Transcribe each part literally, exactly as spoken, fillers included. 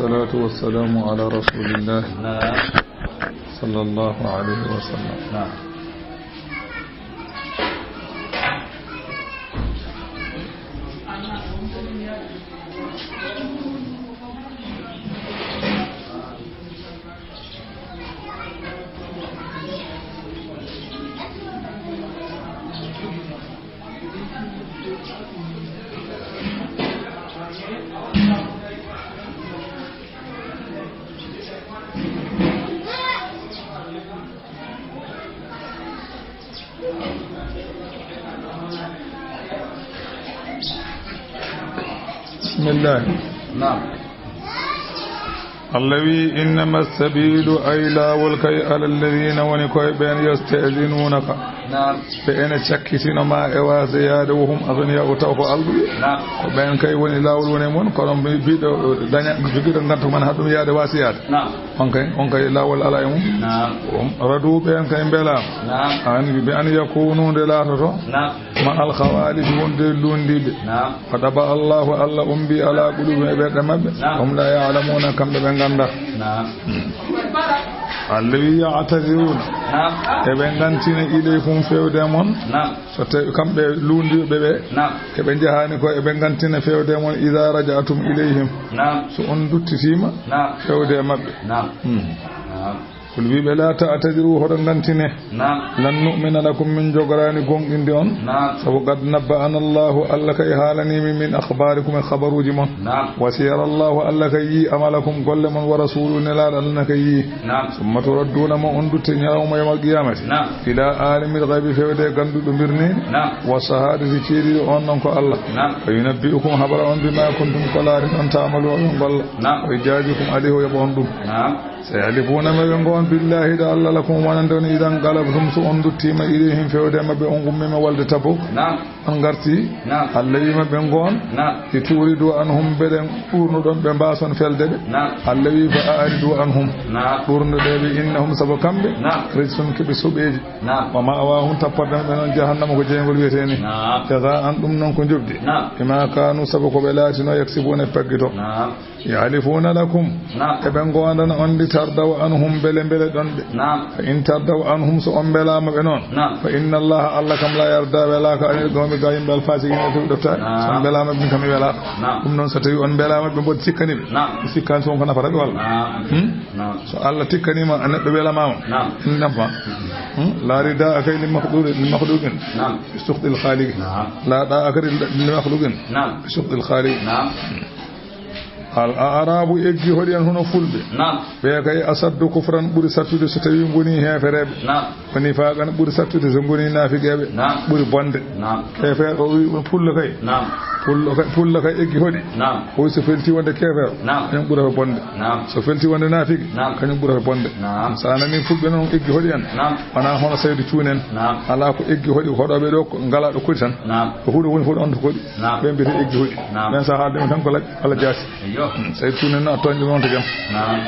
والصلاة والسلام على رسول الله. نعم. صلى الله عليه وسلم. نعم. بسم الله. نعم. Allah wi, "Innama sabilu, ay laawol kay, ala alladhina, woni koye ɓen, yasta'dhinunaka." Naam. Ɓe ene cakkitino ma e waasde yaade, wa hum aghniya, o taw ko alɗuɓe. Naam. Ko ɓen kay woni laawol woni e mon, kono mbi-, biɗo daña, jogiɗo ngantu man haɗum yaade waasi yaade. Naam. On kay, on kay laawol ala e mum. Naam. Radu, ɓen kay mbelaama. Naam. An, bi an yakunu, nde laatoto. Naam. Ma al khawalif, wonde luundiiɓe. Naam. Wa taba Allahu, Allah umbi ala qulubi, e ɓerɗe maɓɓe. Naam. Hum la ya'lamuna, kamɓe ɓe ngannda. Naam. Hmm. Allah wi, "Ya'taziruna." Naam. Eɓe ngantina ilaykum, fewde e mon. Naam. So tawi kamɓe luundiiɓe ɓe, naam, eɓe njahani ko eɓe ngantina fewde e mon, idha raja'tum ilayhim. Naam. So on duttitiima, naam, fewde e maɓɓe. Naam. Hmm. Naam. Qul, wiɓe, "La ta'tadiru, hoto ngantine. Naam. Lan nu'mina lakum, min jogoraani gonɗinde on. Naam. Sabu qad nabba'ana Allahu, Allah kay haalanii min, min akhbarikum, e khabaruuji mon. Naam. Wa sayara Allahu, Allah kay yii amalakum, golle mon, wa rasuluhu, nelaaɗo Allah ne kay yii. Naam. Summa turadduna, mo on dutte ñalawma yawmal qiyamati. Naam. Ila alimil ghaybi, fewde e ganduɗo mbirni. Naam. Wa shahadati, ceediɗo on non ko Allah. Naam. Fa yunabbi'ukum, habara on, bima kuntum, ko laarin on, ta'maluna, on golla. Naam. Wa yujazikum alayhi, o yoɓa on ɗum." Naam. Sayahlifuna, ma ɓe ngoon, billahi, da Allah, lakum, wonande on, idan qalabtum, so on duttiima, ilayhim, fewde e maɓɓe, on ummima walde Tabuk. Naam. On ngarti. Naam. Allah wi maɓɓe ngoon. Naam. Li tu'ridu anhum, mbeɗen ɓurnuɗon ɓe, mbaason felde ɓe. Naam. Allah wi, fa a'ridu anhum. Naam. Ɓurnuɗe ɓe, innahum, sabu kamɓe. Naam. Rijsun, ko ɓe soɓeeji. Naam. Wa ma'wahum, tapporde maɓɓe noon, jahannama, ko jeyngol wiyetee ni. Naam. Jaza'an, ɗum noon ko njoɓdi. Naam. Bima kanu, sabu ko ɓe laatino, yaksibuna, e paggito. Naam. Yahlifuna lakum. Naam. Eɓe ngoondana on, li tardaw anhum, mbele mbeleɗon ɓe. Naam. Fa in tardaw anhum, so on mbelaama ɓe noon. Naam. Fa inna Allaha, Allah kam, la yarda, welaaka, anil qawmi, ga yimɓe, al fasiqina, tawɓe ɗoftaade. Naam. So on mbelaama ɓe, min kam mi welaaka. Naam. Ɗum noon, so tawi on mbelaama ɓe, mboɗo sikkani ɓe. Naam. Mi sikkaani so on ko nafata ɓe walla. Naam. Hmm? So Allah tikkaniima neɗɗo welamaama. Naam. Ene nafa. Hmm? La ridaa kay li makhluqin, li makhluqin. Naam. Bi sukhtil khaliqi. Naam. La daa kay li makhluqin. Naam. Bi sukhtil khaliqi. Naam. Al a'rabu, eggi hoɗi en hono fulɓe. Naam. Ɓe kay asaddu kufran, ɓuri sattude so tawi ngoni heefereɓe. Naam. Wa nifaqan, ɓuri sattude so ngoni naafiqeɓe. Naam. Ɓuri bonde. Naam. Keefeero o wi ɗum fullo kay. Naam. Fullo kay, fullo kay eggi hoɗi. Naam. O wi so felti wonde keefeero, naam, kañum ɓurata bonde. Naam. So felti wonde naafiki, naam, kañum ɓurata bonde. Naam. So a nani fulɓe noon eggi hoɗi en. Naam. Wona hono Saydu Cuun en. Naam. Alaa ko eggi hoɗi, hoɗooɓe ɗo ko ngalaa ɗo koɗi tan. Naam. Ko huɗo woni fof on to koɗi. Naam. Ɓen mbiyetee eggi hoɗi. Naam. Ɓen so haalde men tan ko laj-, Allah jaasi. Eyyo. Hmm, Saydu Cuun en no a tooñɗo noon to jam. Naam.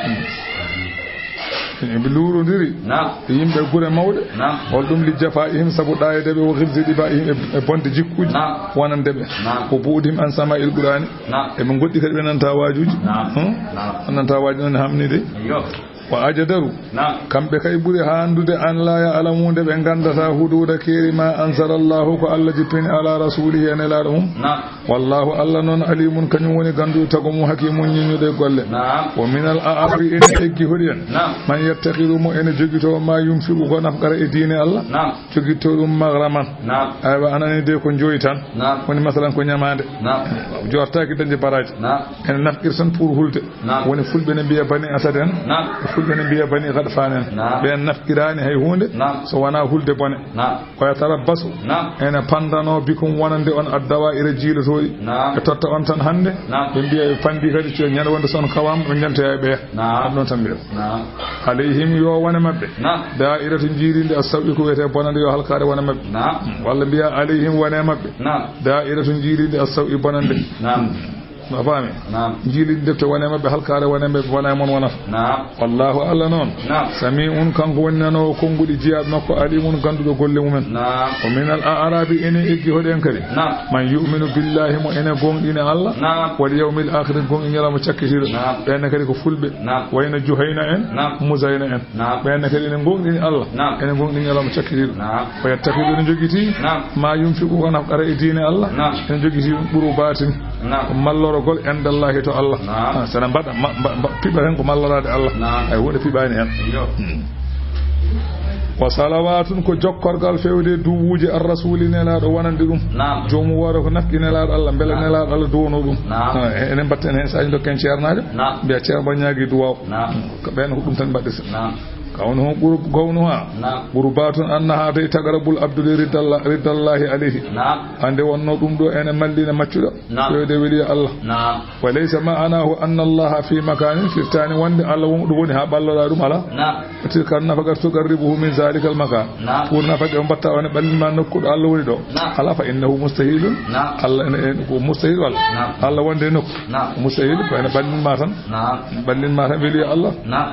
Hmm. Ɓe luurondiri. Naam. E yimɓe gure mawɗe. Naam. Hol ɗum? Li jafaa'ihim, sabu ɗaayde ɓe, wa ghilzi ɗibaa'ihim, e, e bonde jikkuuji, naam, wonande ɓe. Naam. Wa bu'dihim an sama'il Qur'ani. Naam. Eɓe ngoɗɗi kadi ɓe nanta waajuuji. Naam. Hmm? Naam. Nanta waaji noon hamnide. Eyyo. Wa ajdaru. Naam. Kamɓe kay ɓuri haandude an la ya'lamu, nde ɓe nganndataa, huduuda keeri ma anzala Allahu, ko Allah jippini ala rasulihi, e nelaaɗo mum. Naam. Wallahu, Allah noon, alimun, kañum woni gannduɗo tago mum, hakimun, ñiññuɗo e golle. Naam. Wa minal a'rabi, ene eggi hoɗi en. Naam. Man yattakhidu, mo ene jogito ma yunfiqu, ko nafqata e diine Allah. Naam. Jogito ɗum maghraman. Naam. Aywa, a nani de ko jooyi tan. Naam. Woni masalan ko ñamaande. Naam. Jortaaki dañde baraaji. Naam. Ene nafqir tan pour hulde. Naam. Woni fulɓe ne mbiya Bani Asad en. Naam. E fulɓe ne mbiya Bani Ghatfan en. Naam. Ɓen nafqiraani hay huunde. Naam. So wonaa hulde bone. Naam. Wa yatarabbasu. Naam. Ene panndano bikum wonande on addawa'ira jiilotooɗi. Naam. Ɓe totta on tan hannde. Naam. Ɓe mbiya ɓe panndi kadi co-, ñande wonde so on kawaama ɓe njantoya e ɓeya. Naam. Ɗum noon tan mbiya. Naam. Alayhim, yo wone maɓɓe. Naam. Da'iratu, jiirinde, as-saw'i, ko wiyetee bonande, yo halkaare wone maɓɓe. Naam. Walla mbiya alayhim, wone maɓɓe. Naam. Da'iratu, jiirinde, as-saw'i, bonande. Naam. A faami? Naam. Jiilin defte wone maɓɓe, halkaare wone maɓɓe, wona e mon wonata. Naam. Wallaahu Allah noon. Naam. Samii'un, kanko woni nanoowo konnguɗi jiyaaɓe makko, aliimun, gannduɗo golle mumen. Naam. Wa minal a'raabi, ene eggi hoɗen kadi. Naam. Man yu'minu billaahi, mo ene gooŋɗini Allah. Naam. Wal yawmil aakhiri, gooŋɗini ñalawma cakkitiiɗo. Naam. Ɓeen kadi ko fulɓe. Naam. Wayno Juhayna en, naam, Muzayna en. Naam. Ɓeen kadi ene gooŋɗini Allah. Naam. Ene gooŋɗini ñalawma cakkitiiɗo. Naam. Wa yattakhidhu, ene jogiti. Naam. Ma yunfiqu, ko nafqata e diine Allah. Naam. Ene jogiti ɗum qurbatin. Naam. Ko mallorogol indallahi to Allah. Naam. Ah, so ene mbaɗa, ma-, mba-, mba-, piɓa heen ko malloraade Allah. Naam. Hay huunde piɓaani heen. Iyo. Hmm. Wa salawatun, ko jokkorgal fewde duwuuje ar rasuli, nelaaɗo wonande ɗum. Naam. Joomu woore ko nafqi nelaaɗo Allah, mbele, naam, nelaaɗo Allah duwono ɗum. Naam. Ah, e-, enen mbatten heen, so a ndokken ceernaajo. Naam. Mbiya ceerno mbaɗ ñaagi duwaaw. Naam. Ko ɓeen ko ɗum tan mbaɗɗi. Naam. Kawnuhu qur-, kawnuha. Naam. Qurbatun annaha tawi taqrabul abdu li riddalla-, riddallahi alayhi. Naam. Hannde wonno ɗum ɗo ene mallina maccuɗo. Naam. Fewde weliyo Allah. Naam. Wa laysa ma'anahu anna Allaha fi makanin, firtaani wonde Allah won ɗo woni haa ɓalloɗaa ɗum, alaa. Naam. Wa tilka nafaqatu tuqarribuhu min zalikal makan. Naam. Pour nafaqe o mbatta on e ɓallin ma nokku ɗo Allah woni ɗo. Naam. Alaa, fa innahu mustahilun. Naam. Allah ene, ene ko mustahil walla? Naam. Allah wonde e nokku. Naam. Mustahil ko ene ɓallin ma tan. Naam. Ɓallin ma tan weliyo Allah. Naam.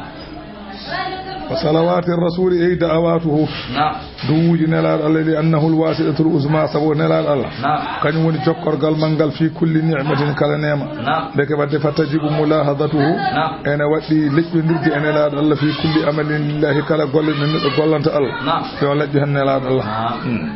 Wa salawati rasuli ay da'awatuhu. Naam. Duwuuji nelaaɗo Allah, li annahu alwasilatul uzma, sabu nelaaɗo Allah. Naam. Kañum woni jokkorgal manngal fi kulli ni'matin, kala neema. Naam. Ndeke wadde fa tajibu mulahadatuhu. Naam. Ene waɗɗi leƴƴondirde e nelaaɗo Allah fi kulli amalin lillahi, kala golle ɗe neɗɗo gollanta Allah. Naam. Yo leƴƴo heen nelaaɗo Allah. Naam. Hmm.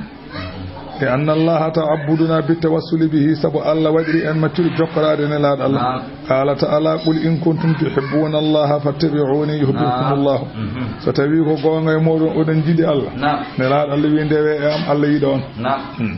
Li anna Allaha ta'abbadana bit tawassuli bihi, sabu Allah waɗiri en maccuɗo jokkoraade nelaaɗo Allah. Naam. Qala ta'ala, qul in kuntum tuhibbuna Allaha fattabi'uni yuhbibkumullah. Naam. Mhm. So tawi ko goonga e mooɗon oɗon njiɗi Allah. Naam. Nelaaɗo Allah wi ndewe e am, Allah yiɗa on. Naam. Hmm.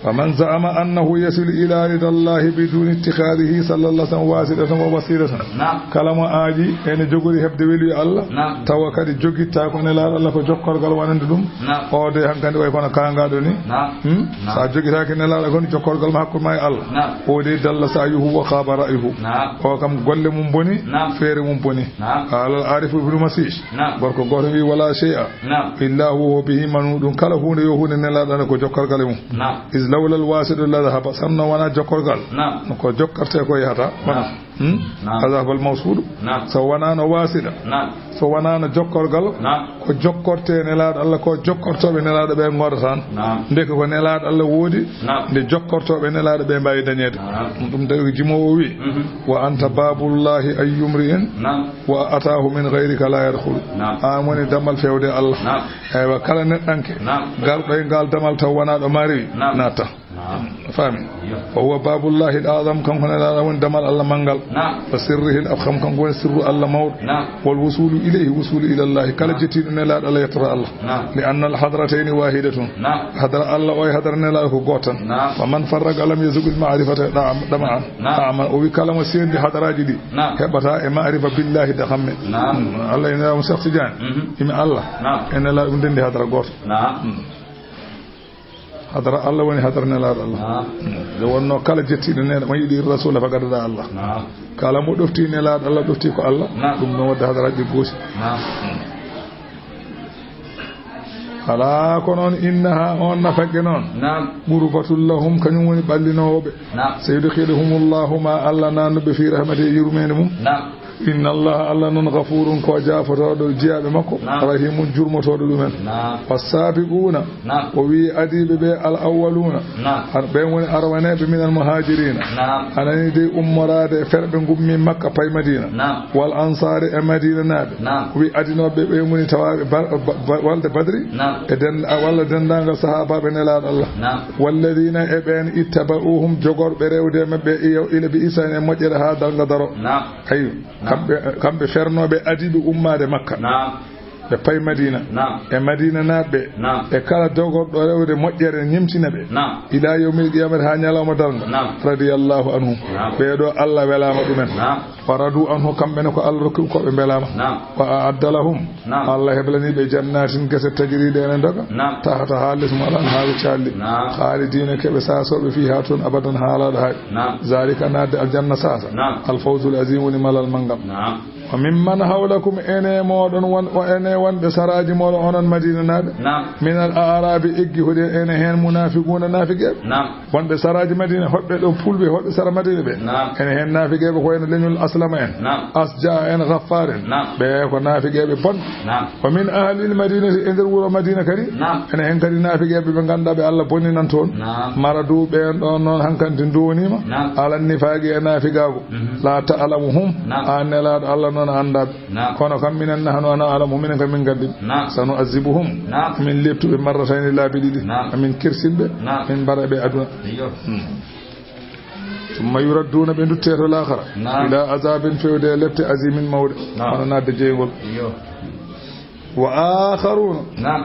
Faman za'ama annahu yasilu ila ridallahi biduni ittikhadihi sallallahu alaihi wasallam wasilatan wa wasilatan. Naam. Kala mo aaƴi ene jogori heɓde weliyo Allah. Naam. Tawa kadi jogitta ko nelaaɗo Allah ko jokkorgal wonande ɗum. Naam. O de hankadi way kono kaangaɗo ni. Naam. Hmm? Naam. Sa jogitaaki nelaaɗo kon jokkorgal ma hakkude ma e Allah. Naam. O de dalla sa'yuhu wa khaba ra'yuhu. Naam. O kam golle mum boni, naam, feere mum boni. Naam. Qala al-arif ibnu Masih. Naam. Gorko gooto wi wala shay'a. Naam. Illa huwa bihi manu, ɗum kala huunde yo huunde nelaaɗo ko jokkorgal e mum. Naam. Is lawla al-wasilu la dhahaba, sanno wona jokkorgal. Naam. Ko jokkarte ko yahata. Naam. Hmm? Naam. Adhahaba al-mawsulu. Naam. So wonano wasila. Naam. So wonano jokkorgal. Naam. Ko jokkorte nelaaɗo Allah, ko jokkortooɓe nelaaɗo ɓe ngoodata. Naam. Ndeke ko nelaaɗo Allah woodi. Naam. Nde jokkortooɓe nelaaɗo ɓe mbaawi dañeede. Naam. Ɗum tawi ko jimoowo o wi. Mhm. Wa anta babullahi ayyumri'in. Naam. Wa atahu min ghayrika la yadkhulu. Naam. An woni damal fewde Allah. Naam. Eywa, kala neɗɗanke, naam, garɗo e ngal damal taw wonaa ɗo ma rewi, naam, natta. Naam. A faami? Iyo. Wa huwa babullahi al-a'zam, kanko nelaaɗo woni damal Allah manngal. Naam. Wa sirrihi al-afkham, kanko woni sirru Allah mawɗo. Naam. Wal wusulu ilayhi wusulu ila Allah, kala, naam, jettiiɗo nelaaɗo Allah yettata Allah. Naam. Li anna al-hadratayni wahidatun. Naam. Hadara Allah o e hadara nelaaɗo ko gooto tan. Naam. Wa man farraqa lam yazuk al-ma'rifata dam-, dama'an. Naam. Da'man, o wi kala mo sendi hadaraaji ɗi, naam, heɓata e ma'rifa billahi dakamme. Naam. Hmm. Allah e nelaaɗo Cheikh Tidiane. Mhm. Imi Allah. Naam. E nelaaɗo ɗum ndendi hadara gooto. Naam. Hmm. Hadara Allah woni hadara nelaaɗo Allah. Naam. Hmm. Nde wonno kala jettiiɗo nelaaɗo, man yuti rasula faqad ata Allah. Naam. Kala mo ɗofti nelaaɗo Allah, ɗofti ko Allah. Naam. Ɗum ɗon wadde hadaraaji ɗi gooti. Naam. Hmm. Alaa ko noon, innaha, on nafaqe noon. Naam. Qurbatun lahum, kañum woni ɓallinoowo ɓe. Naam. Sayudkhiluhumullahu, ma Allah naatnu ɓe fi rahmati e yurmeende mum. Naam. Inna Allaha, Allah noon, ghafurun, ko jaafotooɗo jiyaaɓe makko, naam, rahimun, jurmotooɗo ɗumen. Naam. Wassabiquna, naam, o wi adiiɓe ɓe al awwaluna, naam, ar-, ɓen woni arwaneeɓe minal muhajirina. Naam. A nani dey ummoraade e ferɓe ngummi Makka pay Madina. Naam. Wal ansari e Madina naaɓe. Naam. O wi adinooɓe ɓe woni tawaaɓe ba-, ba-, ba-, walde Badri. Naam. E den-, a-, walla denndaangal sahaabaaɓe nelaaɗo Allah. Naam. Walladina e ɓen ittaba'uhum jogorɓe rewde e maɓɓe iyo ila bi ihsan e moƴƴere haa darnga daro. Naam. Ayyo. Naam. Kamɓe, kamɓe fernooɓe adiiɓe ummaade Makka. Naam. Ɓe pay Madina. Naam. E Madina naaɓe. Naam. E kala dogorɗo rewde moƴƴere ñemtina ɓe. Naam. Ila yawmil qiyamati haa ñalawma darnga. Naam. Radiyallahu anhum. Naam. Ɓee ɗo Allah welaama ɗumen. Naam. Wa radu anhu, kamɓe ne ko Allah rokki ko ɓe mbelaama. Naam. Wa a'adda lahum. Naam. Allah heblani ɓe jannatin gese tajri ɗe ene doga. Naam. Tahtaha les mum al anharu calli. Naam. Khalidina keɓe sasooɓe fiha toon abadan haalaaɗo hay. Naam. Zalika naatde aljanna sasa. Naam. Al fawzul azim woni malal manngal. Naam. Mimman hawlakum, ene mooɗon won, o ene wonɓe saraaji mooɗon onon Madiinanaaɓe. Naam. Minal a'raabi, eggi hoɗi en, ene heen munaafiquuna, naafiqeeɓe. Naam. Wonɓe saraaji Madiina, hoɗɓe ɗo Fulɓe, hoɗɓe sara Madiina ɓe. Naam. Ene heen naafiqeeɓe ko wayno leñol Aslama en. Naam. Asjaa en, Gaffaar en. Naam. Ɓe ko naafiqeeɓe bonɓe. Naam. Wa min ahlil Madiinati, e nder wuro Madiina kadi. Naam. Ene heen kadi naafiqeeɓe ɓe ngannduɗaa ɓe Allah bonninan toon. Naam. Maradu ɓeen ɗoon noon hankadi ndoniima. Naam. Ala nifaaqi e naafiqaagu. Mhm. La ta'lamuhum. Naam. Aan Nelaaɗo Allah noon a anndaa ɓe. Naam. Kono kam minen nahnu ana a'lamu, minen kam min nganndi ɓe. Naam. Sanu'azzibuhum. Naam. Min leptu ɓe marratayni laabi ɗiɗi. Naam. Min kersin ɓe. Naam. Min mbara ɓe aduna. Iyo. Hmm. Summa yuradduuna, ɓe ndutte to laakhara. Naam. Ila azabin, fewde e lepte, azimin, mawɗe. Naam. Hono naatde jeyngol. Iyo. Wa akharuna. Naam.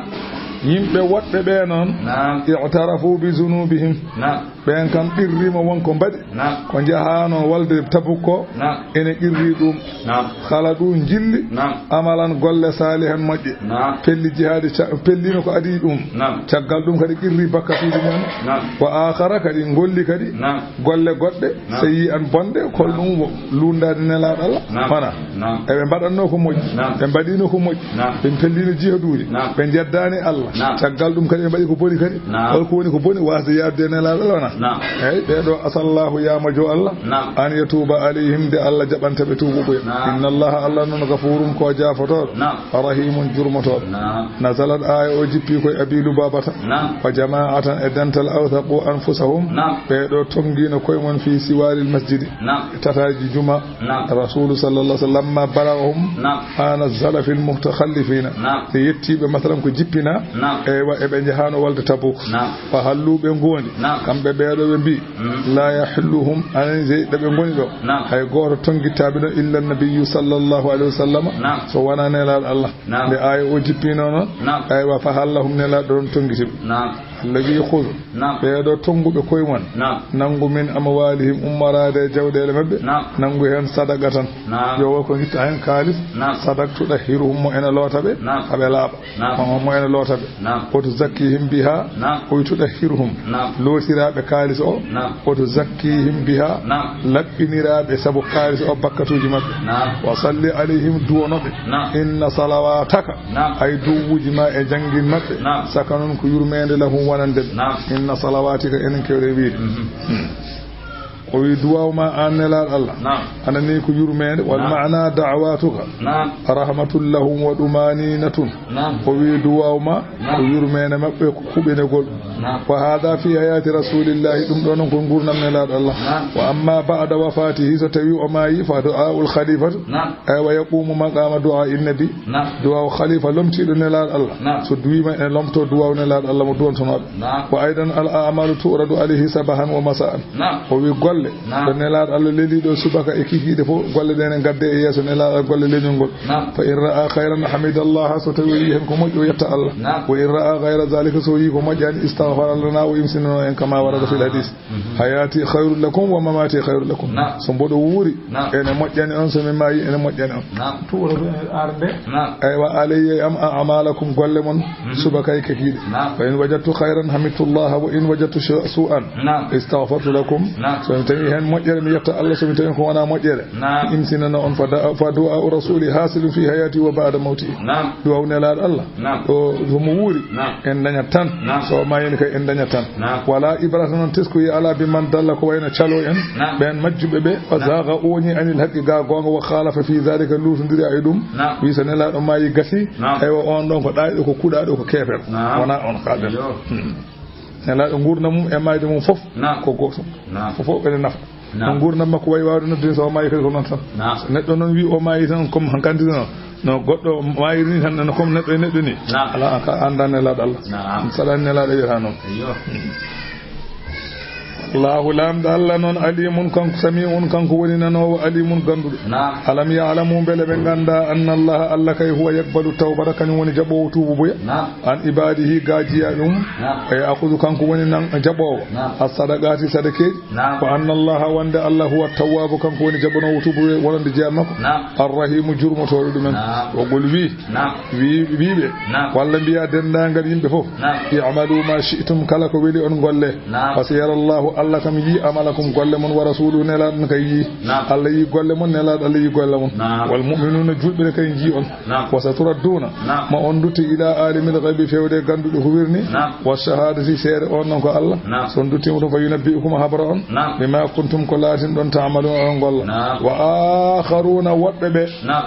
Yimɓe woɗɓe ɓe noon. Naam. I'tarafu bi zunubihim. Naam. Ɓeen kam qirriima won ko mbaɗi. Naam. Ko njahaano walde Tabuk ko. Naam. Ene qirri ɗum. Naam. Kala ɗum jilli. Naam. Amalan, golle, saalihan, moƴƴe. Naam. Pelli jihaadi ca-, pellino ko adii ɗum. Naam. Caggal ɗum kadi qirri bakkatuuji mum. Naam. Wa akhara, kadi ngolli kadi. Naam. Golle goɗɗe. Naam. So yii an bonde, hol ɗum wo-, lunndaade Nelaaɗo Allah? Naam. Wona. Naam. Eɓe mbaɗatnoo ko moƴƴi. Naam. Ɓe mbaɗiino ko moƴƴi. Naam. Ɓe pelliino jihaduuji. Naam. Ɓe njeddaani Allah. Naam. Caggal ɗum kadi ɓe mbaɗi ko boni kadi. Naam. Hol ko woni ko boni waasde yaade Nelaaɗo Allah wona? Naam. Eey, ɓee ɗoo, asallahu, yaamajo Allah. Naam. An yatuuba alayhim, nde Allah jaɓanta ɓe tuubuɓe. Naam. Inna Allaha, Allah noon, gafuurun, ko jaafotooɗo. Naam. Rahiimun, jurmotooɗo. Naam. Nazalat, aaya o jippi ko e Abi Lubaabata. Naam. Wa jamaa'atan, e dental, awthaqu anfusahum. Naam. Ɓee ɗoo tonngiino koye mum fii siwaaril masjidi. Naam. E tataaji juma. Naam. Rasuulu sallallahu alaihi wasallam, lamma balaghahum Naam. ma nazala fil mutakhallifiina. Naam. Ɓe yettii ɓe, masalan, ko jippinaa. Naam. Eywa, eɓe njahaano walde Tabuk. Naam. Fa hallu, ɓe ngoondi. Naam. Kamɓe ɓee ɗoo ɓe mbii, Mm. la yahilluhum, anen je ɗo ɓe ngoni ɗo. Naam. Hay gooto tonngittaɓe ɗon illa nabiyyu sallallahu alaihi wasallam. Naam. So wonaa Nelaaɗo Allah. Naam. Nde aaya o jippinoo noon. Naam. Aywa, fa hallahum, Nelaaɗo ɗon tonngiti ɓe. Naam. Alladhi khudh. Naam. Ɓee ɗoo tonnguɓe koye mon. Naam. Nanngu min amwalihim, ummoraade e jawɗeele maɓɓe. Naam. Nanngu heen sadaqa tan. Naam. Yo wo ko ngitta heen kaalis. Naam. Sadaq tudahhiruhum, mo ene loota ɓe. Naam. Haa ɓe laaɓa. Naam. Mo, mo ene loota ɓe. Naam. Wa tuzakkihim biha. Naam. Wa tudahhiruhum. Naam. Lootiraaɓe kaalis o. Naam. Wa tuzakkihim biha. Naam. Laɓɓiniraaɓe sabu kaalis o bakkatuuji maɓɓe. Naam. Wa salli alayhim, duwono ɓe. Naam. Inna salawataka. Naam. Ay duwuuji ma e janngin maɓɓe. Naam. Sakanun ko yurmeende lahum wonande ɓe. Naam. Inna salawatika, enen kewɗe wiide. Mhm. Hmm. O wi duwaaw ma an Nelaaɗo Allah. Naam. Ana ni ko yurmeende. Wal Naam. ma'na da'watuka. Naam. Rahmatun lahum wa dumaninatun. Naam. O wi duwaaw ma Naam. ko yurmeende maɓɓe, ko huɓinegol. Naam. Wa hadha fi hayati rasulillahi, ɗum ɗo noon ko nguurndam Nelaaɗo Allah. Naam. Wa amma ba'da wafatihi, so tawi o maayi, fa du'aul khalifatu. Naam. Aywa, yaqumu maqama du'a innabi. Naam. Duwaaw khalifa lomtiiɗo Nelaaɗo Allah. Naam. So duwiima ene lomto duwaaw Nelaaɗo Allah mo duwantonooɓe. Naam. Wa aidan al a'malu tu'radu alayhi sabahan wa masa'an. Naam. O wi golle Naam. ɗo Nelaaɗo Allah leliiɗo subaka e kikiiɗe fof, golle ɗe ene ngadde e yeeso Nelaaɗo Allah, golle leñol ngol. Naam. Fa in ra'a khayran hamidallaha, so tawi o yii heen ko moƴƴi o yetta Allah. Naam. Wa in ra'a ghayra dhalika, so o yii ko moƴƴaani, istaghfara lana, o imsinano en kama warada fil hadis. Mhm. Hayati khayrun lakum wa mamati khayrun lakum. Naam. So mboɗo wuuri Naam. ene moƴƴani on, so mi maayi ene moƴƴani on. Naam. Tu'radu ene arde. Naam. Aywa, alayya am a amalakum, golle mon Mhm. subaka e kikiiɗe. Naam. Fa in wajadtu khayran hamidtullaha wa in wajadtu shu-, su'an Naam. istaghfartu lakum. Naam. So mi tawi heen moƴƴere mi yetta Allah, so mi tawi ko wonaa moƴƴere Naam. mi imsinana on. Fa da-, fa du'a rasuli hasilun fi hayati wa ba'da mawti. Naam. Duwaaw Nelaaɗo Allah Naam. o, so mo wuuri Naam. en dañat tan. Naam. So o maayini kay en dañat tan. Naam. Wala ibrata noon teskoyi ala bi man dalla ko wayno calo en. Naam. Ɓeen majjuɓe ɓe. Wa Naam. zaga oñi anil haqqi ga goonga, wa khalafa fi dhalika lutondiri e ɗum. Naam. Wi so Nelaaɗo maayi gasi. Naam. Aywa, on ɗon ko ɗaayɗo, ko kuɗaaɗo, ko keefeero. Naam. Wonaa on kaaɗen. Iyo. Hmm. Nelaaɗo nguurndam mum e maayde mum fof Naam. ko gootum. Naam. Fof fof ene nafa. Naam. No nguurndam makko wayi waawde noddude so o maayi kadi ko noon tan. Naam. So neɗɗo noon wi o maayi tan comme hankadi no, no goɗɗo maayiri ni tan, no comme neɗɗo e neɗɗo ni. Naam. Alaa, an ka anndaa Nelaaɗo Allah. Naam. Saɗaani Nelaaɗo wiyata noon. Iyo. Allahu laamɗo Allah noon alimun kanko sami'un kanko woni nanoowo alimun gannduɗo. Naam. Alam ya'lamu mbele ɓe nganndaa anna Allah Allah kay huwa yaqbalu tawbata kañum woni jaɓoowo tuubu buya. Naam. An ibadihi ga jiyaaɓe mum. Naam. Wa ya'khudhu kanko woni nan jaɓoowo. Naam. As-sadaqati sadakeeji. Naam. Wa anna Allaha wonde Allah huwa tawwaabu kanko woni jaɓanoowo tuubu wonande jiyaaɓe makko. Naam. Ar-rahimu jurmotooɗo ɗumen. Naam. Wa qul wi. Naam. Wi, wi ɓe. Naam. Walla mbiya denndaangal yimɓe fof. Naam. I'malu ma shi'tum kala ko weli on golle. Naam. Fa sayara Allahu Allah kam yii amalakum, golle mon, wa rasuluhu, nelaaɗo on kay yii. Naam. Allah yii golle mon, nelaaɗo Allah yii golle mon. Naam. Wal mu'minuuna, julɓe ɓe kay njii on. Naam. Wa saturadduuna, naam, ma on ndutte ilaa aalimil gaybi, fewde gannduɗo ko wirnii. Naam. Wa shahaadati, seede on non ko Allah. Naam. So on nduttiima ɗum, fa yunabbi'ukum, habra on. Naam. Bimaa kuntum, ko laatinɗon, ta'maluuna, oɗon ngolla. Naam. Wa aakharuuna, woɗɓe ɓe. Naam.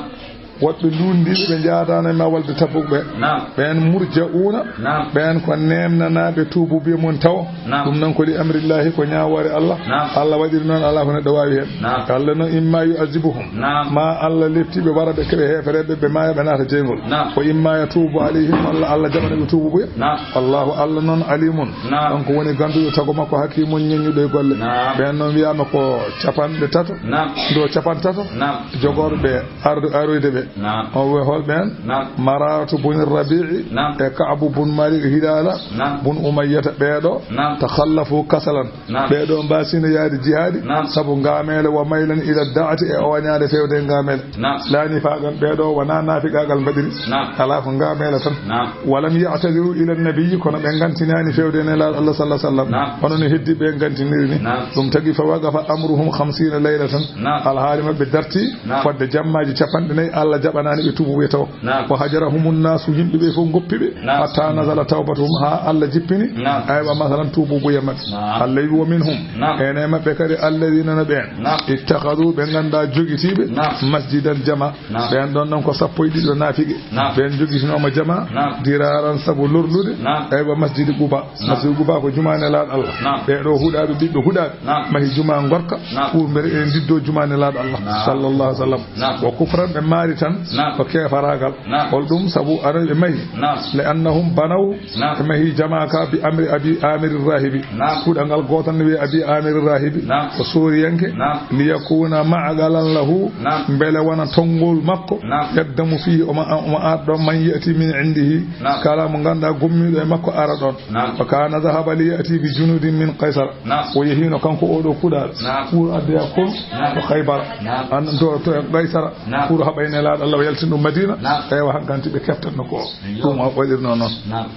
Woɗɓe luutndiiɓe ɓe njaadaano e ma walde Tabuk ɓe. Naam. Ɓeen murja'uuna, naam, ɓeen ko neemnanaaɓe tuubuubuya mum tawo. Naam. Ɗum noon ko li amrillaahi, ko ñaawoore Allah. Naam. Allah waɗiri noon, alaa ko neɗɗo waawi heen. Naam. Allah noon, imma yu'azzibuhum. Naam. Ma Allah leptiɓe, wara ɓe keɓe heefereɓe, ɓe maaya, ɓe naata jeyngol. Naam. Wa imma yatuubu alayhim, walla Allah jaɓana ɓe tuubuubuya. Naam. Wallaahu, Allah noon, alimun. Naam. Kanko woni gannduɗo tago makko, hakimun, ñeññuɗo e golle. Naam. Ɓeen noon wiyaama ko capanɗe tato. Naam. Ndo capantato. Naam. Jogorɓe ardu aroyde ɓe. Naam. O wi hol ɓeen? Naam. Mararatu bun Rabi'i, naam, e Ka'bu bun Malik Hilala, naam, bun Umayyata ɓeeɗo, naam, takhallafu kasalan. Naam. Ɓeeɗo mbaasino yaade jihaadi, naam, sabu ngaameele, wa maylan ila da'ati, e owañaade fewde ngaameele. Naam. Laa nifaqan, ɓeeɗo wonaa naafiqaagal mbaɗiri. Naam. Alaa ko ngaameele tan. Naam. Walam ya'tadiru ila nabiyyi, kono ɓe ngantinaani fewde Nelaaɗo Allah sallallahu alaihi wasallam. Naam. Hono no heddiiɓe ɓe ngantiniri ni. Naam. Ɗum tagi fa waqafa amruhum khamsina laylatan. Naam. Alhaali maɓɓe darti, naam, fodde jammaaji capanɗe nayi, Allah jaɓanaani ɓe tuubuubuya tawo. Naam. Wa hajarahum nnaasu, yimɓe ɓe fof ngoppi ɓe. Naam. Hatta nazala tawbatuhum, haa Allah jippini. Naam. Aywa, masalan, tuubuubuya maɓɓe. Naam. Allah wi, wa minhum. Naam. Ene maɓɓe kadi, alladhina, no ɓeen. Naam. Ittakhadhu, ɓe nganndaa jogitiiɓe. Naam. Masjidan, jama. Naam. Ɓeen ɗoon noon ko sappo e ɗiɗo naafiqe. Naam. Ɓeen jogitinooma jama, naam, diraran sabu lorlude. Naam. Eywa, Masjidi Quba. Naam. Masjidi Quba ko jumaa Nelaaɗo Allah. Naam. Ɓee ɗoo huɗaaɓe, ɓiɓɓe huɗaaɓe. Naam. Mahi jumaa ngorka, naam, pour mbele en ndiddoo jumaa Nelaaɗo Allah. Naam. Sallallahu alaihi wasallam. Naam. Wa kufran, ɓe maari tan, naam, ko keefaraagal. Naam. Hol ɗum? Sabu aroy ɓe mahi. Naam. Li annahum banaw, naam, ɓe mahi jamaa ka bi amri Abi Amir Rahibi. Naam. Kuuɗal ngal gootal ne wiyee Abi Amir Rahibi. Naam. Ko sooriyanke. Naam. Liyakuna ma'qalan lahu. Naam. Mbele wona tonngol makko. Naam. Yaqdamu fihi, omo, omo aada ɗo, man ya'ti min indihi. Naam. Kala mo ngannduɗaa gommiiɗo e makko ara ɗoon. Naam. Wa kana dhahaba liya'ti bi junudin min Qaysar. Naam. O yehiino kanko oo ɗoo kuuɗal. Naam. Pour addoya konu, naam, to Khaybara. Naam. An to, to Qaysara. Naam. Pour haɓa e Nelaaɗo Allah o yaltin ɗum Madina. Naam. Eywa, hankanti ɓe keftatno ko. Eyyo. Ɗum o waɗirno noon. Naam.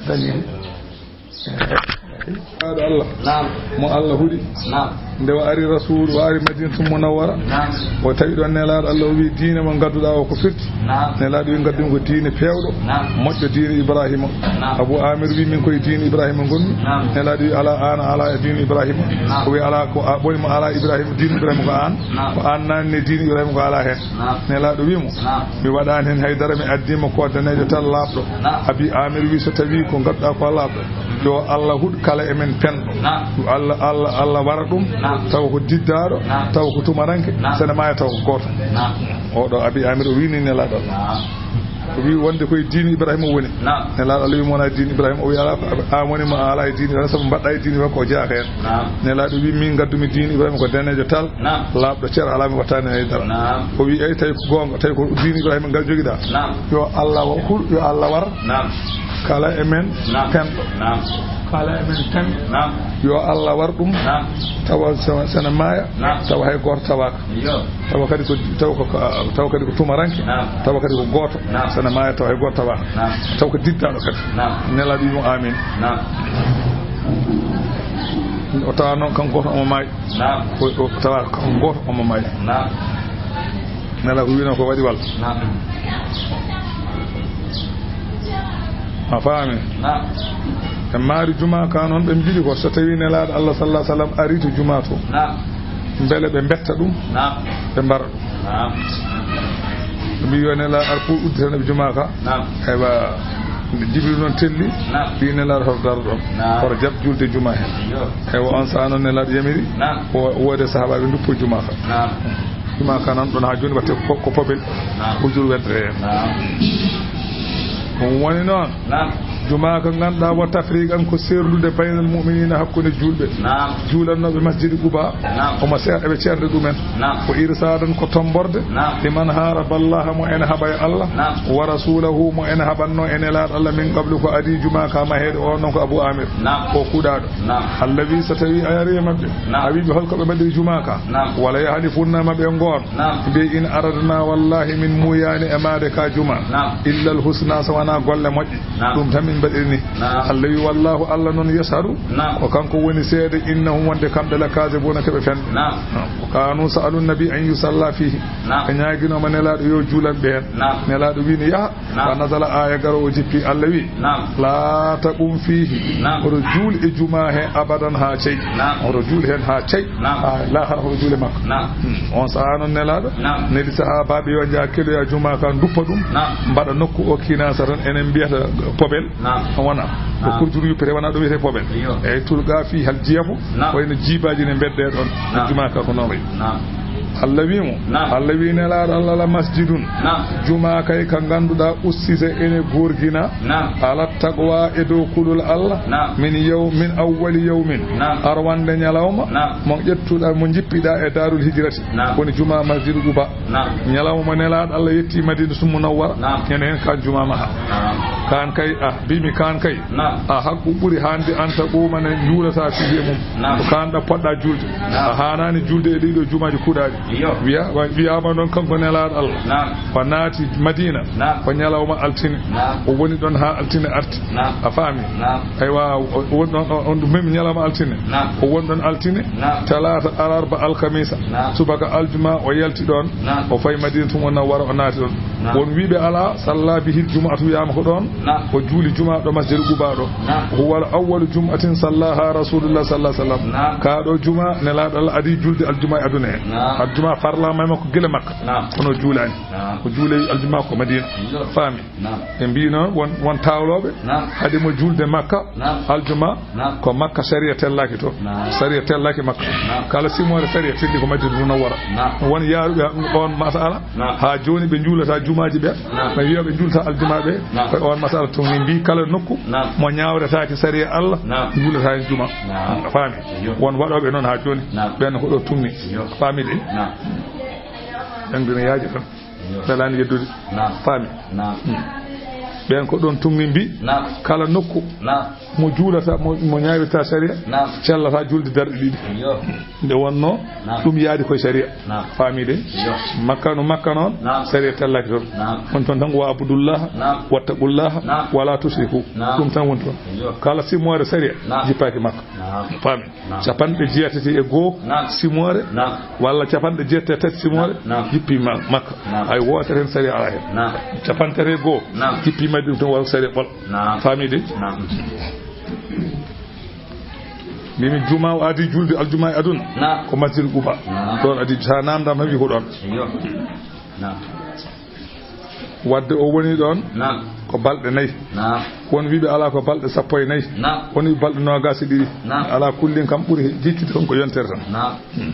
Dañi. Nelaaɗo Allah. Naam. Mo Allah huɗi. Naam. Nde o ari Rasul, o ari Madinatul Munawwara. Naam. O tawi ɗoon Nelaaɗo Allah, o wi, "Diine mo ngadduɗaa o ko firti?" Naam. Nelaaɗo wi, "Ngaddumi ko diine peewɗo, naam, moƴƴo diine Ibrahima." Naam. Abu Amir wi, "Min koye diine Ibrahima ngonmi." Naam. Nelaaɗo wi, "Alaa, aan a alaa e diine Ibrahima?" Naam. O wi, "Alaa, ko a ɓuri mo alaa Ibrahima, diine Ibrahima ko aan. Naam. Ko aan naanni e diine Ibrahima ko alaa heen." Naam. Nelaaɗo wi mo, naam, "Mi waɗaani heen hay dara, mi addii ma ko daneejo tan laaɓɗo." Naam. Abi Amir wi, "So tawii ko ngadduɗaa ko laaɓɗo, yo Allah huɗ kala e men penɗo." Naam. Yo Allah, Allah, Allah wara ɗum, naam, tawa ko diddaaɗo, naam, tawa ko tumaranke, naam, sene maaya tawa ko gooto. Naam. Oɗo Abi Amir o wi ni Nelaaɗo Allah. Naam. O wi wonde koye diine Ibrahima o woni. Naam. Nelaaɗo Allah wi mo wona diine Ibrahima, o wi alaa ko aan woni mo alaa e diine Ibrahima, sabu mbaɗɗa e diine makko o jeyaaka heen. Naam. Nelaaɗo wi min ngaddumi diine Ibrahima ko daneejo tal. Naam. Laaɓɗo cer, alaa mi wattaani hay dara. Naam. O wi, "Eyi, tawi ko goonga, tawi ko diine Ibrahima ngal jogiɗaa." Naam. Yo Allah wa-, hul-, yo Allah war. Naam. Kala e men, naam, penɗo. Naam. Kala e men penɗo. Naam. Yo Allah war ɗum. Naam. Tawa sene, sene maaya. Naam. Tawa hay gooto tawaaka. Iyo. Tawa kadi ko, tawa ko, tawa kadi ko tumaranke. Naam. Tawa kadi ko gooto. Naam. Sene maaya tawa hay gooto tawaaka. Naam. Tawa ko diddaaɗo kadi. Naam. Nelaaɗo wi mo, "Amin." Naam. O tawa noon kanko gooto omo maayi. Naam. O, o tawa kanko gooto omo maayi. Naam. Nelaaɗo ko wino ko waɗi walla? Naam. A faami? Naam. Ɓe maari jumaa ka noon, ɓe mbiɗi ko so tawii Nelaaɗo Allah sallallahu alaihi wasallam ari to jumaa to. Naam. Mbele ɓe mbetta ɗum, naam, ɓe mbara ɗum. Naam. Ɓe mbi yo Nelaaɗo ar pour udditana ɓe jumaa ka. Naam. Eywa, nde Jibril noon telli, naam, wi Nelaaɗo hoto daro ɗoon. Naam. Hoto jaɓ julde jumaa heen. Iyo. Eywa, on sahaa noon Nelaaɗo yamiri, naam, o woode sahaabaaɓe nduppo jumaa ka. Naam. Jumaa ka nan ɗoon haa jooni waɗte ko, ko pobel. Naam. Ko jur weddere heen. Naam. Ɗum woni noon. Naam. Jumaa ka ngannduɗaa wa tafriqan ko seerlude baynal mu'miniina hakkunde juulɓe. Naam. Juulannooɓe Masjidi Quba. Naam. Omo seer-, eɓe ceerde ɗumen. Naam. Ko irsaadan ko tomborde. Naam. Liman haaraba Allaha mo ene haɓa e Allah. Naam. Wa rasuulahu mo ene haɓannoo e Nelaaɗo Allah min qablu ko adii jumaa ka maheede o noon ko Abu Amir. Naam. Ko kuuɗaaɗo. Naam. Allah wi so tawii a yarii e maɓɓe. Naam. A wii ɓe hol ko ɓe mbaɗiri jumaa ka. Naam. Wala yahlifunna ma ɓe ngoon. Naam. Mbi in aradna wallahi min muuyaani e maade ka juma. Naam. Illa al husna so wonaa golle moƴƴe. Naam. Ɗum tan min Mbaɗiri ni. Naam. Allah wi, "Wallaahu, Allah noon, yashhadu, naam, ko kanko woni seede, innahum, wonde kamɓe, la kaazibuna, ko ɓe fenɓe." Naam. Naam. Wa kaanu sa'alu nabi an yusalla fiihi. Naam. Ɓe ñaaginooma Nelaaɗo yo juulan ɓe heen. Naam. Nelaaɗo wi ni yaha. Naam. Wa nazala, aaya garoowo jippi, Allah wi, naam, "Laa taqum fiihi." Naam. Oto juul e jumaa he abadan haa cey. Naam. Oto juul heen haa cey. Naam. Haa laakhara oto juul e makko. Naam. Hmm. On sahaa noon Nelaaɗo, naam, neli sahaabaaɓe yo njaha keloya jumaa ka, nduppa ɗum, naam, mbaɗa nokku o kinasa tan, enen mbiyata pobel. Naam. Wona. Ko, naam, kurjuru yuppete, wona ɗo wiyetee pobel. Iyo. Eyi, tulqa fiihi al jiyafu, naam, wayno jiibaaji ne mbeddee ɗoon. Naam. Jumaa ka ko noon wayi. Naam. Allah wi mo, naam, Allah wi Nelaaɗo Allah, "La masjidun." Naam. Jumaa kay ka ngannduɗaa ussise ene goorgina. Naam. Ala taqwa, e dow kulol Allah. Naam. Min yaw-, min awwali yawmin. Naam. Arwande ñalawma. Naam. Mo ƴettuɗaa, mo njippiɗaa e Daarul Hijrati. Naam. Woni jumaa Masjidu Quba. Naam. Ñalawma mo Nelaaɗo Allah yetti Madina Munawwara. Naam. Ene heen kan jumaa maha. Naam. Kan kay, ah, mbimi kan kay. Naam. A haqqu ɓuri hande an taquma ne juulata fiihi e mum. Naam. Ko kan ɗa poɗɗa juulde. Naam. A haanani juulde e ɗiɗo jumaaji kuuɗaaɗi. Iyo. Wiya, wa-, wiyaama noon kanko Nelaaɗo Allah. Naam. O naati Madina. Naam. Ko ñalawma altine. Naam. O woni ɗoon haa altine arti. Naam. A faami? Naam. Aywa, o, o woni ɗoon, o, on ɗum même ñalawma altine. Naam. O woni ɗoon altine, naam, talaata, alarba, alkamisa. Naam. Subaka aljuma o yalti ɗoon. Naam. O fayi Madinatu Munawwara, o naati ɗoon. Naam. Won wiiɓe alaa, salla bihil jumu'atu, wiyaama ko ɗoon. Naam. O juuli juma ɗo Masjid Quba ɗo. Naam. Huwa al awwalu jum'atin sallaha Rasulullah sallallahu alaihi wasallam. Naam. Ka ɗo juma Nelaaɗo Allah adi julde aljuma e aduna he. Naam. Aljuma farlaama e makko gila Makka. Naam. Kono o juulaani. Naam. O juuli aljuma ko Madina. Iyo. Faami. Naam. Ɓe mbii noon won, won tawlooɓe. Naam. Hade mo juulde Makka, naam, aljuma, naam, ko Makka sariya tellaaki toon. Naam. Sariya tellaaki Makka. Naam. Kala simoore sariya telli ko Madina Munawwara. Naam. Won yaaruɓe on masala. Naam. Haa jooni ɓe njuulata jumaaji ɓe. Naam. Ɓe wiya ɓe njuulata aljuma ɓe. Naam. Ko on masala tun ni mbii kala nokku, naam, mo ñaawretaake sariya Allah, naam, njuulata heen juma. Naam. A faami? Iyo. Won waɗooɓe noon haa jooni. Naam. Ɓeen ko ɗo tunni. Iyo. Faami de? Naam. Ɓen duna yaaji tan. Iyo. Felaani yeddude. Naam. Faami? Naam. Hmm. Ɓeen ko ɗoon tunni mbii, naam, kala nokku, naam, mo juulata, mo, mo ñaawirta sariya, naam, cellata julde darɗe ɗiɗi. Iyo. Nde wonnoo, naam, ɗum yaadi koye sariya. Naam. Faami de? Iyo. Makka no Makka noon, naam, sariya tellaki toon. Naam. On toon tan ko wa abudullaha, naam, wattaqullaha, naam, wala tusriku. Naam. Ɗum tan woni toon. Iyo. Kala simoore sariya, naam, jippaaki Makka. Naam. Faami? Naam. Capanɗe jeetati e goo, naam, simoore, naam, walla capanɗe jeetati e tati simoore, naam, jippi Ma-, Makka. Naam. Hay wootere heen sariya alaa heen. Naam. Capanɗe tati e goo, naam, jippi Madina toon walla sariya ɓol. Naam. Faami de? Naam. Mbimi juma o adi julde aljuma e aduna. Naam. Ko Masjid Quba. Naam. Ɗoon adi, sa naamndaama tan wi ko ɗoon. Iyo. Naam. Wadde o woni ɗoon, naam, ko balɗe nayi. Naam. Won wiiɓe alaa ko balɗe sappo e nayi. Naam. Won wiiɓe balɗe noogaas e ɗiɗi. Naam. Alaa kullin kam ɓuri jikkude toon ko yontere tan. Naam. Hmm.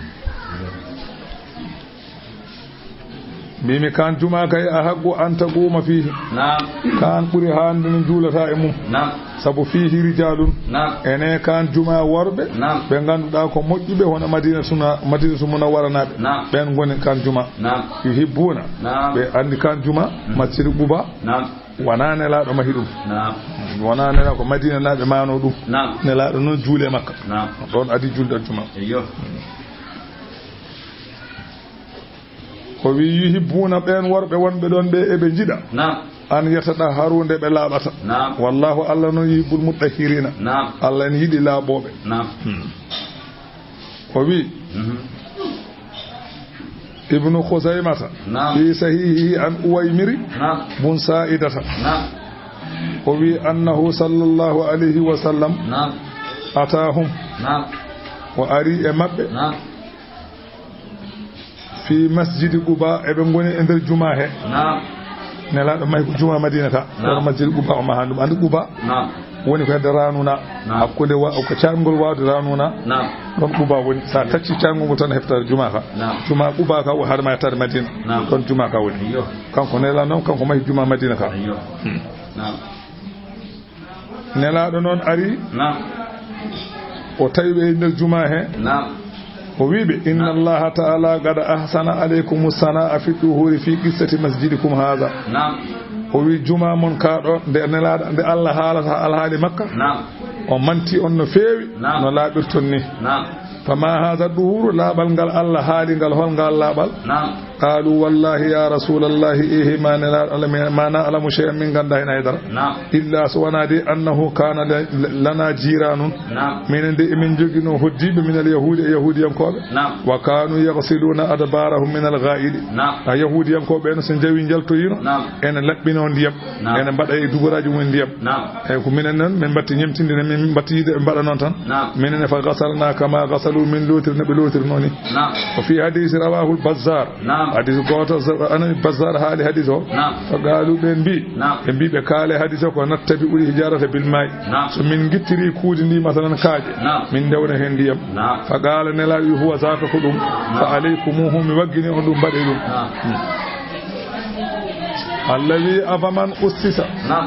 Mbimi kan juma kay a haqqu an taquma fiihi. Naam. Kan ɓuri hande no juulata e mum. Naam. Sabu fiihi rijaalun. Naam. Ene kan juma worɓe. Naam. Ɓe ngannduɗaa ko moƴƴuɓe hono Madina suna, Madina sumuna waranaaɓe. Naam. Ɓeen ngoni kan juma. Naam. Yuhibbuna. Naam. Ɓe anndi kan juma. Mm. Masjid Quba. Naam. Wonaa Nelaaɗo mahi ɗum. Naam. Wonaa Nelaaɗo, ko Madina naaɓe maano ɗum. Naam. Nelaaɗo noon juule Makka. Naam. Ɗoon adi julde aljuma. Eyyo. O wi yuhibbuna, ɓeen worɓe wonɓe ɗoon ɓe eɓe njiɗa. Naam. An yatadahharu, nde ɓe laaɓata. Naam. Wallahu, Allah noon yuhibbul mutahhirina. Naam. Allah ene yiɗi laaɓooɓe. Naam. Hmm. O wi, mhm, Ibnu Khuzaymata, naam, fi sahihihi an Uwaymiri, naam, bun Sa'idata. Naam. O wi annahu sallallahu alayhi wa sallam, naam, atahum. Naam. O ari e maɓɓe. Naam. Fi masjidi Quba, eɓe ngoni e nder juma he. Naam. Nelaaɗo mahi ko juma Madina ka. Naam. Kono masjidi Quba o maha ɗum. Anndi Quba? Naam. Woni ko hedde Ranuna. Naam. Hakkunde wa-, ko caangol waawde Ranuna. Naam. Ɗon Quba woni. Sa tacci caangol ngol tan a heftat juma ka. Naam. Juma Quba ka o harma yettaade Madina. Naam. Ɗon juma ka woni. Iyo. Kanko Nelaaɗo noon, kanko mahi juma Madina ka. Iyo. Hmm. Naam. Nelaaɗo noon ari, naam, o tawi ɓe e nder juma he. Naam. O wi ɓe, "Inna, naam, Allaha ta'ala qad ahsana alaykumu sana'a fi duhuri fi qissati masjidikum hadha." Naam. O wi, "Juma mon ka ɗo, nde Nelaaɗo, nde Allah haalata alhaali Makka, naam, o manti on no feewi, naam, no laaɓirton ni. Naam. Fama hadha duhuru, laaɓal ngal Allah haali ngal, hol ngal laaɓal?" Naam. قالوا والله يا رسول الله، إيه ما نرى، ما نعلم شيئا، من غندا هنا يدر. نعم. إلا سوانا دي أنه كان ل-، لنا جيران. نعم. Minen de emin njogino hoddiiɓe min al-yahuudi, e yahuudiyankooɓe. Naam. Wa kaanu yaghsiluuna adbaarahum min al-ghaa'idi. Naam. A yahuudiyankooɓe en, so njawi njaltoyiino, Naam. ene laɓɓinoo ndiyam. Naam. Ene mbaɗa e duboraaji mum ndiyam. Naam. Eyi, ko minen noon, min mbatti ñemtinde, min mbatti yiide ɓe mbaɗa noon tan. Naam. Minen ne, fa ghasalnaa kamaa ghasaluu, min lootiri no ɓe lootirnoo ni. Naam. Wa fii hadiisi rawaahul Bazzaar. Naam. Hadis gooto, so, anani Bazzaar haali hadis o. Naam. Fa qaaluu, ɓe mbi, Naam. ɓe mbi ɓe kaale hadis o ko nattabi'ul hijaarata bil maa'i. Naam. So min ngittiri kuudi ndi, masalan, kaaƴe, Naam. min ndewna heen ndiyam. Naam. Fa qaala, Nelaaɗo wi, huwa zaaka ko ɗum. Naam. Fa alaykumuhu, mi waggini on ɗum, mbaɗe ɗum. Naam. Hmm. Allazi afaman ussisa. Naam.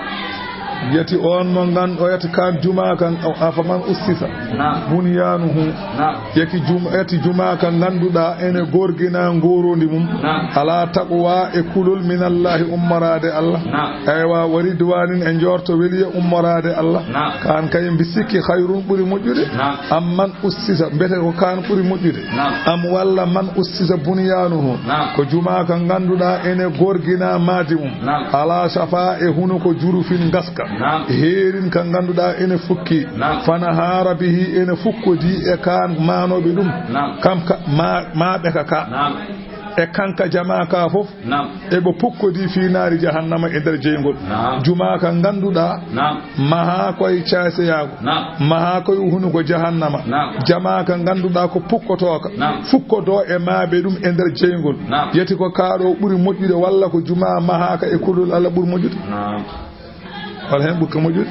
Yati on mo ngan-, o yati kan juma kan, o afaman ussisa. Naam. Bunyaanuhu. Naam. Yaki jum-, yati juma ka ngannduɗaa ene gorgina ngoroondi mum. Naam. Ala taqwa e kulol minallaahi ummoraade Allah. Naam. Aywa, wa ridwaanin e njorto weliya ummoraade Allah. Naam. Kaan kay mbi sikki khayrun ɓuri moƴƴude. Naam. Amman ussisa, mbete ko kaan ɓuri moƴƴude. Naam. Am walla man ussisa bunyaanuhu. Naam. Ko juma ka ngannduɗaa ene gorgina maadi mum. Naam. Ala shafa e hunuko jurufin ngaska. Naam. Heerin ka ngannduɗaa ene fukki. Naam. Fanahaara bihi ene fukkodi e kaan maanooɓe ɗum. Naam. Kam ka ma, maaɓe ka ka. Naam. E kanka jama ka fof. Naam. E ɓe pukkodi fii naari jahannama e nder jeyngol. Naam. Juma ka ngannduɗaa. Naam. Maha koye caaseyaago. Naam. Maha koye hunuko jahannama. Naam. Jama ka ngannduɗaa ko pukkotooka. Naam. Fukkodo e maaɓe ɗum e nder jeyngol. Naam. Yati ko kaaɗo ɓuri moƴƴude walla ko juma mahaaka e kulol Allah ɓuri moƴƴude? Naam. Wala heen ɓuri ka moƴƴude?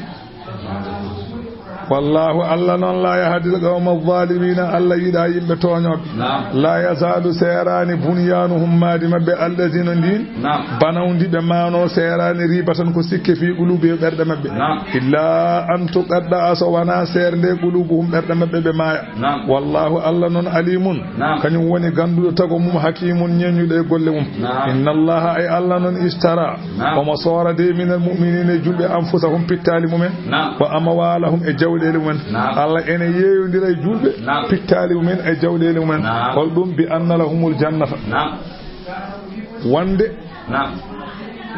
Wallaahu, Allah noon, laa yahdil qawma zaalimiina, Allah yiɗaa yimɓe tooñooɓe. Naam. Laa yazaalu, seeraani, bunyaanuhum, maadi maɓɓe, allaziina, ndiin, Naam. banawndi ɓe maanoo, seeraani, riibatan, ko sikke, fii quluubihim, ɓerɗe maɓɓe. Naam. Illaa an tuqatta'a, so wanaa seernde, quluubuhum, ɓerɗe maɓɓe, ɓe maaya. Naam. Wallaahu, Allah noon, aliimun, Naam. kañum woni gannduɗo tago mum, hakiimun, ñeeñuɗo e golle mum. Naam. Inna Allaha, ay Allah noon, ishtara, Naam. omo soora de minal mu'miniina e julɓe, anfusahum, pittaali mumen, Naam. wa amwaalahum, e jawɗeele mumen. Naam. Allah ene yeeyondira e julɓe, Naam. pittaali mumen e jawɗeele mumen. Naam. Hol ɗum? Bi anna lahumul jannata. Naam. Wonde Naam.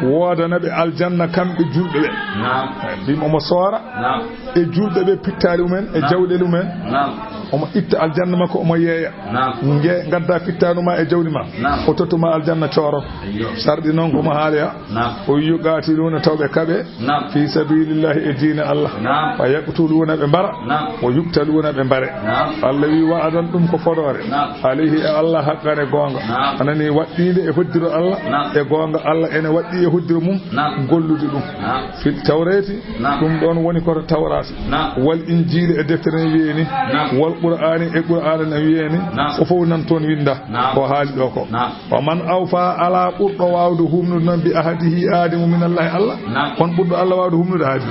woodana ɓe aljanna kamɓe julɓe ɓe. Naam. Mbimi omo soora Naam. e julɓe ɓe pittaali mumen e Naam. jawɗeele mumen. Naam. Omo itta aljanna makko, omo yeeya. Naam. Nge gadda pittaanu ma e jawdi ma. Naam. O tottu ma aljanna cooro. Ayyo. Sarɗi noon ko mo haali ha. Naam. O wi yuqaatiluuna taw ɓe kaɓe. Naam. Fii sabiilillahi e diine Allah. Naam. Fa yaqtuluuna ɓe mbara. Naam. Wa yuqtaluuna ɓe mbare. Naam. Allah wi wa'adan ɗum ko fodoore. Naam. Alayhi e Allah haqqan e goonga. Naam. Anani waɗɗiinde e hoddiro Allah. Naam. E goonga Allah ene waɗɗi e hoddiro mum. Naam. Gollude ɗum. Naam. Fil tawreeti. Naam. Ɗum ɗoon woni ko to tawraati. Naam. Wal injiili e deftere ne wiyeeni. Naam. Wal qur'aani e qur'aana ne wiyeeni. Naam. Ko fof nan toon winda. Naam. Ko haali ɗo ko. Naam. Wa man awfa, alaa ɓurɗo waawde humnude noon bi ahdihi aadi mum min Allahi Allah. Naam. On ɓurɗo Allah waawde humnude haadi.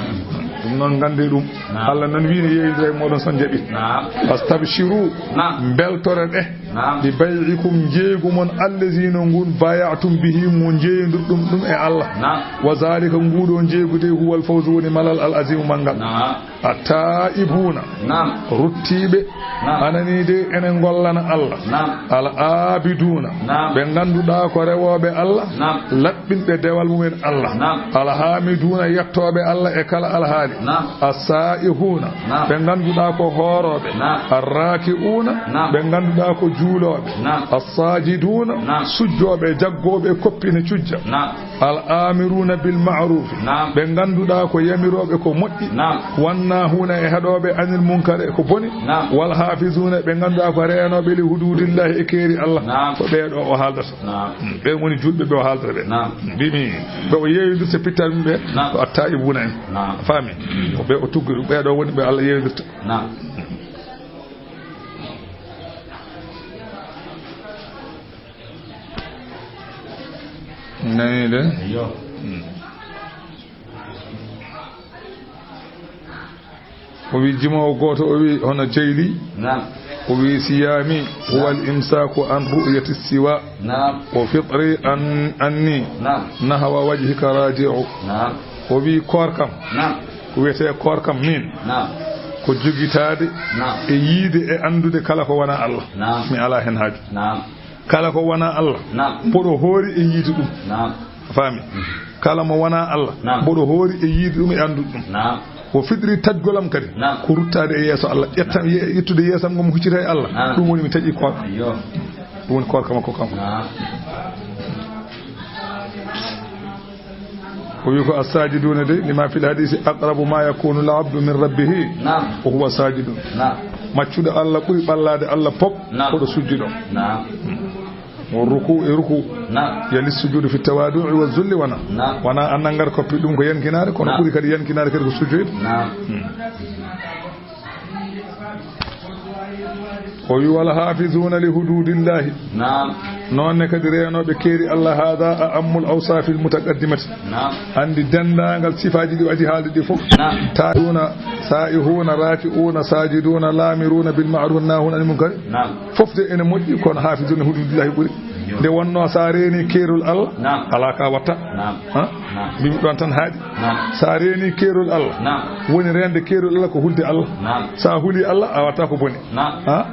Ɗum noon nganndee ɗum. Naam. Allah noon wiyi ne yeeyondira e mooɗon so on njaɓi. Naam. Fastabshiru. Naam. Mbeltore ɗe. Naam. Bi bay'ikum njeeygu mon allazi no ngun baya'tum bihi mo njeeyondirɗum ɗum e Allah. Naam. Wa zalika nguɗo njeeygu de huwal fawzu woni malal al azimu manngal. Naam. Attaa'ibuna. Naam. Ruttiiɓe. Naam. Anani de ene ngollana Allah. Naam. Al aabiduna. Naam. Ɓe ngannduɗaa ko rewooɓe Allah. Naam. Laɓɓinɓe dewal mumen Allah. Naam. Al haamiduna yettooɓe Allah e kala alhaali. Naam. As saa'ihuna. Naam. Ɓe ngannduɗaa ko hoorooɓe. Naam. Ar raaki'una. Naam. Ɓe ngannduɗaa ko juulooɓe. Naam. As saajiduna. Naam. Sujjooɓe, jaggooɓe, koppi ne cujja. Naam. Al aamiruuna bil ma'ruufi. Naam. Ɓe ngannduɗaa ko yamirooɓe ko moƴƴi. Naam. Wan naahuuna e haɗooɓe anil munkari e ko boni. Naam. Wal haafizuuna ɓe ngannduɗaa ko reenooɓe li huduudillahi e keeri Allah. Naam. Ko ɓee ɗo o haaldata. Naam. Ɓe woni julɓe ɓe o haaldata ɓe. Naam. Mbimi ɓe o yeeyondirta pittaali mum ɓe. Naam. Ko attaa'ibuuna en. Naam. Faami? Ko ɓe o tuggi, ɓee ɗo woni ɓe Allah yeeyondirta. Naam. Nani de? Yo. Hmm. O wi jimoowo gooto, o wi hono jeyli. Naam. O wi siyaami huwa al imsaaku an ru'yati siwa. Naam. O fitri an, anni. Naam. Nahwa wajhika raji'u. Naam. O wi koorkam. Naam. Ko wiyetee koorkam min. Naam. Ko jogitaade Naam. e yiide e anndude kala ko wonaa Allah. Naam. Mi alaa heen haaju. Naam. Kala ko wonaa Allah, naam, mboɗo hoori e yiide ɗum. Naam. A faami? Kala mo wonaa Allah, naam, mboɗo hoori e yiide ɗum e anndude ɗum. Naam. Wo fitiri taƴgol am kadi, naam, ko ruttaade e yeeso Allah, ƴetta-, ye-, ƴettude yeesam ngam huccita e Allah. Naam. Ɗum woni mi taƴi koorka. Ayyo. Ɗum woni koorka makko kanko. Naam. O wi ko as-sajiduna de, lima fil hadisi aqrabu ma yakunu al-abdu min rabbihi, naam, wa huwa sajidun. Naam. Maccuɗo Allah ɓuri ɓallaade Allah pop, naam, koɗo sujjuɗo. Naam. Wo ruku e ruku. Naam. Yali sujudu fi tawadu'i wa zulli wana. Naam. Wana annan ngar koppi ɗum ko yankinaare, kono, naam, ɓuri kadi yankinaare kadi ko sujjoyde. Naam. Hmm. O wi, "Wal hafizuna li hududillahi." Naam. Noon ne kadi reenooɓe keeri Allah, hada a ammul awsafil mutaqaddimati. Naam. Anndi denndaangal sifaaji ɗi o adi haalde ɗi fof. Naam. Taa'uuna, saa'ihuna, raaki'uuna, saajiduna, laamiruna bil ma'ruf, nahuna anil munkari. Naam. Fof de ene moƴƴi, kono hafizuna hududillahi ɓuri. Yo. Nde wonnoo so a reeni keerol Allah, naam, alaa ka watta. Naam. Ha? Naam. Mbimi ɗoon tan haaɗi. Naam. So a reeni keerol Allah, naam, woni reende keerol Allah ko hulde Allah. Naam. So a huli Allah, a watta ko boni. Naam. Ha?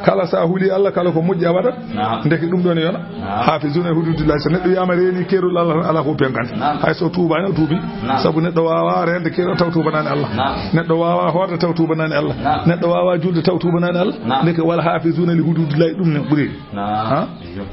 Kala so a huli Allah, kala ko moƴƴi a waɗat. Naam. Ndeke ɗum ɗoon e yona. Naam. Hafizuna hududillahi. So neɗɗo wiyama reeni keerol Allah tan, alaa ko penkante. Naam. Hay so tuubaani, o tuubi. Naam. Sabu neɗɗo waawa reende keerol taw tuubanaani Allah. Naam. Neɗɗo waawa hoorde taw tuubanaani Allah. Naam. Neɗɗo waawa julde taw tuubanaani Allah. Naam. Ndeke wal hafizuna li hududillahi ɗum ne ɓuri. Naam. Ha? Iyo.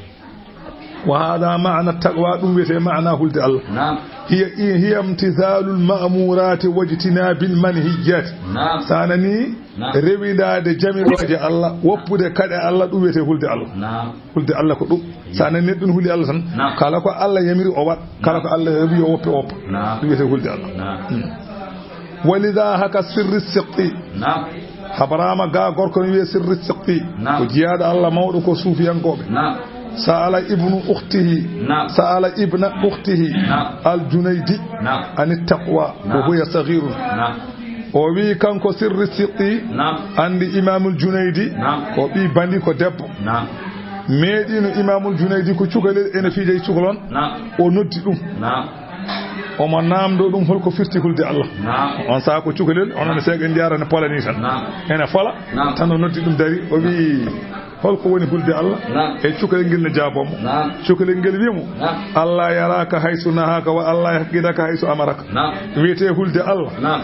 Wa hada maana taqwa, ɗum wiyetee maana hulde Allah. Naam. Hiya, hiya imtithalul ma'murati wajtinabil manhiyati. Naam. Sa nani, naam, rewindaade jamirooje Allah, woppude kaɗe Allah, ɗum wiyetee hulde Allah. Naam. Hulde Allah ko ɗum. Sa nani neɗɗo ne huli Allah tan, naam, kala ko Allah yamiri o waɗ, kala ko Allah yamiri o woppa, o woppa. Naam. Ɗum wiyetee hulde Allah. Naam. Hmm. Walida haka sirri siqi. Naam. Habarama ga gorko ne wiye sirri siqi. Naam. Ko jiyaaɗo Allah mawɗo ko suufiyankooɓe. Naam. Sa'ala ibnu ukhtihi. Naam. Sa'ala ibna ukhtihi. Naam. Al Junaydi. Naam. Ani taqwa. Naam. Wa huwa saghirun. Naam. O wi kanko sirri siqi. Naam. Anndi Imamul Junaydi. Naam. Ko ɓii bandi ko debbo. Naam. Meeɗino Imamul Junaydi ko cukalel ene fiija e cukalon. Naam. O noddi ɗum. Naam. Omo naamndoo ɗum holko firti hulde Allah. Naam. On saha ko cukalel, onon seeɗa en njaara ne pola ni tan. Naam. Ene fola, naam, tan o noddi ɗum dari, o wi, "Holko woni hulde Allah?" Naam. E cukalel ngel ne jaaboo mo. Naam. Cukalel ngel wi mo, naam, "Allah yaraka haysu nahaka wa Allah yafqidaka haysu amaraka." Naam. Wiyetee hulde Allah. Naam.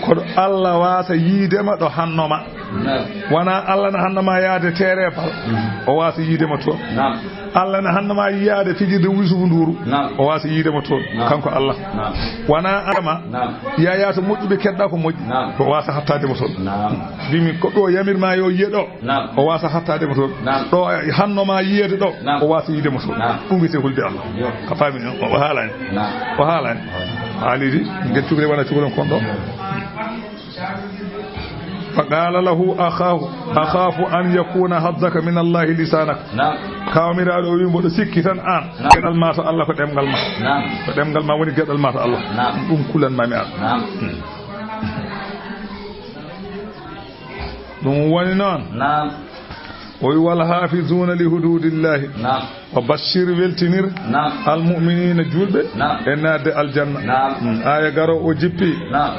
Koɗo Allah waasa yiide ma ɗo hanno ma. Naam. Wona Allah ne hanno ma yaade teere bal. Mm. O waasa yiide ma toon. Naam. Allah ne hanno ma yaade fijirde Yusufu Nduuru. Naam. O waasa yiide ma toon. Naam. Kanko Allah. Naam. Wona Adama. Naam. Yaya to moƴƴuɓe keɗɗa ko moƴƴi. Naam. O waasa hattaade ma toon. Naam. Mbimi ko ɗo yamir ma yo yiye ɗo. Naam. O waasa hattaade ma toon. Naam. Ɗo hanno ma yiyeede ɗo. Naam. O waasa yiide ma toon. Naam. Ɗum wiyetee hulde Allah. Yo. A faami? O haalani. Naam. O haalani. Haalidi. Ngel cukalel wona cukalel kon ɗo. Fa qala lahu akhahu, "Akhafu an yakuna hazzaka min Allahi lisanak." Naam. Kaamiraaɗo o wi, "Mboɗo sikki tan aan, naam, geɗal ma to Allah ko ɗemngal ma." Naam. Ko ɗemngal ma woni geɗal ma to Allah. Naam. Ɗum kulan ma mi aan. Naam. Ɗum woni noon. Naam. O wi, "Wal hafizuna li hududillahi." Naam. Wa bashir, weltinir, naam, al mu'minina, julɓe, naam, e naatde aljanna. Naam. Mm, aya garo o jippi. Naam.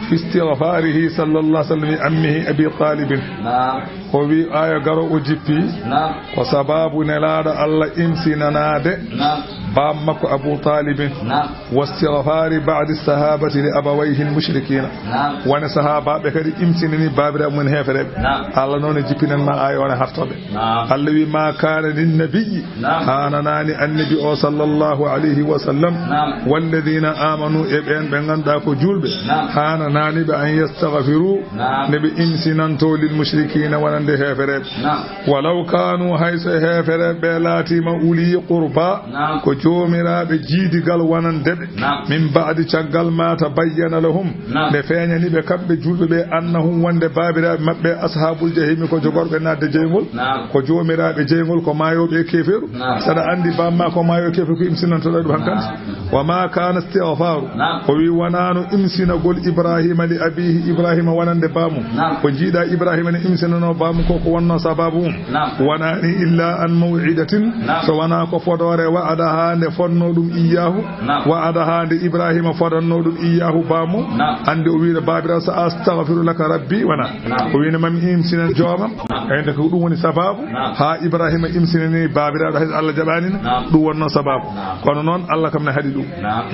Fi istighfarihi sallallahu alaihi wasallam li ammihi Abi Talibin. Naam. O wi aya garo o jippi. Naam. Ko sababu Nelaaɗo Allah imsinanaade, naam, baam makko Abu Talibin. Naam. Wa istighfari ba'di sahabati li abawayhi al mushrikina. Naam. Wone sahaabaaɓe kadi imsinani baabiraaɓe mum heefereɓe. Naam. Allah noon e jippinan ma aya on e hartoɓe. Naam. Allah wi, "Ma kana lin nabiyyi." Naam. Haananaani annabi o sallallahu alayhi wa sallam. Naam. Walladina amanu, e ɓeen ɓe ngannduɗaa ko juulɓe. Naam. Haananaani ɓe an yastaghfiru. Naam. Nde ɓe imsinanto lil mushrikina wonande heefereɓe. Naam. Walaw kanu, hayso heefereɓe ɓe laatiima uli qurba. Naam. Ko joomiraaɓe jiidigal wonande ɓe. Naam. Min ba'di, caggal ma tabayyana lahum. Naam. Nde feeñani ɓe kamɓe juulɓe ɓe, annahum, wonde baabiraaɓe maɓɓe, ashaabul jahimi, ko jogorɓe naatde jeyngol. Naam. Ko joomiraaɓe jeyngol, ko maayooɓe e keefeeru. Naam. Saɗa anndi baam ma ko maayooɓe keefeeru, ko imsinantoɗaa ɗum hankadi? Naam. Wa ma kana istighfaru. Naam. O wi wonaano imsinagol Ibrahima li abihi, Ibrahima wonande baamum. Naam. Ko jiiɗa Ibrahima ne imsinano baamum. Ko ko wonno sababu mum. Naam. Wonani illa an maw'idatin. Naam. So wona ko fodoore wa'adaha nde fodno ɗum iyyahu. Naam. Wa'adaha nde Ibrahima fodanno ɗum iyyahu baamu. Naam. Andi o wi'no baabiraɗo sa astaghfiru laka rabbi wona. Naam. O wi'no mami imsinan joomam. Naam. Eyyi, nde ko ɗum woni sababu. Naam. Ha Ibrahima imsinani baabiraɗo hay Allah jaɓanina. Naam. Ɗum wonno sababu. Naam. Kono noon Allah kam ne haɗi ɗum. Naam.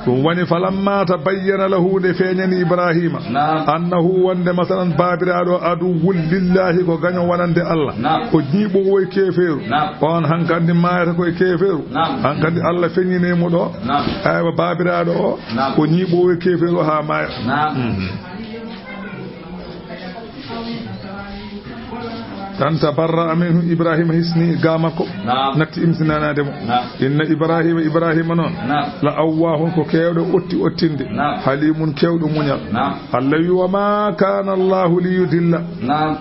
Ɗum woni falamma tabayyana lahu, nde feeñani Ibrahima. Naam. Annahu, wonde masalan baabiraɗo aduwwun lillahi, ko gaño wonande Allah. Naam. O ñiiɓoowo e keefeeru. Naam. On hankadi maayata ko e keefeeru. Naam. Hankadi Allah feññini mo ɗo. Naam. Aywa, baabiraɗo o, naam, ko ñiiɓoowo e keefeeru ha maaya. Naam. Mhm. Tan tabarra'a minhu, Ibrahima hisni ga makko. Naam. Natti imsinanade mo. Naam. Inna Ibrahima, Ibrahima noon. Naam. La awwahun, ko keewɗo otti ottinde. Naam. Halimun, keewɗo muñal. Naam. Allah wi, "Wa ma kana Allahu li yudilla." Naam.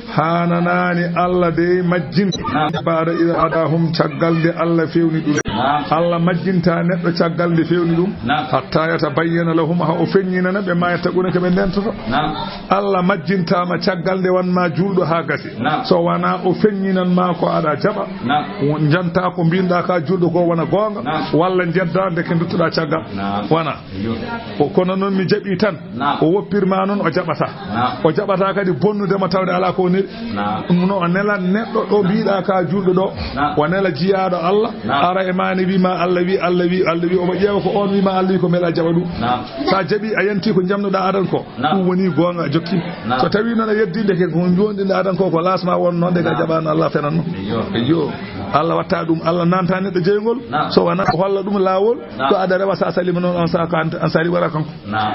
Hananani Allah dey majjin. Naam. Ba'da idh hadahum, caggal nde Allah fewni ɗum. Naam. Allah majjinta neɗɗo caggal nde fewni ɗum. Naam. Hatta yatabayyana lahum, ha o feññinana ɓe ma yattaquna, ko ɓe ndentoto. Naam. Allah majjintama caggal nde wanma julɗo ha gasi. Naam. So wona o feññinan ma ko aɗa jaɓa. Naam. Won janta ko mbinɗa ka julɗo ko wona goonga. Naam. Walla jedda ndeke duttuɗa caggal. Naam. Wona. Yo. Ko, kono noon mi jaɓi tan. Naam. O woppirma noon o jaɓata. Naam. O jaɓata kadi bonnude ma tawde ala ko o neli. Naam. Ɗum no o nela neɗɗo ɗo mbiɗa ka julɗo ɗo. Naam. O nela jiyaaɗo Allah. Naam. Ara e ma ne wi ma Allah wi, Allah wi, Allah wi. Omo ƴeewa ko on wi ma Allah wi ko mbeɗa jaɓa ɗum. Naam. Sa jaɓi a yanti ko jamnoɗa adan ko. Naam. Ɗum woni goonga a jokki. Naam. So tawi noon a yeddi ndeke ko jonɗinɗa adan ko, ko lasma won noon ndeke a jaɓano Allah fenan noon. Eyyo. Eyyo. Allah watta ɗum, Allah nanta neɗɗo jeygol. Naam. So wona o holla ɗum laawol. Naam. To aɗa rewa sa salima noon on sa ko an, an sali wara kanko. Naam.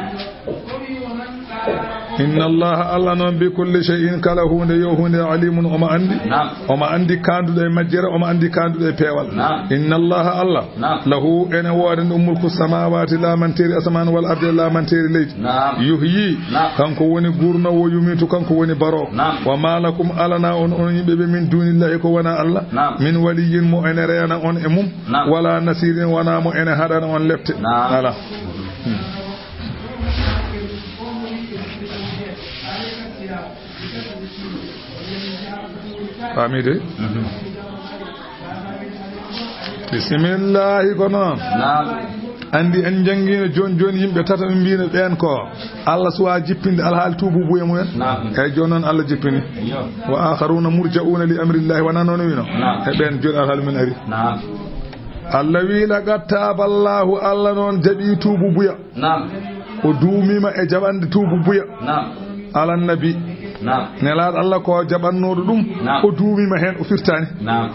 Inna Allah, Allah noon bi kulli shay'in, kala huunde yo huunde, alimun, omo andi. Naam. Omo andi kanduɗo e majjere, omo andi kanduɗo e peewal. Naam. Inna Allah, Allah. Naam. Lahu, ene woodani ɗum mulku samawati, lamanteeri asaman, wal ardi, lamanteeri leydi. Naam. Yuhyi, naam, kanko woni gurnowo, yumitu, kanko woni baro. Naam. Wa ma lakum, alana on, on yimɓe ɓe, min dunillahi, ko wona Allah. Naam. Min waliyyin, mo ene reena on e mum. Naam. Wala nasirin, wona mo ene haɗana on lepte. Naam. Ala. Hmm. Faami de? Mhm. Bisimillahi, ko noon. Naam. Anndi en njanngiino jooni jooni yimɓe tata, min mbiino ɓeen ko Allah suwaa jippinde alhaali tuubuubuya mumen. Naam. Eeyi, jooni noon Allah jippini. Iyo. Wa akharuna murja'una li amrillahi, wonaa noon o wiino? Naam. E ɓeen jooni alhaali men ari. Naam. Allah wii, "Laqad taaballahu", Allah noon jaɓii tuubuubuya. Naam. O duumiima e jaɓande tuubuubuya. Naam. Alan nabi. Naam. Nelaaɗo Allah ko jaɓannooɗo ɗum. Naam. O duumiima heen, o firtaani. Naam.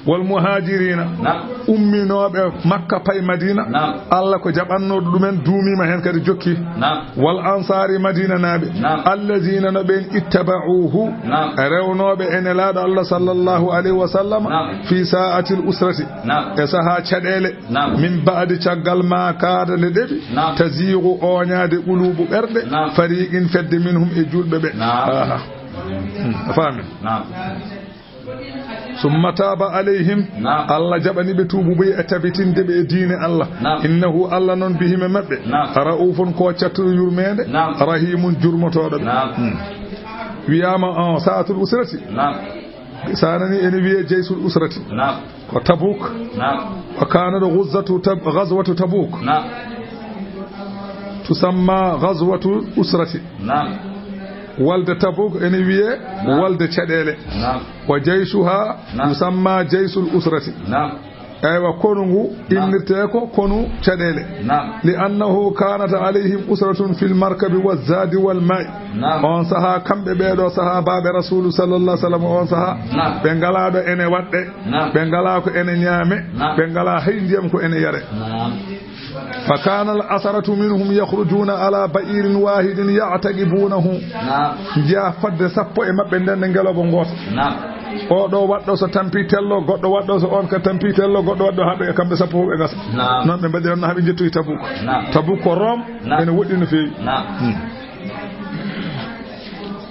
Wal muhaajiriina. Naam. Umminooɓe Makka payi Madiina. Naam. Allah ko jaɓannooɗo ɗumen, duumiima heen kadi jokki. Naam. Wal ansaari, Madiinanaaɓe. Naam. Allaziina, no ɓeen, ittaba'uuhu. Naam. Rewnooɓe e Nelaaɗo Allah sallallahu alayhi wa sallam. Naam. Fii saa'atil usrati. Naam. E sahaa caɗeele. Naam. Min ba'di, caggal ma kaada nde ɗeɓi. Naam. Taziigu, ooñaade, quluubu, ɓerɗe. Naam. Fariiqin, fedde, minhum, e juulɓe ɓe. Naam. Aha. Hmm, a faami? Naam. Summa taaba alayhim. Naam. Allah jaɓani ɓe tuubuubuya e tabitinde ɓe e diine Allah. Naam. Innahu, Allah noon, bihim, e maɓɓe. Naam. Ra'uufun, ko cattuɗo yurmeende. Naam. Rahiimun, jurmotooɗo ɓe. Naam. Hmm. Wiyaama on saatul usrati. Naam. Sanani ene wiyee jaysul usrati. Naam. Ko Tabuk. Naam. Wa kaanat ghazwatu Tab-, ghazwatu Tabuk. Naam. Tusamma ghazwatu usrati. Naam. Wolde Tabuk ene wiyee wolde caɗeele. Naam. Wa jayshuha, naam, yusamma jaysul usrati. Naam. Eywa, konu ngu, naam, innirtee ko konu caɗeele. Naam. Li annahu kanat alayhim usratun fil markabi wa zadi wal ma'i. Naam. On saha, kamɓe ɓeeɗo sahabaaɓe Rasulu sallallahu alaihi wasallam, on saha, naam, ɓe ngalaa ɗo ene waɗɗe, naam, ɓe ngalaa ko ene ñaame, naam, ɓe ngalaa hay ndiyam ko ene yare. Naam. Fa kana al asharatu minhum yakhrujuna ala ba'irin wahidin ya'taqibunahu. Naam. Njiya fodde sappo e maɓɓe nden, nde ngelooba gooto. Naam. O ɗo waɗɗo so tampi tello, goɗɗo waɗɗo so on ka tampi tello, goɗɗo waɗɗo, haa ɓe kamɓe sappo fof ɓe ngasa. Naam. Noon ɓe mbaɗiranno haa ɓe njettoyi Tabuk. Naam. Tabuk ko Rome, naam, ene woɗɗi no feewi. Naam. Hmm.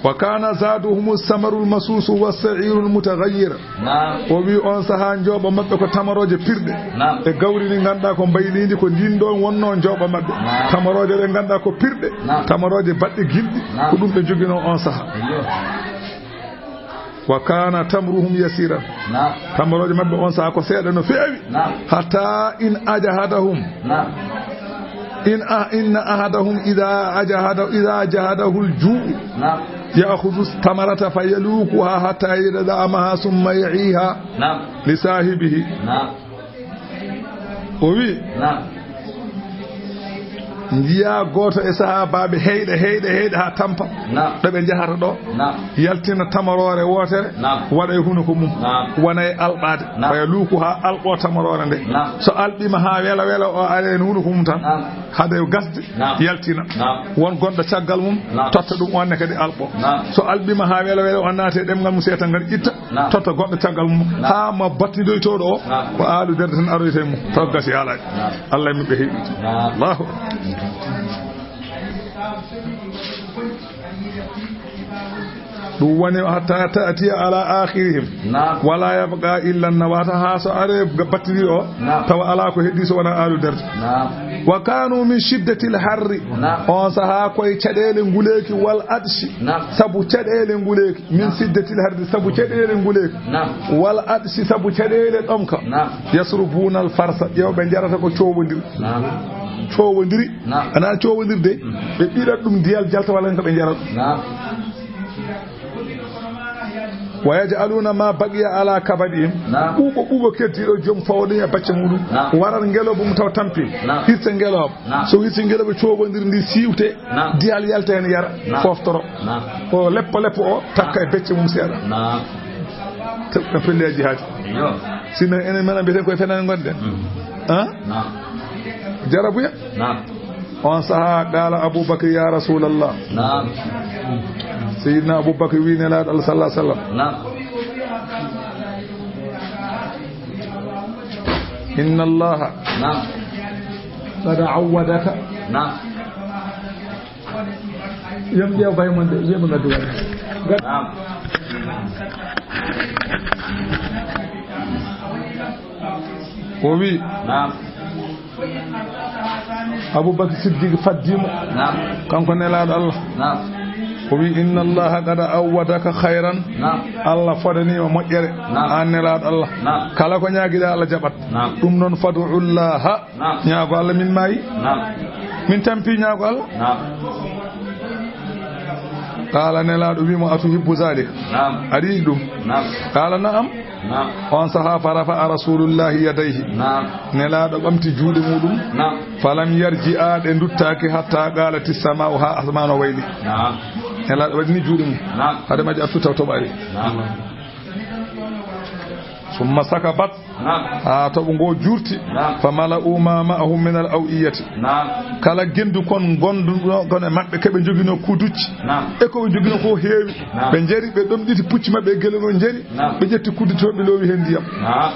Wa kana zaduhumu samarul masusu wa sa'irul mutaghayyir. Naam. O wi on saha njooɓa maɓɓe ko tamarooje pirɗe. Naam. E gawri ndi ngannduɗaa ko mbayliindi, ko ndiin ɗoon wonnoo njooɓa maɓɓe. Naam. Tamarooje ɗe ngannduɗaa ko pirɗe, naam, tamarooje baɗɗe gilɗi, naam, ko ɗum ɓe njoginoo on saha. Iyo. Wa kana tamruhum yasiran. Naam. Tamrooje maɓɓe on saha ko seeɗa no feewi. Naam. Hatta in ajahadahum. Naam. In a-, inna ahadahum idha ajahada, idha ajahadahu al-ju'u. Naam. Ya'khudhu tamarata fayalukuha hatta yad'amaha thumma ya'iha. Naam. Li sahibihi. Naam. O wi, naam, njiya gooto e sahaabaaɓe heyɗa, heyɗa, heyɗa haa tampa. Naam. Ɗo ɓe njahata ɗo. Naam. Yaltina tamaroore wootere. Naam. Waɗa e hunuko mum. Naam. Wona e alɓaade. Naam. Oya luuku haa alɓo tamaroore nde. Naam. So alɓiima haa wela wela o ara e hunuko mum tan. Naam. Hade gasde. Naam. Yaltina. Naam. Won gonɗo caggal mum. Naam. Totta ɗum, on ne kadi alɓo. Naam. So alɓiima haa wela wela o naati e ɗemngal mum seetangal itta. Naam. Totta goɗɗo caggal mum. Naam. Haa ma battidoytooɗo o. Naam. Ko aalu derde tan aroyta e mum. Taw gasi haalaani. Naam. Allah e mum ɓe heɓi. Naam. Allahu akbar. Ɗum woni hatta ta'tiya ala akhirihim. Naam. Wala yabqa illa nawata, haa so are battidiɗo o. Naam. Tawa ala ko heddi so wona aalu derde. Naam. Wa kanu min shiddatil harri. Naam. On saha koye caɗeele nguleeki wal atshi. Naam. Sabu caɗeele nguleeki. Min, naam, shiddatil harri, sabu caɗeele nguleeki. Naam. Wal atshi, sabu caɗeele ɗomka. Naam. Yashrubuna al farsa, ƴeew ɓe njarata ko coowondiri. Naam. Coowondiri. Naam. Ana coowondirde, mm, ɓe ɓiɗat ɗum ndiyal jalta walla ko ɓe njarat. Naam. Wa yaj'aluna ma baqiya ala kabadihim. Naam. Ɓuuɓo, ɓuuɓo keddiiɗo joom fawɗo e bacce muɗum. Naam. Waran ngelooba mum taw tampi. Naam. Hirsa ngelooba. Naam. So hirsi ngelooba coowondiri ndi siwte. Naam. Diyal yalta heen yara. Naam. Foftoro. Naam. O leppo leppo o takka e becce mum seeɗa. Naam. Te-, ko pelleeji haadi. Yo. Sinno enen men mbiyeten koye fenaande ngonɗen. Mm. Han? Naam. Jarabuya? Naam. On saha, qala Abu Bakr, ya Rasulallah. Naam. Sayyidina Abu Bakr wi Nelaaɗo Allah sallallahu alaihi wasallam. Naam. Inna Allah, naam, qad awwadaka. Naam. Yom ƴeew bay mon de, yom ngaddu wala. Naam. O wi. Naam. Abubakar Siddiq faddi mo. Naam. Kanko Nelaaɗo Allah. Naam. O wi, "Inna Allaha qad awwadaka khayran." Naam. Allah fodani ma moƴƴere. Naam. An Nelaaɗo Allah. Naam. Kala ko ñaagiɗa Allah jaɓat. Naam. Ɗum noon, fad'u Allaha. Naam. Ñaago Allah, min maayi. Naam. Min tampi, ñaago Allah. Naam. Qala, Nelaaɗo wi mo, "Atuhibbu zalika?" Naam. Aɗa yiɗi ɗum? Naam. Qala, "Na'am." Naam. On saha, fa rafa'a Rasulullahi yadayhi. Naam. Nelaaɗo ɓamti juuɗe muɗum. Naam. Falam yarji'a, ɗe nduttaaki, hatta qalati sama'u, ha asmaan o wayli. Naam. Nelaaɗo waɗini juuɗe mum. Naam. Hade majje artu taw toɓaari. Naam. Summa sakabat. Naam. Haa toɓo ngo juurti. Naam. Fa mala'u ma ma'ahum min al-aw'iyati. Naam. Kala gendu kon gonduɗo kon e maɓɓe, ko ɓe joginoo kuducci. Naam. E ko ɓe joginoo ko heewi. Naam. Ɓe njari, ɓe ɗomɗiti pucci maɓɓe e gele ngo njari. Naam. Ɓe ƴetti kuddi to, ɓe loowi heen ndiyam. Naam.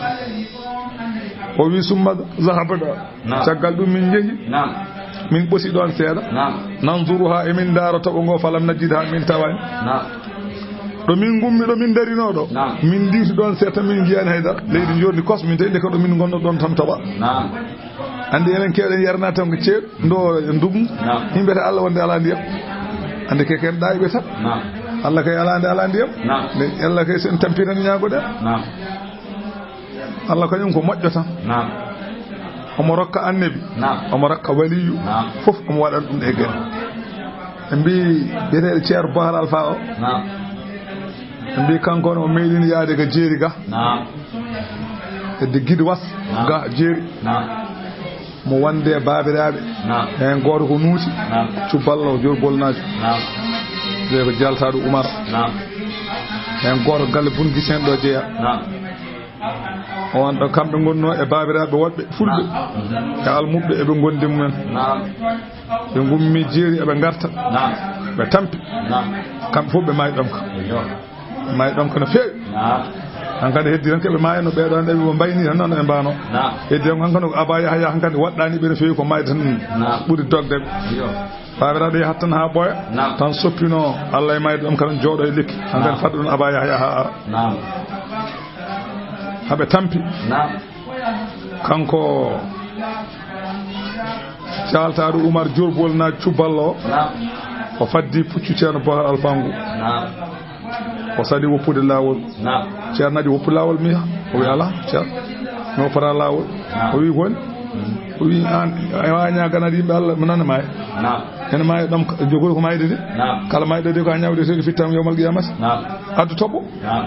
O wi, "Summa zahabna." Naam. Caggal ɗum min njehi. Naam. Min ɓosi ɗoon seeɗa. Naam. Nanzuruha, emin ndaara toɓo ngo, falam najidha, min tawaani. Naam. Ɗo min ngummi, ɗo min ndarinoo ɗo. Naam. Min ndiwti ɗoon seeɗa, min njiyaani hay dara. Leydi njoorndi kos, min tawi nde ko ɗo min ngonno ɗoon tan toɓa. Naam. Anndi enen keewɗen yarna tan ko ceeɗu, ndo e ndugngu. Naam. Yimɓe ta Allah wonde alaa ndiyam. Anndi ke ken ɗaayɓe tan. Naam. Allah kay alaa nde alaa ndiyam. Naam. Nde Allah kay sen tampi tan ñaagoɗen. Naam. Allah kañum ko moƴƴo tan. Naam. Omo rokka annabi. Naam. Omo rokka waliyu. Naam. Fof omo waɗan ɗum e gel. Ɓe mbi biyeteeɗo Ceerno Bohar Alfa o. Naam. Ɓe mbi kanko on o meeɗino yaade ga jeeri ga. Naam. Hedde Gidwas. Naam. Ga jeeri. Naam. Mo wonde baabiraaɓe. Naam. Heen gooto ko Nuuti. Naam. Cuballo Joor Bolnaajo. Naam. Wiye ko Jaltaaɗo Umar. Naam. Heen gooto galle Bun Gisen ɗo jeya. Naam. O won ɗo kamɓe ngonnoo e baabiraaɓe woɗɓe fulɓe. Naam. E almuɓɓe eɓe ngondi mumen. Naam. Ɓe ngummi jeeri eɓe ngarta. Naam. Ɓe tampi. Naam. Kamɓe fof ɓe maayi ɗomka. Eyyo. Maayi ɗomka no feewi. Naam. Hankadi heddi tan ko ɓe maayano ɓee ɗoon ɗe ɓe mbayni tan noon ɓe mbaano. Naam. Heddi tan hankadi ko Aba Yahya hankadi waɗɗaani ɓe no feewi ko maayde tan. Naam. Ɓuri dogde ɓe. Eyyo. Baabiraaɗo yahat tan haa ɓooya. Naam. Tan soppinoo Allah e maayde ɗomka tan jooɗo e lekki. Hankadi, naam, fadde ɗum Aba Yahya haa ara. Naam. Haa ɓe tampi. Naam. Kanko Jaltaaɗo Umar Joor Bolnaajo Cuballo. Naam. O faddi puccu Ceerno Bohar Alfa ngu. Naam. O sali woppude laawol. Naam. Ceerno Naji woppu laawol mi yaha. O wi alaa, Ceerno. Mi woppata laawol. Naam. O wi ko woni? Mm. O wi aan, a waawa ñaaganaade yimɓe Allah, mo nana maaya. Naam. Ene maaya ɗam, jogori ko maayde de. Naam. Kala maayɗo de ko a ñaawde seeɗa fittam yawmal qiyamati. Naam. Addu toɓo. Naam.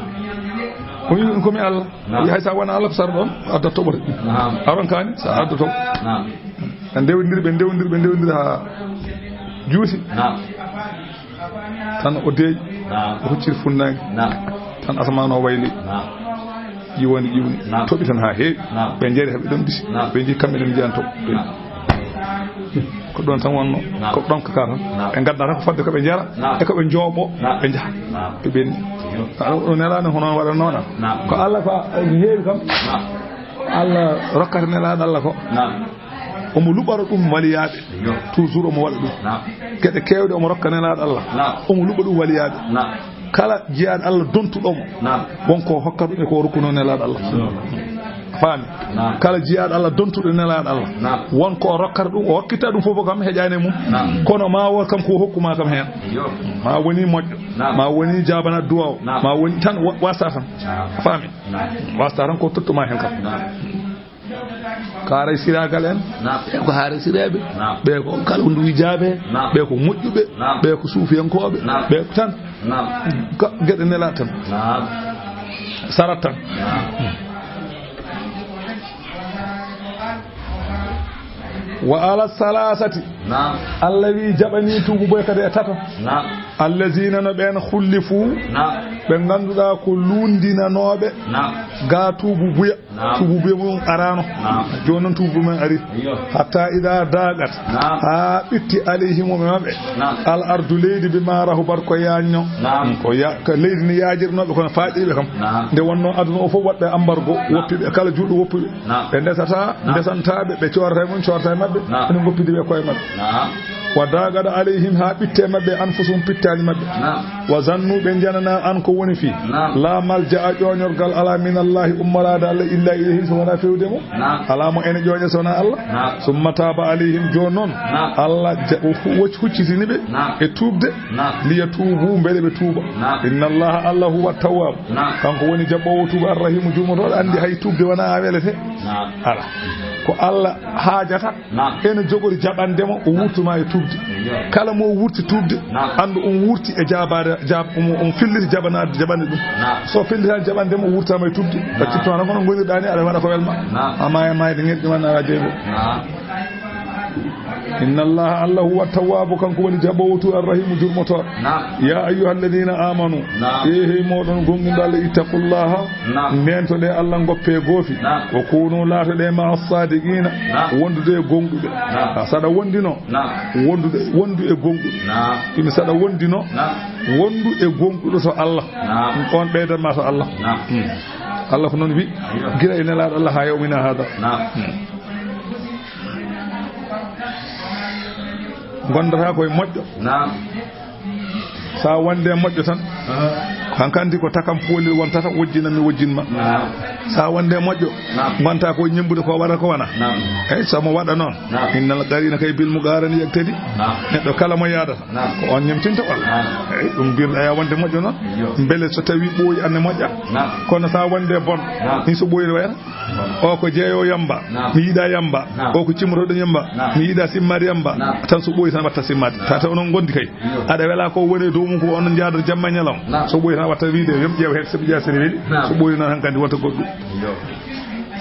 O wi ɗum ko mi Allah. Naam. O wi hay so a wona Allah ko sara ɗoon, addat toɓo de. Naam. A ronkaani, so a addu toɓo. Naam. Ɓe ndewndiri, ɓe ndewndiri, ɓe ndewndiri haa juuti. Naam. Tan o deeƴi, naam, o hucciri funnaange. Naam. Tan asamaan o wayli. Naam. Ƴiwani ƴiwni. Naam. Toɓi tan haa heewi. Naam. Ɓe njari haa ɓe ɗomɗiti. Naam. Ɓe njii kamɓe ɗen njiyan toɓo. Naam. Ko ɗoon tan wonno. Naam. Ko ɗoon ka tan. Naam. Ɓe ngadda tan ko fodde ko ɓe njara. Naam. E ko ɓe njooɓo. Naam. Ɓe njaha. Naam. Ɓe ɓenni. Aɗa, o nelaani hono waɗa noona. Naam. Ko Allah ko heewi kam. Naam. Allah rokkata nelaaɗo Allah ko. Naam. Omo luɓora ɗum waliyaaɓe. Yo. Toujours omo waɗa ɗum. Naam. Geɗe keewɗe omo rokka nelaaɗo Allah. Naam. Omo luɓa ɗum waliyaaɓe. Naam. Kala jiyaaɗo Allah dontuɗo mo. Naam. Won ko hokka ɗum e ko rokkuno nelaaɗo Allah. Yo. Faami? Naam. Kala jiyaaɗo Allah dontuɗo nelaaɗo Allah. Naam. Won ko o rokkata ɗum, o hokkita ɗum fof kam heƴaani e mum. Naam. Kono ma won kam ko hokkuma kam heen. Yo. Ma woni moƴƴo. Naam. Ma woni jaabana duwaw. Naam. Ma woni tan wa-, wasa tan. Naam. Faami? Naam. Wasta tan ko tottuma heen kam. Naam. Ko haray siraagal en. Naam. Ɓe ko haray siraaɓe. Naam. Ɓe ko kala ko nduwi jaabe. Naam. Ɓe ko moƴƴuɓe. Naam. Ɓe ko suufiyankooɓe. Naam. Ɓe ko tan. Naam. Ka geɗe nela tan. Naam. Sarat tan. Naam. Wa ala salasati. Naam. Allah wi jaɓani tuubu boy kadi e tato. Naam. Allazina no ɓeen khullifu. Naam. Ɓe ngannduɗaa ko luundinanooɓe. Naam. Ga tuubu buya. Naam. Tuubu be mum araano. Naam. Jooni noon tuubu men ari. Iyo. Hatta ida daaqat. Naam. Haa ɓitti alayhim e maɓɓe. Naam. Al ardu leydi bima rahubat ko yaajno. Naam. Ko ya-, ko leydi ni yaajirnooɓe kono faaɗiiɓe kam. Naam. Nde wonno aduna o fof waɗɓe ambargo, naam, woppiɓe kala juuɗo woppuɓe. Naam. Ɓe ndesata, naam, ndesantaɓe, ɓe coorata e mum, coorata e maɓɓe. Naam. Ene ngoppidi ɓe koye maɓɓe. Naam. Wa daaqat alayhim haa ɓitte maɓɓe anfusuhum pittaali maɓɓe. Naam. Wa zannu ɓe njanana an ko woni fii. Naam. La malja a ƴooñorgal ala min Allahi ummoraade Allah illa ilayhi so wonaa fewde mo. Naam. Alaa mo ene ƴooña so wonaa Allah. Naam. Summa taaba alayhim jooni noon. Naam. Allah ja-, o hu-, wocc-, huccitini ɓe. Naam. E tuubde. Naam. Liya tuubu mbele ɓe tuuba. Naam. Inna Allaha Allah huwa tawwaabu. Naam. Kanko woni jaɓɓoowo tuuba arrahimu juumotooɗo anndi hay tuubde wonaa a welete. Naam. Ala. Ko Allah haajata. Naam. Ene jogori jaɓande mo, o wurtuma e tuubde. Iyo. Kala mo wurti tuubde, naam, anndu on wurti e jaabaade, jaab-, on, on filliti jaɓanaade, jaɓande ɗum. Naam. So fillitaani jaɓande mo, o wurtama e tuubde. Naam. Accitto tan kono ngonirɗaa ni, aɗa waɗa ko welma. Naam. Amma e maayde ŋeɗɗi man ala jeego. Naam. Inna Allaha, Allah huwa tawwaabu, kanko woni jaɓoowo tuuba, arrahimu, jurmotooɗo. Naam. Ya ayyuha alladina amanu, naam, e hey mooɗon gonɗinɗo Allah, ittaqullaha, naam, ndentoɗe Allah, ngoppe goofi. Naam. Wa kunu, laatoɗe, ma'a sadiqina, naam, wondude e gonɗuɓe. Naam. A saɗa wondino, naam, wondude, wondu e gonɗuɗo. Naam. Ina saɗa wondino, naam, wondu e gonɗuɗo to Allah. Naam. On ɓeydan ma to Allah. Naam. Hmm. Allah ko noon wi, aywa, gila e nelaaɗo Allah haa yawmina hada. Naam. Hmm. Gondata koye moƴƴo. Naam. Sa wonde moƴƴo tan, aha, hankanti ko takam poolel wontata, wojjinam mi wojjin ma. Naam. Sa wonde moƴƴo, naam, gonta ko ñembude ko waɗa ko wona. Naam. Eyyi, so mo waɗa noon. Naam. Innal qarina kay bil muqarani yaktadi. Naam. Neɗɗo kala mo yaadata, naam, ko on ñemtinta walla. Naam. Eyyi, ɗum mbirɗa ya wonde moƴƴo noon. Iyo. Mbele so tawi ɓooyi an ne moƴƴa. Naam. Kono sa wonde bon, naam, min so ɓooyi ne wayata. O ko jeeyo yamba, naam, mi yiɗa yamba. Naam. O ko cimmotoɗo yamba, naam, mi yiɗa simmaade yamba. Naam. Tan so ɓooyi tan watta simmaade. Naam. Tata onon gondi kay. Iyo. Aɗa wela ko woni e dow mum ko onon njaada jamma e ñalawma. Naam. So ɓooyi tan watta wiide yom ƴeew heen sabi ƴeew sene weeli. Naam. So ɓooyi noon hankadi wonta goɗɗum. Iyo.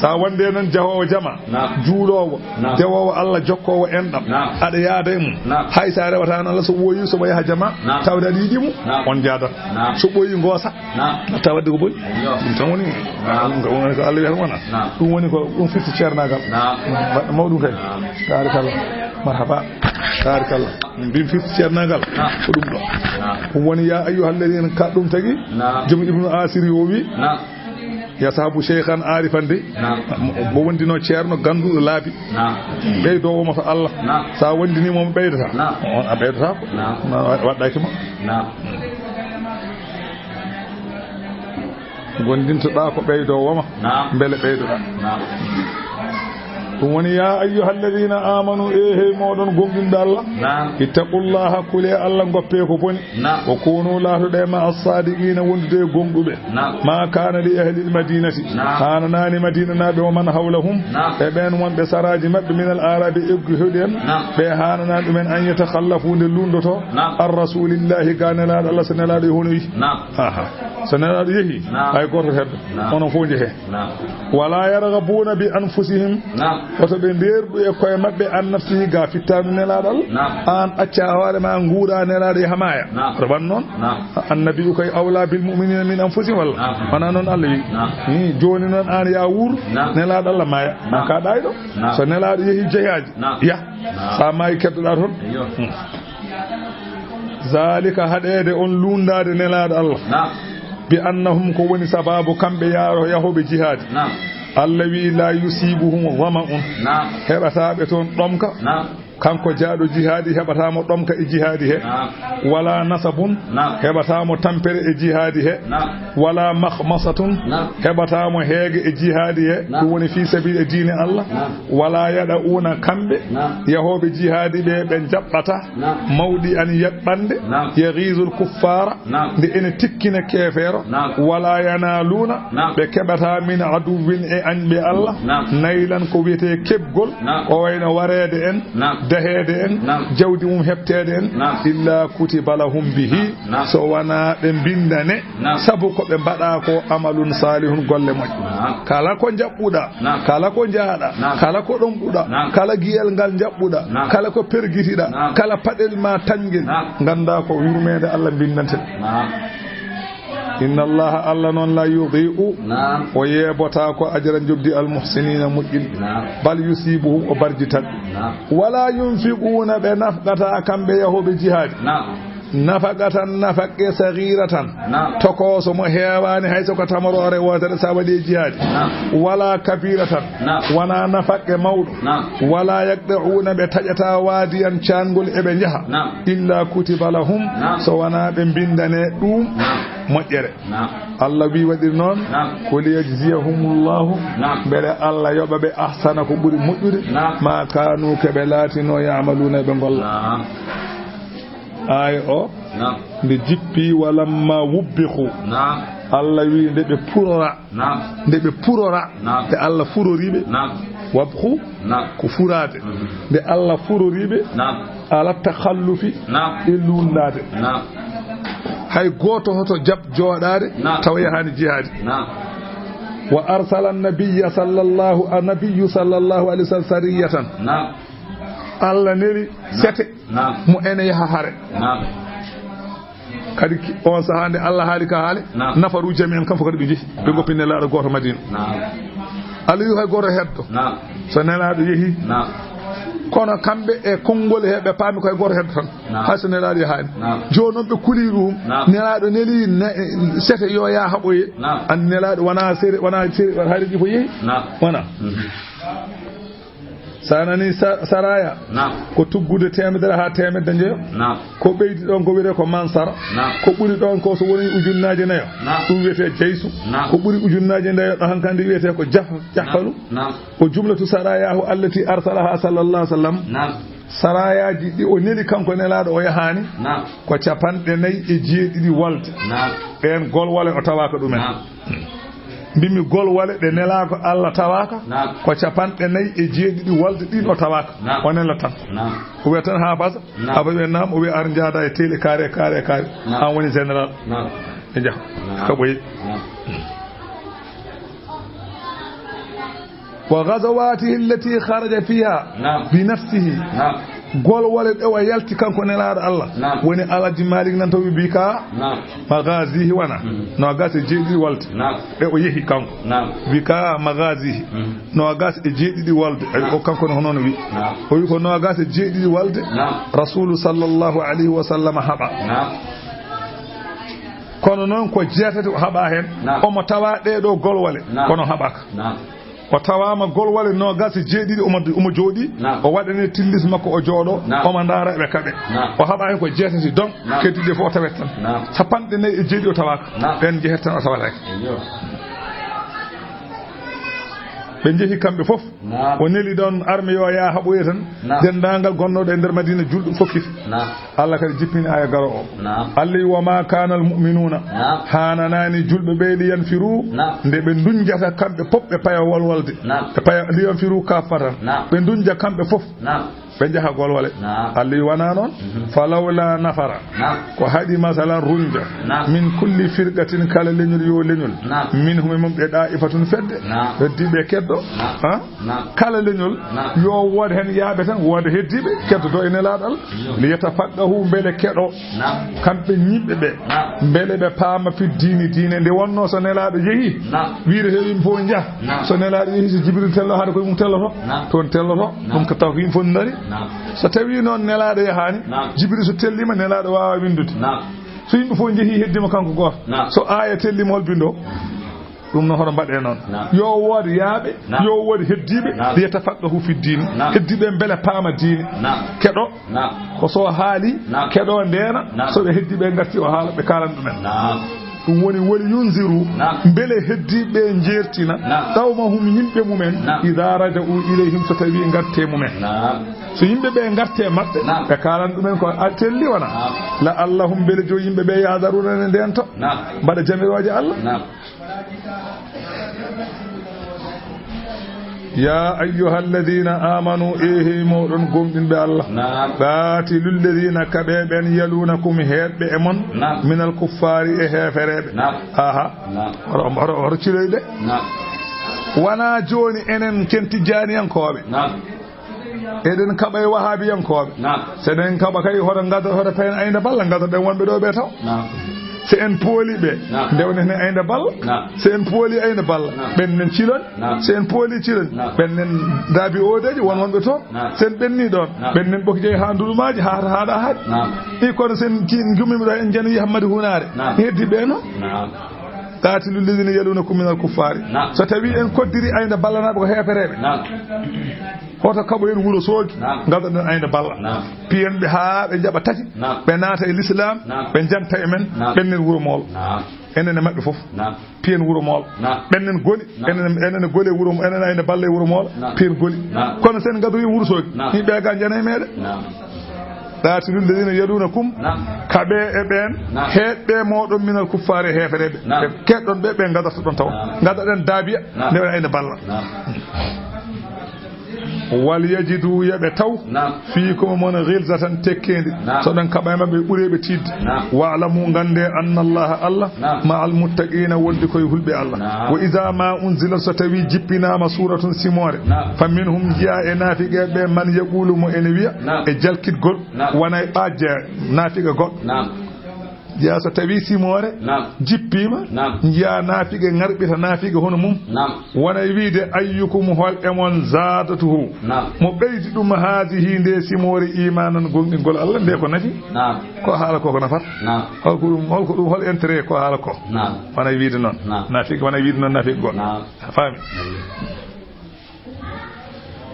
Sa wonde noon jahoowo jama, naam, juuloowo, naam, dewoowo Allah, jokkoowo enɗam, naam, aɗa yaada e mum. Naam. Hay sa rewata noon Allah, so ɓooyi, so yaha jama, naam, tawde aɗa yiɗi mo, naam, on njaadat. Naam. So ɓooyi, ngoosa. Naam. Tawa wadde ko boni. Iyo. Ɗum tan woni. Naam. Ɗum kam woni ko Allah wiyata wona. Naam. Ɗum woni ko ɗum firti ceernaagal. Naam. Mbaɗɗo mawɗum kay. Naam. Taarikalla. Marhaba. Taarikalla. Mbin firti ceernaagal. Naam. Ko ɗum ɗo. Naam. Ɗum woni ya ayyuha alladina ka ɗum tagi. Naam. Joom Ibnu Asiri o wi. Naam. Yasabu sheykhan arifan de. Naam. Mo wondino ceerno ganduɗo laabi. Naam. Ɓeydo woma to Allah. Naam. Sa wondini mo ɓeydata. Naam. On a ɓeydata ko. Naam. Ma wa-, waɗɗaki ma. Naam. Gondintoɗa ko ɓeydo woma. Naam. Mbele ɓeydoɗa. Naam. Ɗum woni, "Yaa ayyuhal ladina amanu, e hey mooɗon gomɗinɓe Allah, Naam. ittaqullaha, kulee Allah, ngoppee ko boni. Naam. Wa kunu, laatoɗee, ma'a sadiqina, wondude e gomɗuɓe." Naam. Ma kana li ahlil madinati, Naam. haananaani Madinanaaɓe, wa man hawlahum, Naam. e ɓeen wonɓe saraaji maɓɓe, minal aarabi, eggu heɗi en, Naam. ɓe haananaani ɗumen, an yatakhallafu, nde luundoto, Naam. an rasulillahi, ga Nelaaɗo Allah, so Nelaaɗo e hono wi. Naam. Aha. So Nelaaɗo yehi, Naam. hay gooto heddo. Naam. Onon fof njehee. Naam. Wala yarghabuna bi anfusihim. Naam. Woto ɓe ndeerɗu e koye maɓɓe, an nafsihi, ga fittaandu Nelaaɗo Allah. Naam. An acca hoore ma nguura Nelaaɗo yaha maaya. Naam. Aɗa wan noon? Naam. Annabiyu kay awla bil mu'minina min anfusihim, walla? Naam. Wona noon Allah wi. Naam. Hmm, jooni noon an ya wuur, Naam. Nelaaɗo Allah maaya. Naam. An ka ɗayɗo. Naam. So Nelaaɗo yehi jeyaaji, Naam. yah. Naam. Sa maayi keddoɗa toon. Eyyo. Hmm. Zalika, haɗeede on luundaade Nelaaɗo Allah. Naam. Bi annahum, ko woni sababu kamɓe yaaro yahooɓe jihaadi. Naam. Allah wi, la yusibuhum zama'un. Naam. Heɓataa ɓe toon ɗomka. Naam. Kanko jaaɗo jihaadi heɓataa mo ɗomka e jihaadi he. Naam. Wala nasabun. Naam. Heɓataa mo tampere e jihaadi he. Naam. Wala makhmasatun. Naam. Heɓataa mo heege e jihaadi he. Naam. Ɗum woni fi sabili e diine Allah. Naam. Wala yada'una, kamɓe Naam. yahooɓe jihaadi ɓe, ɓe jaɓɓata Naam. mawɗi an yaɓɓande, Naam. yaghizul kuffara, Naam. nde ene tikkina keefeero, Naam. wala yanaluna, Naam. ɓe keɓata min aduwwin e añɓe Allah, Naam. naylan ko wiyetee keɓgol, Naam. ko wayno wareede en, Naam. daheede en, Naam. jawdi mum heɓteede en, Naam. illa kutiba lahum bihi, Naam. so wonaa ɓe mbinndane, Naam. sabu ko ɓe mbaɗa ko amalun salihun, golle moƴƴe. Naam. Kala ko jaɓɓuɗa, Naam. kala ko jaaɗa, Naam. kala ko ɗomɗuɗa, Naam. kala giyel ngal jaɓɓuɗa, Naam. kala ko pergitiɗa, Naam. kala paɗel ma tañgel, Naam. ngannda ko yurmeende Allah mbinndante. Naam. Inna Allaha, Allah noon, la yudi'u, Naam. o yeebotaako, ajra, njoɓdi, al muhsinina, moƴƴinɓe. Naam. Bal yusibuhum, o barjitat. Naam. Wala yunfiquna, ɓe nafqata kamɓe yahooɓe jihaadi. Naam. Nafaqatan, nafaqqe, saghiratan. Naam. Tokooso mo heewaani hay so ko tamoroore wootere sa waɗi e jihaadi. Naam. Wala kabiratan. Naam. Wona nafaqqe mawɗo. Naam. Wala yaqta'una, ɓe taƴata wadiyan, caangol eɓe njaha. Naam. Illa kutiba lahum, Naam. so wona ɓe mbinndane ɗum Naam. moƴƴere. Naam. Allah wi waɗir noon, Naam. ko liyajziyahumullahu, Naam. mbele Allah yoɓa ɓe ahsana ko ɓuri moƴƴude, Naam. ma kanu, ke ɓe laatino, ya'maluna, ɓe ngolla. Naam. Aaya o, Naam. nde jippi, walamma wubbiqu. Naam. Allah wi nde ɓe purora. Naam. Nde ɓe purora. Naam. Nde Allah furori ɓe. Naam. Wabqu Naam. ko furaade. Mhm. Nde Allah furori ɓe. Naam. Ala takhallufi Naam. e luundaade. Naam. Hay gooto hoto jaɓ jooɗaade Naam. tawa yahaani jihaadi. Naam. Wa arsala nabiyya sallallahu, a nabiyyu sallallahu alayhi wa sallam sariyatan. Naam. Allah neli sete Naam. mo ene yaha hare. Naam. Kadi ki-, on sahaa nde Allah haali ka haale, Naam. nafaru jami'an, kamfo kadi ɓe jehi. Ɓe Naam. goppi Nelaaɗo gooto Madina. Naam. Allah wi hay gooto heddo. Naam. So Nelaaɗo yehi. Naam. Kono kamɓe e konngol he ɓe paami koye gooto heddo tan. Naam. Hay so Nelaaɗo yahaani. Naam. Jooni noon ɓe kuli ɗum. Naam. Nelaaɗo neli ne-, sete yo yaa haɓoye. Naam. An Nelaaɗo wona sere, wona sere, wona hari ɗi ko yehi. Naam. Wona. Mhm. So a nanii sa-, saraya, Naam. ko tuggude teemedere haa teemedde njoyo. Naam. Ko ɓeydi ɗoon ko wiyetee ko mansara. Naam. Ko ɓuri ɗoon ko so woni ujunnaaje nayo. Naam. Ɗum wiyetee jaysu. Naam. Ko ɓuri ujunnaaje nayo ɗo hankandi wiyetee ko jah-, jahfalu. Naam. Ko jumlatu sarayahu allati arsalaha sallallahu alaihi wasallam. Naam. Sarayaaji ɗi o neli kanko Nelaaɗo o yahaani. Naam. Ko capanɗe nayi e jeeɗiɗi wolde. Naam. Ɓeen golwole o tawaaka ɗumen. Naam. Mbimi golwole ɗe nelaako Allah tawaaka Naam. ko capanɗe nayi e jeeɗiɗi wolde ɗin o tawaaka. Naam. O nela tan. Naam. O wiya tan haa basa. Naam. Aba wiya naam, o wiya ar njaada e tele kaare, kaare, kaare. Naam. An woni général. Naam. Ɓe njaha. Naam. Kaɓoye. Naam. Wa ghazawatihi allati kharaja fiha Naam. bi nafsihi. Naam. Golwole ɗe o yalti kanko Nelaaɗo Allah. Naam. Woni Alhaji Malik nan tawi bi ka Naam. maghazihi wana. Mm. Noogas e jeeɗiɗi wolde. Naam. Ɗe o yehi kanko. Naam. Bi ka maghazihi. Mm. Noogas e jeeɗiɗi wolde. Ay, Naam. o kanko ne hono no wi. Naam. O wi ko noogas e jeeɗiɗi wolde. Naam. Rasulu sallallahu alayhi wa sallam haɓa. Naam. Kono noon ko jeetati o haɓa heen. Naam. Omo tawa ɗee ɗoo golwole. Naam. Kono haɓaka. Naam. O tawaama golwole noogas e jeeɗiɗi, omo, omo jooɗi, Naam. o waɗane tillis makko, o jooɗo, Naam. omo ndaara eɓe kaɓe. Naam. O haɓa heen ko jeetati don, Naam. keddiɗe fof o tawet tan. Naam. Capanɗe nayi e jeeɗiɗi o tawaaka. Naam. Ɓeen njehet tan o tawataake. Eyyo. Ɓe njehi kamɓe fof. Naam. O neli ɗoon arme yo yaa haɓoye tan. Naam. Denndaangal gonnooɗo e nder Madina julɗo fokkiti. Naam. Allah kadi jippini aya garo o. Naam. Allah wi, "Wa ma kana al mu'minuna." Naam. Haananaani julɓe ɓe li yanfiru. Naam. Nde ɓe ndunjata kamɓe pop ɓe paya wolwolde. Naam. Ɓe paya li yanfiru kaffatan. Naam. Ɓe ndunja kamɓe fof. Naam. Ɓe njaha golwole. Naam. Allah wi, "Wanaa noon." Mhm. "Falawla nafara." Naam. Ko haɗi masalan runja. Naam. "Min kulli firqatin," kala leñol yo leñol. Naam. "Minhum," e mum ɓe, "ɗaa'ifatun," fedde. Naam. Heddiiɓe keddo. Naam. Ha? Naam. Kala leñol. Naam. Yo wood heen yaaɓe tan, wooda heddiiɓe keddoto e nelaaɗo Allah. Yo. "Li yatafaqqahu," mbele keɗo. Naam. Kamɓe yimɓe ɓe. Naam. Mbele ɓe paama fi diini, diine nde wonno so nelaaɗo yehi. Naam. Wiide he yimɓe fof njaha. Naam. So nelaaɗo yehi, so Jibril tello, haade koye mum telloto. Naam. Toon telloto. Naam. Ɗum ko taw ko yimɓe fof ndari. Naam. So tawii noon nelaaɗo yahaani, naam, Jibril so telliima, nelaaɗo waawaa winndude. Naam. So yimɓe fof njehii, heddii mo kanko gooto. Naam. So aaya telliima, hol binndoo? Ɗum noon, hoto mbaɗee noon. Naam. Yo wood yaaɓe, naam, yo wood heddiiɓe, naam, li yatafaqqahu fi diini. Naam. Heddiiɓe mbele paama diine. Naam. Keɗo. Naam. Ko so haali, naam, keɗo ndeena, naam, so ɓe heddiiɓe ngarti o haala, ɓe kaalan ɗumen. Naam. Ɗum woni wali yunziru, naam, mbele heddiiɓe njeertina, naam, qawmahum, yimɓe mumen, naam, idha raja'u ilayhim, so tawii ngartee mumen. Naam. So yimɓe ɓe ngartee maɓɓe, naam, ɓe kaalan ɗumen ko a telli wona. Naam. La'allahum, mbele jo yimɓe ɓe yahdaruna ne ndeento. Naam. Mbaɗa jamirooje Allah. Naam. Ya ayyuhalladhina amanu, e hey mooɗon gomɗinɓe Allah. Naam. Qatilul ladhina, kaɓe ɓen, yalunakum, heeɗɓe e mon. Naam. Minal kuffaari, e heefereɓe. Naam. Aha. Naam. Hoto, hoto, hoto ciloy ɓe. Naam. Wona jooni enen ken tijjaaniyankooɓe. Naam. Eɗen kaɓa e wahaabiyankooɓe. Naam. So eɗen kaɓa kay, hoto ngador, hoto payen Aynde Balla, ngadorɗen wonɓe ɗo ɓe taw. Naam. So en pooli ɓe, naam, ndewnen heen Aynde Balla. Naam. So en pooli Aynde Balla, naam, ɓen nen cilon. Naam. So en pooli cilon, naam, ɓen nen daabi oodeeji, won wonɓe toon. Naam. So en ɓenni ɗoon, naam, ɓen nen ɓoki jeyi haa ndulumaaji, haa haaɗa haaɗi. Naam. Ɗi kono so en ki-, ngummiima ɗo, en janoyi Hammadi Hunaare. Naam. Heddi ɓe noon. Naam. Qatilul ladhina yalunakum minal kuffaari. Naam. So tawii en koddiri Aynde Ballanaaɓe ko heefereeɓe. Naam. Hoto kaɓoyen Wuro Soogi, naam, ngadorɗen Aynde Balla. Naam. Piyen ɓe haa ɓe njaɓa tati, naam, ɓe naata e Lislaam, naam, ɓe njanta e men, naam, ɓennen Wuro Moolo. Naam. Enen e maɓɓe fof. Naam. Piyen Wuro Moolo. Naam. Ɓennen goni, naam, enen, enen e gole Wuro, enen Aynde Balla e Wuro Moolo, naam, piyen goni. Naam. Kono so en ngadoyi Wuro Soogi, naam, yimɓe ga njana e meɗen. Naam. Qatilul ladhina yalunakum, naam, kaɓe e ɓeen, naam, heeɗɓe mooɗon minal kuffaari, heefereɓe. Naam. Ɓe keɗɗon ɓe, ɓe ngadorto ɗon taw. Naam. Ngadoɗen daabiya, naam, ndewen Aynde Balla. Naam. Wal yajidu, yo ɓe taw, naam, fiikum mon ghilzatan, tekkeendi. Naam. So ɗon kaɓa e maɓɓe, ɓureeɓe tiiɗde. Naam. Wa'lamu, nganndee, anna Allaha, Allah, naam, ma'al muttaqiina, wondi koye hulɓe Allah. Naam. Wa iza ma unzilat, so tawii jippinaama suuratun, simoore. Naam. Fa minhum, njiyaa e naafiqeeɓe ɓe, man yaqulu, mo ene wiya, naam, e jalkitgol, naam, wona e ɓaajde naafiqa goɗɗo. Naam. Jeyaa so tawii simoore, naam, jippiima, naam, njiyaa naafiqe ngarɓita naafiqe hono mum. Naam. Wona e wiide, "Ayyukum, hol e mon, zaadatuhu, naam, mo ɓeydi ɗum haadihi, nde simoore, iimaanan, gomɗingol Allah, nde ko nafi?" Naam. Ko haala ko, ko nafata? Naam. Hol ko ɗum, hol ko ɗum, hol intérêt ko haala ko? Naam. Wona e wiide noon. Naam. Naafiqe, wona e wiide noon naafiqe goɗɗo. Naam. A faami?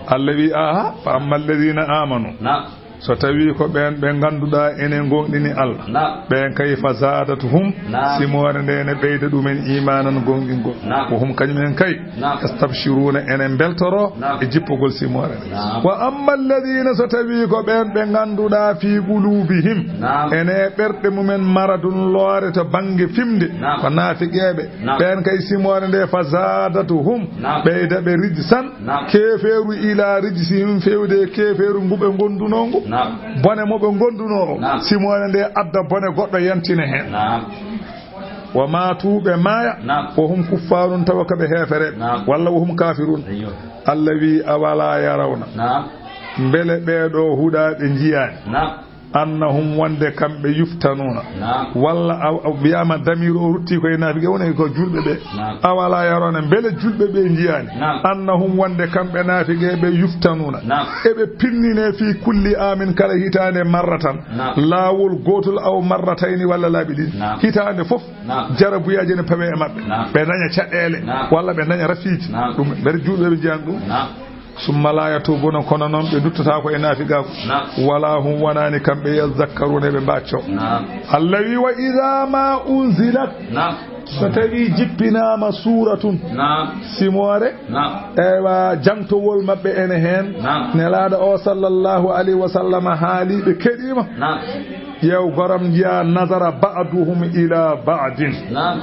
Allah wi, aha, fa amma alladhina amanu. Naam. So tawii ko ɓeen ɓe ngannduɗaa ene ngoonɗini Allah. Naam. Ɓeen kay fa zaadatuhum, naam, simoore nde ene ɓeyda ɗumen iimaanan, goonɗingol. Naam. Wa hum, kañum en kay, naam, yastabshiruuna, ene mbeltoroo, naam, e jippogol simoore nde. Naam. Wa amma alladhina, so tawii ko ɓeen ɓe ngannduɗaa fii quluubihim, naam, ene ɓerɗe mumen maradun, loore to bannge fimde, naam, ko naafiqeeɓe. Naam. Ɓeen kay simoore nde fa zaadatuhum, naam, ɓeyda ɓe rijsan, naam, keefeeru ila rijsihim, feewde e keefeeru ngu ɓe ngondunoo ngu. Naam. Bone mo ɓe ngondunoo o, naam, simoore nde adda bone goɗɗo yantina heen. Naam. Wa maatu, ɓe maaya, naam, wa hum kuffaarun, tawa ko ɓe heefereɓe, naam, walla wa hum kaafirun. Ayyo. Allah wi, awala yarawna. Naam. Mbele ɓee ɗoo huɗaaɓe njiyaani? Naam. Annahum, wonde kamɓe, yuftanuuna. Naam. Walla a, a wiyaama damiiru o ruttii ko e naafiqe, woni ko juulɓe ɓe. Naam. Awala yarawna, mbele juulɓe ɓe njiyaani? Naam. Annahum, wonde kamɓe naafiqe ɓe, yuftanuuna. Naam. Eɓe pinnine fii kulli aamin, kala hitaande, marratan. Naam. Laawol gootol, aw marratayni, walla laabi ɗiɗi. Naam. Hitaande fof, naam, jarabuyaaji ene pawe e maɓɓe. Naam. Ɓe daña caɗeele, naam, walla ɓe daña rafiiji. Naam. Ɗum, mbele juulɓe ɓe njiyaani ɗum? Naam. Summa laa yatuubuuna, kono noon ɓe nduttataako e naafiqaagu. Naam. Wala hum, wonaani kamɓe, yazakkaruuna, ɓe mbaccoo. Naam. Allah wi, wa iza ma unzilat. Naam. So tawi jippinaama suuratun, Naam. simoore, Naam. ewa, jangtowol maɓɓe ene heen. Naam. Nelaaɗo o sallallahu alayhi wa sallam haali, ɓe keɗiima. Naam. Ƴeew goram, njiya, nazara ba'duhum ila ba'din. Naam.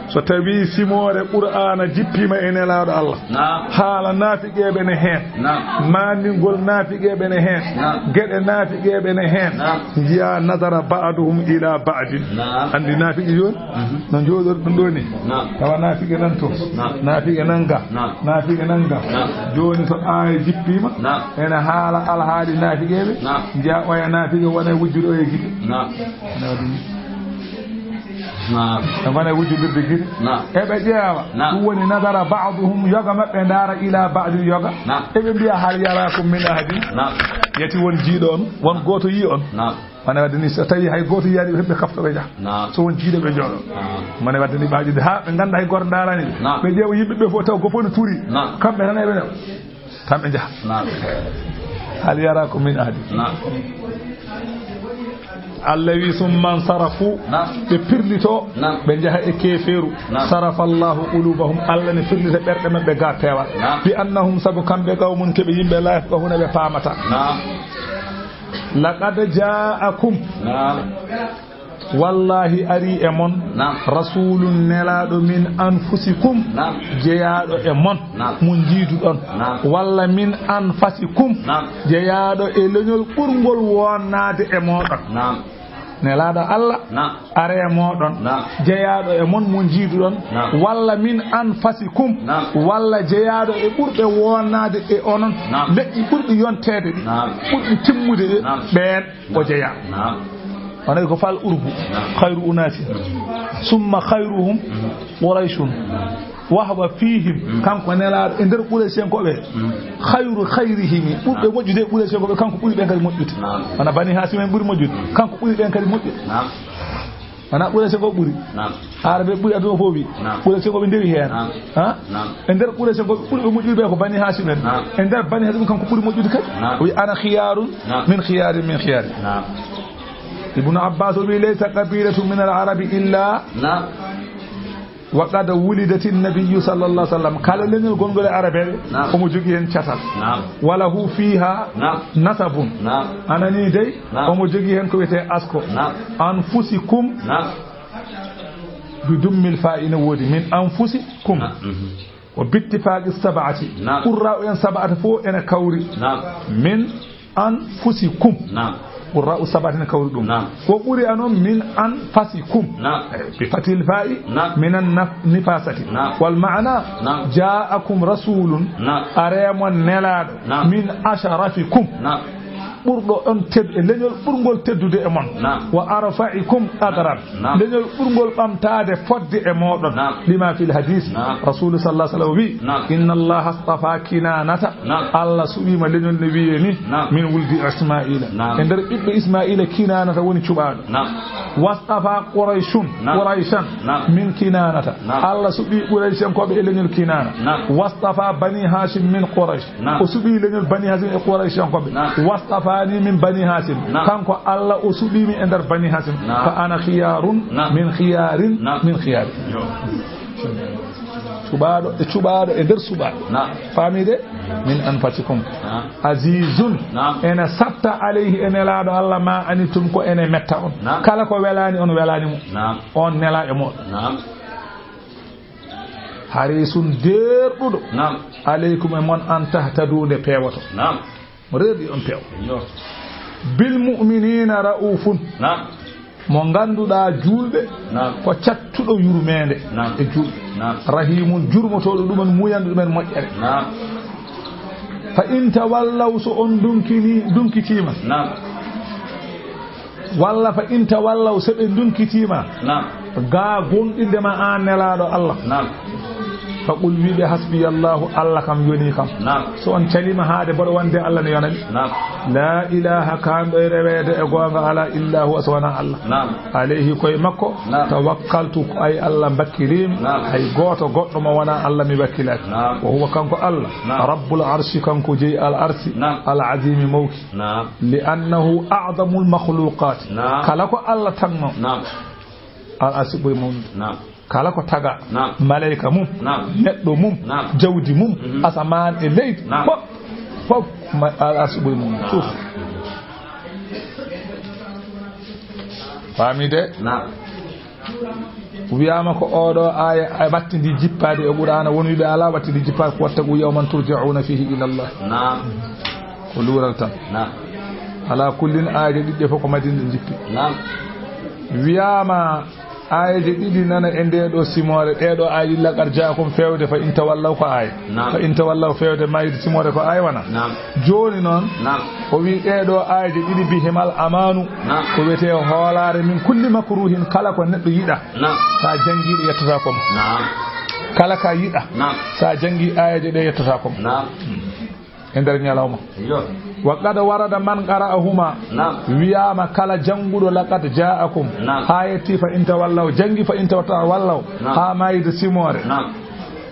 So tawi simoore Qur'aana jippiima e Nelaaɗo Allah, Naam. haala naafiqeeɓe ne heen. Naam. Maandingol naafiqeeɓe ne heen. Naam. Geɗe naafiqeeɓe ne heen. Naam. Njiya nazara ba'duhum ila ba'din. Naam. Anndi naafiqi jooni? Mhm. No njooɗorɗon ɗo ni? Naam. Tawa naafiqe nan to. Naam. Naafiqe nan ga. Naam. Naafiqe nan ga. Naam. Jooni so aaya jippiima, Naam. ene haala alhaali naafiqeeɓe. Naam. Njiya oya naafiqe wona e wujjude oya gite. Naam. Naam. Naam. E wona e wujjudirde gite. Naam. Eɓe ƴeewa. Naam. Ɗum woni nazara ba'duhum, yoga maɓɓe ndaara ila ba'din yoga. Naam. Eɓe mbiya hal yarakum min ahadin. Naam. Yati won jiiɗo on, won gooto yii on. Naam. Mane wadde ni so tawi hay gooto yiyaani ɓe, ɓe kafta ɓe njaha. Naam. So won jiiɗo ɓe njooɗo. Naam. Mane wadde ni ɓaaƴude haa ɓe ngannda hay gooto ndaaraani ɓe. Naam. Ɓe ƴeewa yimɓe ɓe fof taw goppo ne tuuri. Naam. Kamɓe tan eɓe ɗo. Tan ɓe njaha. Naam. Hal yarakum min ahadin. Naam. Allah wi summa nsarafu. Naam. Ɓe pirlito. Naam. Ɓe njaha e keefeeru. Naam. Sarafa Allahu qulubahum. Allah ne firlita ɓerɗe maɓɓe ga peewal. Naam. Bi annahum, sabu kamɓe qawmun keɓe yimɓe la yafqahuna ɓe paamata. Naam. Laqad ja'akum. Naam. Wallahi ari e mon. Naam. Rasulun nelaaɗo min anfusikum. Naam. Jeyaaɗo e mon. Naam. Mo njiiduɗon. Naam. Walla min anfasikum. Naam. Jeyaaɗo e leñol ɓurngol wonnaade e mooɗon. Naam. Nelaaɗo Allah. Naam. Are e mooɗon. Naam. Jeyaaɗo e mon mo njiiduɗon. Naam. Walla min anfasikum. Naam. Walla jeyaaɗo e ɓurɓe wonnaade e onon. Naam. Leƴƴi ɓurɗi yonteede ɗi. Naam. Ɓurɗi timmude ɗi. Naam. Ɓeen o jeyaa. Naam. Onon ko fal urbu. Naam. Khayru unasi. Summa khayruhum Qurayshun. Wa huwa fihim. Mm. Kanko nelaaɗo e nder Quraysh en ko ɓe. Mm. Khayru khayrihim. Ɓurɓe moƴƴude e Quraysh en ko ɓe, kanko ɓuri ɓen kadi moƴƴude. Naam. Wona Bani Hashim en ɓuri moƴƴude. Kanko ɓuri ɓen kadi moƴƴude. Naam. Wona Quraysh en ko ɓuri. Naam. Arabe ɓuri aduna fof wi. Naam. Quraysh en ko ɓe ndewi heen. Naam. Ha? Naam. E nder Quraysh en ko ɓurɓe moƴƴude ɓe ko Bani Hashim en. Naam. E nder Bani Hashim kanko ɓuri moƴƴude kadi. Naam. O wi ana khiyarun Naam. min khiyarin min khiyari. Naam. Ibnu Abbas o wi laysa qabilatun min al arabi illa Naam. Wa qad wulidati nabiyyu sallallahu alaihi wasallam. Kala leñol gonngol e arabeeɓe, Naam. omo jogii heen catal. Naam. Wa lahu fiha Naam. nasabun. Naam. Anani dey, Naam. omo jogii heen ko wiyetee asko. Naam. Anfusikum. Naam. Bi dummil faa ina woodi. Min anfusikum. Naam. Mhm. Wa bittifaqi sab'ati. Naam. Qurra'u en sab'ata fof ene kawri. Naam. Min anfusikum. Naam. Qurra'u sab'ati ne kawri ɗum. Naam. Ko ɓuri anon min anfasikum. Naam. Eh, bi fathil fa'i Naam. minan naf-, nifasati. Naam. Wal ma'ana Naam. ja'akum rasulun Naam. aremon nelaɗo Naam. min asharafikum. Naam. Ɓurɗo on ted-, e leñol ɓurngol teddude e mon. Naam. Wa arfa'ikum qadran. Naam. Leñol ɓurngol ɓamtaade fodde e mooɗon. Naam. Lima fil hadis. Naam. Rasulu sallallahu alaihi wasallam wi, Naam. inna Allaha astafa Kinanata. Naam. Allah suɓiima leñol no wiye ni. Naam. Min wuldi Ismaila. Naam. E nder ɓiɓɓe Ismaila Kinanata woni cuɓaaɗo. Naam. Wastafa Qurayshun. Naam. Qurayshan. Naam. Min Kinanata. Naam. Allah suɓi Qurayshankooɓe e leñol Kinana. Naam. Wastafa Bani Hashim min Quraysh. Naam. O suɓi leñol Bani Hashim e Qurayshankooɓe. Naam. Wastafani min Bani Hashim. Naam. Kanko Allah o suɓimi e nder Bani Hashim. Naam. Fa ana khiyarun Naam. min khiyarin Naam. min khiyarin. Yo. Cuɓaaɗo e cuɓaaɗo e nder suɓaaɗo. Naam. Faamide? Min anfasikum. Naam. Azizun. Naam. Ene satta alayhi e nelaaɗo Allah ma anittum ko ene metta on. Naam. Kala ko welaani on welaani mo. Naam. On nela e mo. Naam. Harisun deerɗuɗo. Naam. Aleykum e mon an tahtadu nde peewoto. Naam. Mo reerɗi on peew. Yo. Bil mu'minina ra'ufun. Naam. Mo ngannduɗaa juulɓe Naam. ko cattuɗo yurmeende Naam. e juulɓe. Naam. Rahimun jurmotooɗo ɗumen muyanɗo ɗumen moƴƴere. Naam. Fa in tawallaw so on dunkini, dunkitiima. Naam. Walla fa in tawallaw, so ɓe ndunkitiima, Naam. gaa gonɗinde ma aan nelaaɗo Allah. Naam. Fa qul, wiɓe, hasbiyallahu, Allah kam yonii kam. Naam. So on caliima haade mboɗo wonde Allah ne yonani. Naam. La ilaha, kaanɗo e reweede e goonga alaa illa huwa so wonaa Allah. Naam. Alayhi, koye makko, Naam. tawakkaltu, ko ay Allah mbakkiliimi. Naam. Hay gooto goɗɗo mo wonaa Allah mi wakkilaaki. Naam. Wa huwa, kanko Allah, Naam. rabbul arshi, kanko jeyi al arsi, Naam. al azimi mawki. Naam. Li annahu a'zamul makhluqat. Naam. Kala ko Allah tagno. Naam. Al arsi ɓuri mawnude. Naam. Kala ko taga, naam, malayka mum, naam, neɗɗo mum, naam, jawdi mum, mhm, asamaan e leydi, naam, fof, fof, ma-, al arsi ɓuri mum, naam, suuf. Faami de? Naam. Wiyaama ko oɗo aaya, a wattidi jippaade e Qur'aana, won wiɓe alaa wattidi jippaade, ko "wattaqu yawman turja'una fihi ila Allah." Naam. Ko luural tan. Naam. Alaa kullin, aaje ɗiɗɗe fof ko Madina ɗe jippi. Naam. Wiyaama aayeeje ɗiɗi nana e ndee ɗoo simoore, ɗee ɗoo aayeeje ɗiɗi, "laqad jaakum" feewde, "fa in tawallaw" ko aaya. Naam. "Fa in tawallaw" feewde mayde simoore ko aaya wona. Naam. Jooni noon, naam, o wii ɗee ɗoo aayeeje ɗiɗi, "bihimal amaanu", naam, ko wiyetee hoolaare, "min kulli makruhin", kala ko neɗɗo yiɗa. Naam. So a janngii ɗe, yettotaako ma. Naam. Kala ka yiɗa. Naam. So a janngii aayeeje ɗe, yettotaako ma. Naam. E nder ñalawma. Iyo. Wa qad warada man qara'ahuma. Naam. Wiyaama kala jannguɗo "laqad jaakum", naam, haa yetti "fa in tawallaw", janngi "fa in tawallaw", naam, haa maayde simoore. Naam.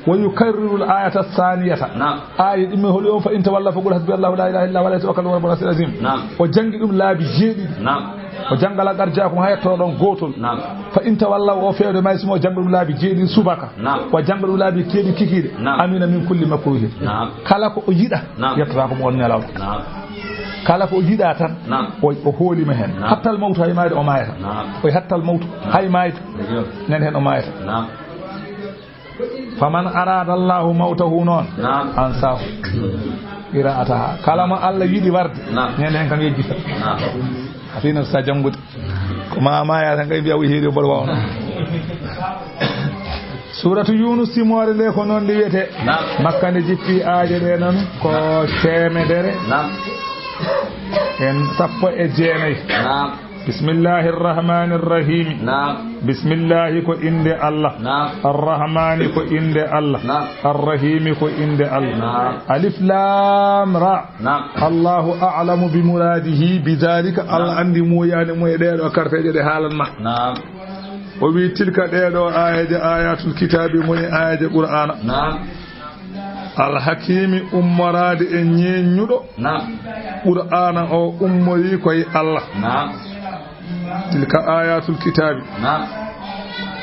Wa yukarriru al-ayata ath-thaniyata. Naam. Aaya ɗimmi holi on, "fa in tawallaw faqul hasbiyallahu la ilaha illa huwa alayhi tawakkaltu wa huwa rabbul arshil azim." Naam. O janngi ɗum laabi jeeɗiɗi. Naam. O jannga "laqad jaakum" haa yetto ɗon gootol. Naam. "Fa in tawallaw" o feewde maayde simoore, o jannga ɗum laabi jeeɗiɗi subaka. Naam. O jannga ɗum laabi jeeɗiɗi kikiiɗe. Naam. "Amina min kulli makruhin." Naam. Kala ko o yiɗa, naam, yettotaako mo on ñalawma. Naam. Kala ko o yiɗa tan, naam, o, o hoolima heen. Naam. Hattal mawtu hay maayde o maayata. Naam. O hattal mawtu, naam, hay maayde, iyo, nan heen o maayata. Naam. "Faman arada Allahu mawtahu" noon, naam, ansahu qira'ataha. Kala mo Allah yiɗi warde, naam, ñande heen kam yejjita. Naam. A fina sa janngude. Ko ma maaya tan kay mbiya o heeri o mboɗo waawno. Suuratu Yuunus, simoore nde ko noon nde wiyetee. Naam. Makka nde jippi, aaje ɗe noon ko, naam, teemedere. Naam. En sappo e jeenayi. Naam. Bismillahir Rahmanir Rahim. Naam. Bismillahi ko innde Allah. Naam. Ar-Rahmani ko innde Allah. Naam. Ar-Rahimi ko innde Allah. Naam. Alif Lam Ra. Naam. Allahu a'lamu bi muradihi bi dhalika. Naam. Allah anndi moyani mo e ɗee ɗoo karfeeje ɗe haalan ma. Naam. O wi, "Tilka", ɗee ɗoo aayeeje, "ayatul kitaabi", ngoni aayeeje Qur'aana. Naam. Al-Hakiimi, ummoraade e ñeeñuɗo. Naam. Qur'aana o ummori ko e Allah. Naam. "Tilka ayatul kitaabi." Naam.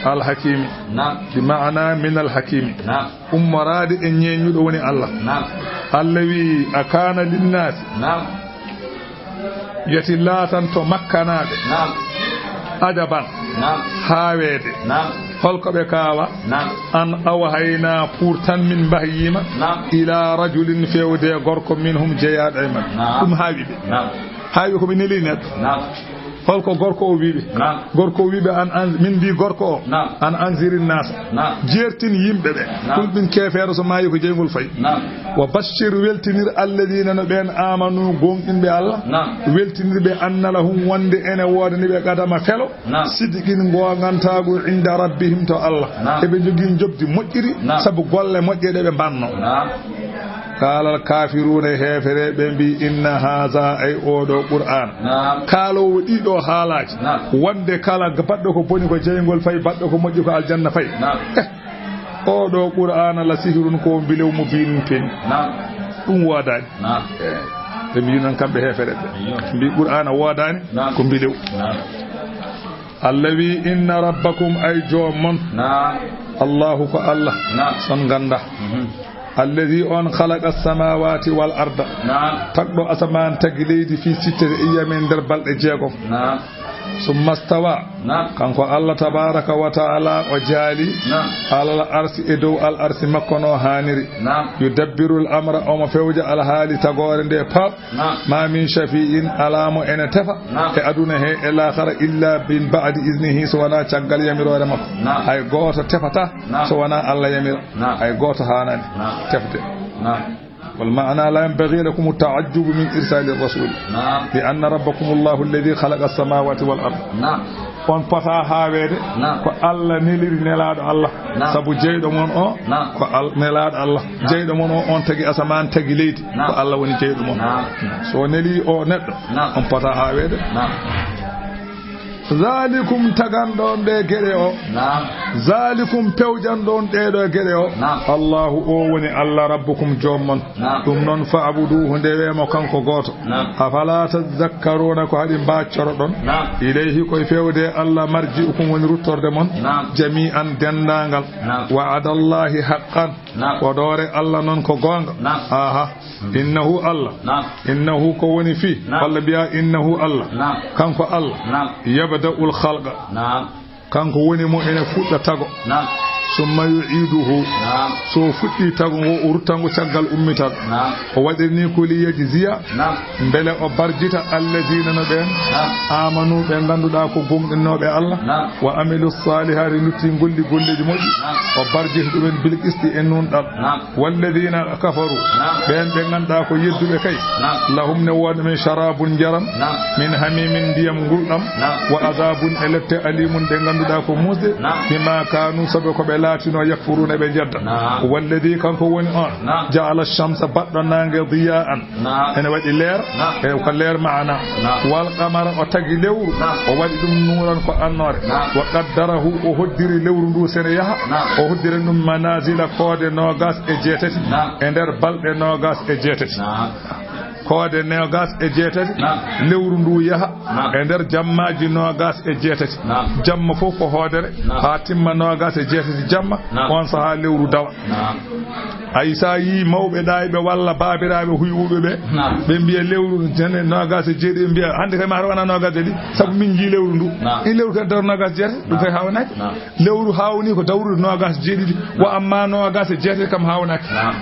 "Al-Hakiimi." Naam. Bi ma'ana min al-Hakiimi. Naam. Ummoraade e ñeeñuɗo woni Allah. Naam. Allah wi, "A kaana linnaasi." Naam. Yati laatanto Makkanaaɓe. Naam. Ajaban. Naam. Haaweede. Naam. Holko ɓe kaawa? Naam. An awhaynaa, pour tan min mbahyima. Naam. Ilaa rajulin, feewde gorko, minhum, jeyaaɗo e maɓɓe. Naam. Ɗum haawi ɓe. Naam. Haawi ko ɓe neli neɗɗo. Naam. Holko gorko o wiiɓe? Naam. Gorko o wiiɓe, an, an, min mbi gorko o. Naam. An anzirin naasa. Naam. Jeertin yimɓe ɓe. Naam. Kul min keefeero so maayi ko jeyngol fayi. Naam. Wa bashir, weltinir, alladina, no ɓeen, amanu, gonɗinɓe Allah. Naam. Weltinir ɓe, anna lahum, wonde ene woodani ɓe, qadama, felo. Naam. Sidqin, goongantaagu, inda rabbihim, to Allah. Naam. Eɓe njogii njoɓdi moƴƴiri, naam, sabu golle moƴƴe ɗe ɓe mbanno. Naam. Qaalal kaafiruuna, heefereeɓe mbi, inna haaza, ay oo ɗoo Qur'aan. Naam. Kaaloowo ɗii ɗoo haalaaji. Naam. Wonde kala baɗɗo ko boni ko jeyngol fayi, baɗɗo ko moƴƴi ko aljanna fayi. Naam. Eh, oo ɗoo Qur'aana la sihrun, ko mbilew mubiinun peeñi. Naam. Ɗum woodaani. Naam. Eh, ɓe mbi noon kamɓe heefereeɓe. Ayyo. Mbi Qur'aana woodaani, naam, ko mbilew. Naam. Allah wi, inna rabbakum, ay joom mon. Naam. Allahu ko Allah. Naam. Son ganda. Mhm. Alladhi, on, khalaqa as-samawati wal arda. Naam. Tagɗo asamaan, tagi leydi, fi sittati ayyamin, nder balɗe jeegom. Naam. Summa stawa. Naam. Kanko Allah tabaraka wa ta'ala o jaali. Naam. Alal arsi, e dow al arsi makko no haaniri. Naam. Yudabbirul amra, omo fewja alhaali tagoore nde pap. Naam. Ma min shafi'in, alaa mo ene tefa, naam, e aduna he e laakhara, illa min ba'di iznihi, so wonaa caggal yamiroore makko. Naam. Hay gooto tefata, naam, so wonaa Allah yamira. Naam. Hay gooto haanaani, naam, tefde. Naam. Wal ma'na, la yanbaghi lakum ta'ajjubu min irsali rasul. Naam. Li anna rabbakum Allahu alladhi khalaqa as-samawati wal ard. Naam. On pota haaweede, naam, ko Allah neliri nelaaɗo Allah. Naam. Sabu jeyɗo mon o, naam, ko Al-, nelaaɗo Allah. Naam. Jeyɗo mon o, on tagi asamaan, tagi leydi. Naam. Ko Allah woni jeyɗo mon. Naam. So neli o neɗɗo, naam, on pota haaweede. Naam. Zalikum, taganɗo on ɗe geɗe o. Naam. Zalikum, pewjanɗo on ɗeeɗo geɗe o. Naam. Allahu, o woni Allah, rabbukum, joom mon. Naam. Ɗum noon, fa'buduhu, ndewe mo kanko gooto. Naam. Afala tadhakkaruna, ko haɗi mbaaccoroɗon? Naam. Ilayhi, koye feewde e Allah, marji'ukum, woni ruttorde mon. Naam. Jami'an, denndaangal. Naam. Wa'adallahi haqqan. Naam. Koɗoore Allah noon ko goonga. Naam. Aha. Innahu Allah. Naam. Innahu, ko woni fii. Naam. Walla mbiya innahu Allah. Naam. Kanko Allah. Naam. Yabda'ul khalqa. Naam. Kanko woni mo ene fuɗɗa tago. Naam. Summa yu'iduhu. Naam. So o fuɗɗi tago ngo, o rutta ngo caggal ummital. Naam. O waɗiri ni ko li yajziya. Naam. Mbele o barjita allazina, no ɓeen. Naam. Amanu, ɓe ngannduɗaa ko gomɗinnooɓe Allah. Naam. Wa amilu salihati, lutti golli golleeji moƴƴi. Naam. O barjita ɗumen bil qisti, e nunɗal. Naam. Walladina kafaru, naam, ɓeen ɓe ngannduɗaa ko yedduɓe kay, naam, lahum, ne wooda ɓe sharabun, njaram, naam, min hamimin, ndiyam ngulɗam, naam, wa azabun, e lette, alimun, ɗe ngannduɗaa ko muusɗe, naam, bima kanu, sabu ko ɓe laatino, yakfuruna, ɓe jedda. Naam. Walladi, kanko woni on, naam, ja'ala shamsa, baɗɗo naange, diya'an, naam, ene waɗi leer, naam, e ko leer maana. Naam. Wal qamara, o tagi lewru, naam, o waɗi ɗum nuuran, ko annoore. Naam. Wa qaddarahu, o hoddiri lewru ndu sene yaha, naam, o hoddiri ɗum manazila, koode noogas e jeetati, naam, e nder balɗe noogas e jeetati. Naam. Koode noogas e jeetati, naam, lewru ndu yaha, naam, e nder jammaaji noogas e jeetati. Naam. Jamma fof ko hoodere, naam, haa timma noogas e jeetati jamma, naam, on sahaa lewru dawa. Naam. Ay, so a yii mawɓe ɗaayɓe walla baabiraaɓe huyɓuɓe ɓe, naam, ɓe mbiya lewru jane noogas e jeeɗiɗi, ɓe mbiya hannde kay maa wona noogas e ɗiɗi, sabu min njii lewru ndu. Naam. In lewru kadi daro noogas e jeetati, ɗum kay haawnaaki. Naam. Lewru haawni ko dawrude noogas e jeeɗiɗi, wa amma noogas e jeetati kam haawnaaki. Naam.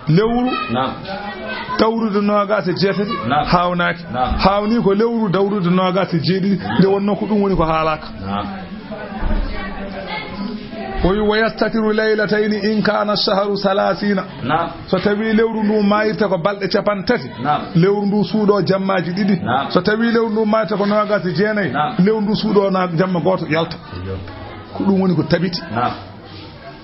Lewru, naam, dawrude noogas e jeetati, naam, haawnaaki. Naam. Haawni ko lewru dawrude noogas e jeeɗiɗi, nde wonnoo ko ɗum woni ko haalaaka. Naam. O wi, "Wa yastatiru laylatayni in kana shahru salasina." Naam. So tawi lewru ndu maayirta ko balɗe capanɗe tati, naam, lewru ndu suuɗo jammaaji ɗiɗi. Naam. So tawi lewru ndu maayirta ko noogas e jeenayi, naam, lewru ndu suuɗo na jamma gooto yalta. Iyo. Ko ɗum woni ko tabiti. Naam.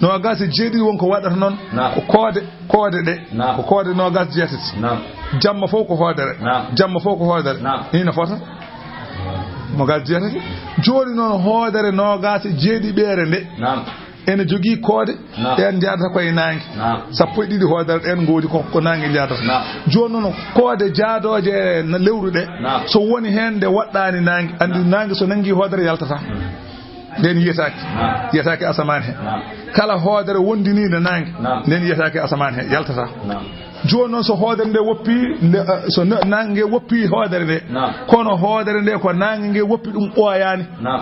Noogas e jeeɗiɗi won ko waɗata noon. Naam. Ko koode, koode ɗe. Naam. Ko koode noogas e jeetati. Naam. Jamma fof ko hoodere. Naam. Jamma fof ko hoodere. Naam. Ni no fota? Noogas e jeetati. Jooni noon hoodere noogas e jeeɗiɓeere nde. Naam. Ene jogii koode. Naam. Ɗeen njaadata koye naange. Naam. Sappo e ɗiɗi hoodere ɗeen ngoodi ko, ko naange njaadata. Naam. Jooni noon koode jaadooje e na-, lewru ɗe. Naam. So woni heen nde waɗɗaani naange, anndi, naam, naange so nanngi hoodere yaltata. Mm. Nden yiyetaake. Naam. Yiyetaake asamaan he. Naam. Kala hoodere wondiniinde naange, naam, nden yiyetaake asamaan he, yaltata. Naam. Jooni noon so hoodere nde woppi, nde, eh, so na-, naange nge woppi hoodere nde, naam, kono hoodere nde ko naange nge woppi ɗum ɓooyaani. Naam.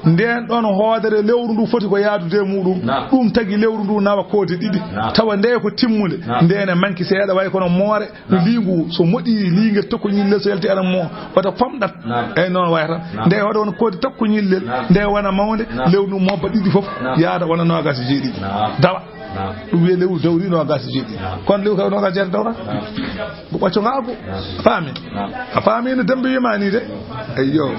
Nden ɗon hoodere lewru ndu foti ko yaadude e muɗum, naam, ɗum tagi lewru ndu nawa koode ɗiɗi, naam, tawa nde ko timmunde, naam, nde ne manki seeɗa, way kono moore, no liingu, so moɗi liingel tokkoñillel, so yalti aɗa mo, wata famɗat. Naam. Eyyi, noon wayata. Naam. Nde hoɗo won koodi tokkoñillel, naam, nde wona mawnde, naam, lewru mobba ɗiɗi fof, naam, yaada wona noogas e jeeɗiɗi. Naam. Dawa. Naam. Ɗum wiyee lewru dawri noogas e jeeɗiɗi. Naam. Kono lewru taw noogas e jeetati dawra. Naam. Ko ɓacco ngaagu. Naam. A faami? Naam. A faami no Demba wiima ni de? Eyyo.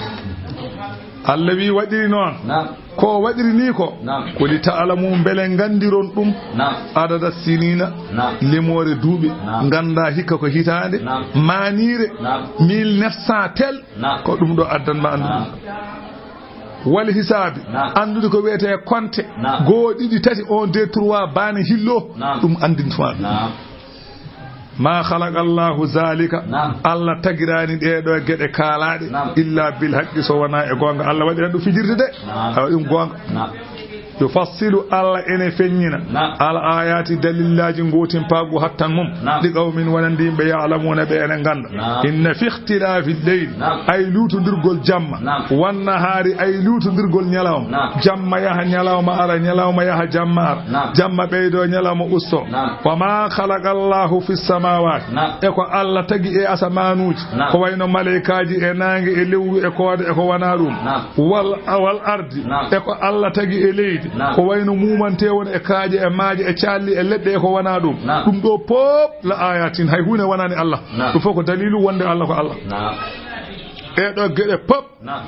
Allah wi waɗiri noon. Naam. Ko o waɗiri ni ko, naam, ko li ta'lamu, mbele nganndiron ɗum, naam, adada sinina, naam, limoore duuɓi, naam, ngannda hikka ko hitaande, naam, maaniire, naam, mille neuf cent tel, naam, ko ɗum ɗo addan ma anndude. Naam. Wal hisaabi, naam, anndude ko wiyetee konte, naam, goo, ɗiɗi, tati, un, deux, trois, baane hillo, naam, ɗum anndintuma ɗum. Naam. Ma khalaqa Allahu zalika. Naam. Allah tagiraani ɗee ɗoo geɗe kaalaaɗe. Naam. Illa bil haqqi, so wonaa e goonga. Allah waɗiran ɗum fijirde de. Naam. Awa ɗum goonga. Naam. Yufassilu, Allah ene feññina. Naam. Al ayati, dalillaaji ngootimpaagu hattan mum. Naam. Li qawmin, wonande yimɓe, ya'lamuna, ɓe ene ngannda. Naam. Inna fi ikhtilafi layl. Naam. Ay luutondirgol jamma. Naam. Wan nahaari, ay luutondirgol ñalawma. Naam. Jamma yaha, ñalawma ara, ñalawma yaha, jamma ara. Naam. Jamma ɓeydo, ñalawma usto. Naam. Wa ma khalaqa Allahu fi samawati. Naam. E ko Allah tagi e asamanuuji. Naam. Ko wayno malaykaaji e naange e lewru e koode e ko wona ɗum. Naam. Wal, wal ardi. Naam. E ko Allah tagi e leydi. Naam. Ko wayno mumante won e kaaƴe e maaje e calli e leɗɗe e ko wona ɗum. Naam. Ɗum ɗo pop la ayatin, hay huunde wonani Allah. Naam. Ɗum fof ko dalilu wonde Allah ko Allah. Naam. Ɗee ɗoo geɗe pop. Naam.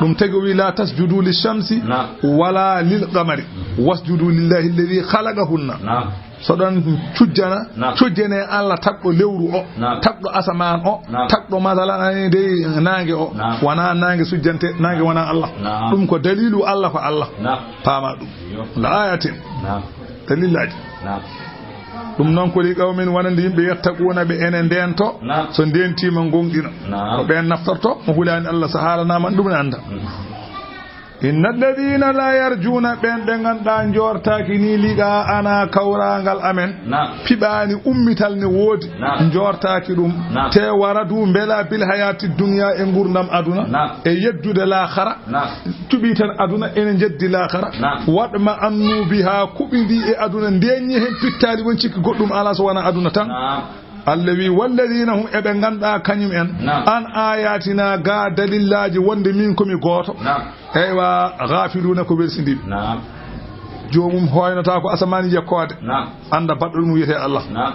Ɗum tagi o wi, "La tasjudu lishamsi, naam, wala lil qamari, wasjudu lillahi alladhi khalaqahunna." Naam. So ɗon cujjana, Naam. cujjane Allah tagɗo lewru o, Naam. tagɗo asamaan o, Naam. tagɗo masalan ani dey naange o. Naam. Wonaa naange sujjante, naange wonaa Allah. Naam. Ɗum ko daliilu Allah ko Allah. Naam. Paama ɗum. Yo. La ayatin. Naam. Dalilaaji. Naam. Ɗum noon ko li qawmin wonande yimɓe yattaquuna ɓe ene ndeento. Naam. So ndeentiima ngoongɗina. Naam. Ko ɓeen naftorto mo hulaani Allah so haalanaama ɗum ne annda. Mm. Inna alladina la yarjuna, ɓen ɓe ganduɗa jortaki ni liqa ana kawragal amen. Naam. Piɓani ummital ne woodi. Naam. Jortaki ɗum. Naam. Te waradu bela bil hayati dunya, e gurdam aduna. Naam. E yeddude laakhara. Naam. Cuɓi tan aduna ene jeddi laakhara. Naam. Waɗma annu biha, kuɓidi e aduna, ndeñi hen pittali, won cikki goɗɗum ala so wona aduna tan. Naam. Allah wi, "Walladina hum," e ɓe ganduɗa kañum en, Naam. an ayatina ga dalillaji wonde min komi gooto. Naam. Eywa, gafiluna ko welsindiɓe. Naam. Joomum hoynata ko asamani yekkoode. Naam. Anda baɗɗo ɗum wiyete Allah. Naam.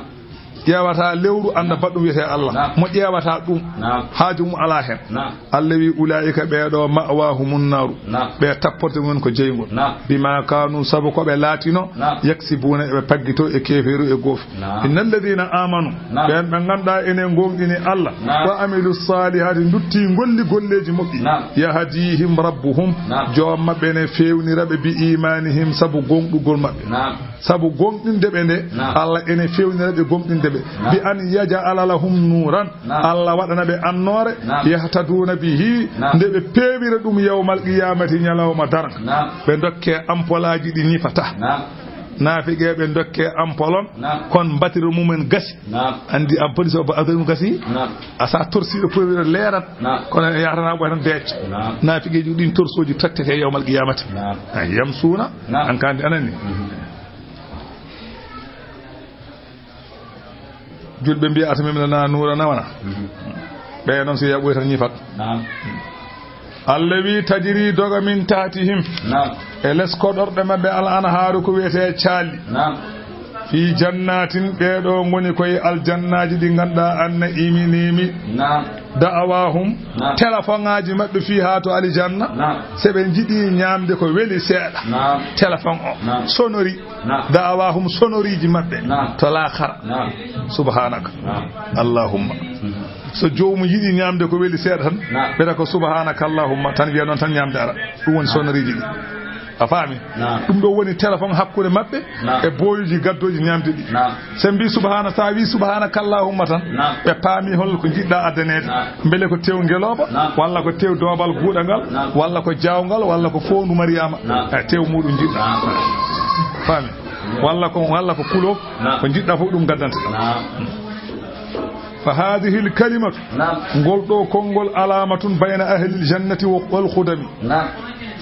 Ƴeewata lewru, anda baɗɗo ɗum wiyete Allah. Naam. Mo ƴeewata ɗum, Naam. haaju mum ala hen. Naam. Allah wi, "Ulaika, ɓeeɗo, ma'wahumun naru." Naam. Ɓe tapporde mum ko jeyngol. Naam. Bima kanu, sabu ko ɓe laatino, Naam. yaksibuna, eɓe paggito e keeferu e goofi. Naam. Innal ladina amanu, Naam. ɓen ɓe ganduɗa ene gonɗini Allah, Naam. wa amilu salihati, dutti golli golleji moƴƴi, Naam. yahdihim rabbuhum, Naam. joom maɓɓe ne fewnira ɓe bi imanihim, sabu gonɗugol maɓɓe. Naam. Sabu gonɗinde ɓe nde, Naam. Allah ene fewnira ɓe gonɗinde ɓe. Naam. Bi an yaj'ala lahum nuran, Naam. Allah waɗana ɓe annoore, Naam. yahtaduna bihi, Naam. nde ɓe peewira ɗum yawmal qiyamati, ñalawma darnga. Naam. Ɓe dokke ampolaji ɗi ñifata. Naam. Naafiqe ɓe dokke ampol on, Naam. kon batiri mumen gasi. Naam. Andi ampoli so batiri mum gasi, Naam. a sa torsiɗo pour leerat. Naam. Kono yahatana ɓoy tan deec. Naam. Naafiqeji ɗin torsoji tottete yawmal qiyamati. Naam. A yamsuna, Naam. an kandi anani. Mhm. Julɓe mbiya, "Atmim lana nuurana," wana. Mhm. Ɓe noon si yaɓoy tan ñifat. Naam. Allah wi, "Tajri doga min tahtihim." Naam. E les koɗorɗe maɓɓe al anhaaru ko wiyete caalli. Naam. Fi jannatin, ɓeeɗo ngoni koye aljannaaji ɗi ngannduɗaa anna iminimi. Naam. Da'awahum, Naam. téléphone ŋaaji maɓɓe fiha to aljanna. Naam. Se ɓe njiɗi ñaamde ko weli seeɗa. Naam. Téléphone o Naam. sonori. Naam. Da'awahum, sonoriji maɓɓe Naam. to laakhara. Naam. Subhanaka. Naam. Allahumma. Mhm. So joomum yiɗi ñaamde ko weli seeɗa tan, Naam. ɓeta ko subhanaka Allahumma tan, wiya noon tan ñaamde ara. Ɗum woni sonoriji ɗi. A faami? Naam. Ɗum ɗo woni téléphone hakkunde maɓɓe Naam. e boyuji gaddoji ñaamde ɗi. Naam. Se mbi subhana, sa wi subhanaka Allahumma tan, Naam. ɓe paami hol ko njiɗɗa addaneede. Naam. Mbele ko tew ngelooba, Naam. walla ko tew doobal guuɗangal, Naam. walla ko jaawngal, walla ko foondu Mariama. Naam. E tew muɗum njiɗɗa. Naam. Faami? Walla ko, walla ko kuloob, Naam. ko njiɗɗa fof ɗum gaddanta. Naam. Fa hadhihi al kalimatu, Naam. ngol ɗo konngol alamatun bayna ahli al jannati wa, wal khudami. Naam.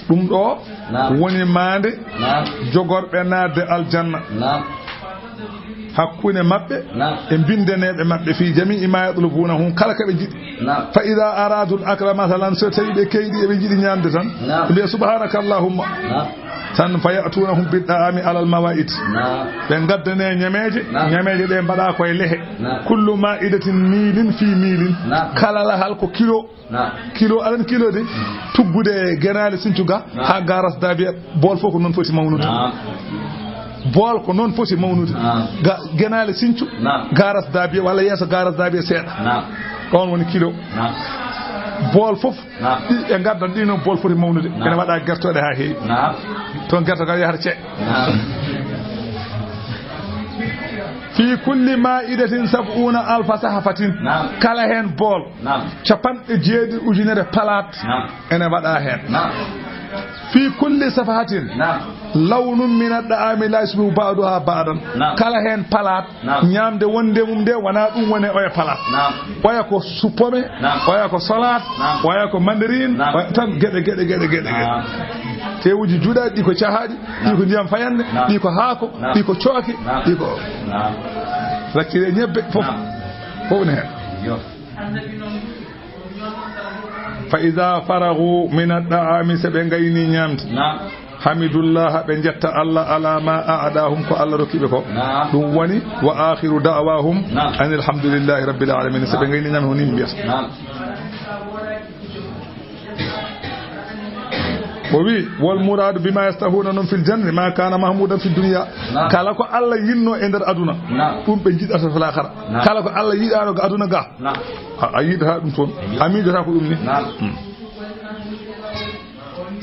Ɗum ɗo Naam. woni maande Naam. jogorɓe naatde aljanna. Naam. Hakkunde maɓɓe Naam. e bindaneeɓe maɓɓe fi jami'i ma yatlubunahu, kala ko ɓe njiɗi. Naam. Fa idha aradu al akla, masalan, so tawi ɓe kayɗi eɓe njiɗi ñaamde tan, Naam. ɓe mbiya subhanaka Allahumma. Naam. Tan fa ya'tunahum bit ta'ami ala al mawa'id. Naam. Ɓe ngaddane ñameeje, Naam. ñameeje ɗe mbaɗa koye lehe. Naam. Kullu ma'idatin milin fi milin. Naam. Kala lahal ko kilo. Naam. Kilo, aɗa anndi kilo de? Tuggude genaale sincu ga, Naam. haa garas daabiya, bool fof ko noon foti mawnude. Naam. Bool ko noon foti mawnude. Naam. Ga, genaale sincu, Naam. garas daabiya, walla yeeso garas daabiya seeɗa. Naam. Ɗoon woni kilo. Naam. Bool fof, Naam. ɗi, ɓe ngaddan ɗi noon bool foti mawnude. Naam. Ene waɗa gertooɗe haa heewi. Naam. Toon gertogal yahata ce. Naam. Fi kulli ma'idatin sab'una alfa sahfatin. Naam. Kala heen bool. Naam. Capanɗe jeeɗiɗi ujunere palaat. Naam. Ene waɗa heen. Naam. Fi kulli safhatin. Naam. Lawnun min ad-da'ami la yushbihu ba'duha ba'dan. Naam. Kala heen palaat. Naam. Ñaamde wonde mum nde wona ɗum woni oya palaat. Naam. Oya ko suppome, Naam. oya ko salaat, Naam. oya ko mandarine, Naam. oya tan geɗe, geɗe, geɗe, geɗe, geɗe. Naam. Tewuji juɗaɗi ɗi ko cahaaɗi, ɗi ko Naam. ndiyam fayande, Naam. ɗi ko haako, Naam. ɗi ko cooke, Naam. ɗi ko Naam. rakkire ñebbe, fof. Naam. Fof ne heen. Yo. Fa iza faragu min ad-da'ami, se ɓe ngayni ñaamde. Naam. Hamidullaha, ɓe njetta Allah, ala ma a'dahum, ko Allah rokki ɓe ko. Naam. Ɗum woni, wa akhiru da'wahum Naam. anil hamdulillahi rabbil alamin. Se ɓe Naam. ngayni ñaamde, ko ni ɓe mbiyata. Naam. O wi, "Wal muradu bima yastahuna non fil jannati ma kana mahmudan fi dunya." Naam. Kala ko Allah yinno e nder aduna, naam, ɗum ɓe jiɗata to laakhara. Naam. Kala ko Allah yiɗano ga aduna ga, naam, a, a yiɗata ɗum toon. A miijata ko ɗum ni. Naam. Hmm.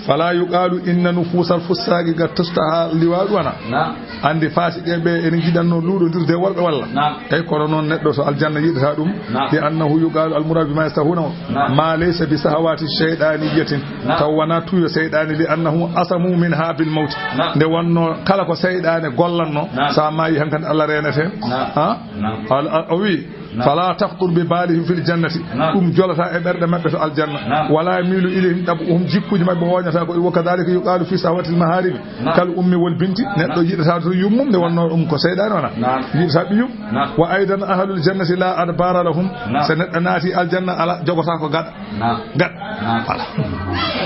Fala yuqalu inna nufusal fussaqi qad tustaha liwa'u wana. Naam. Andi fasiqe ɓe ene jiɗanno luuɗodirde e worɓe walla? Naam. Eyyi, kono noon neɗɗo to aljanna yiɗata ɗum. Naam. Li annahu yuqalu al muradu bima yastahuna o. Naam. Ma laysa bi sahawati shaytaniyatin. Naam. Taw wona tuyo seyɗani, li annahu asamu minha bil mawt. Naam. Nde wonno kala ko seyɗane gollanno, naam, sa maayi hankadi Allah renete. Naam. Ha? Naam. Al-, al-, o wi, naam, fala takhtur bi balihim fil jannati. Naam. Ɗum jolata e ɓerɗe maɓɓe to aljanna. Naam. Wala yamilu ilayhim tab'uhum, jikkuji maɓɓe oñata ko. Wa kadhalika yuqalu fi sahwatil maharimi. Naam. Kal ummi wal binti, neɗɗo yiɗata to yummum, nde wonno ɗum ko seyɗane wona. Naam. Yiɗata ɓiyum. Naam. Wa aidan ahlul jannati la adbara lahum. Naam. So neɗɗo naati aljanna, ala jogotako gaɗa. Naam. Gaɗa. Naam. Voilà.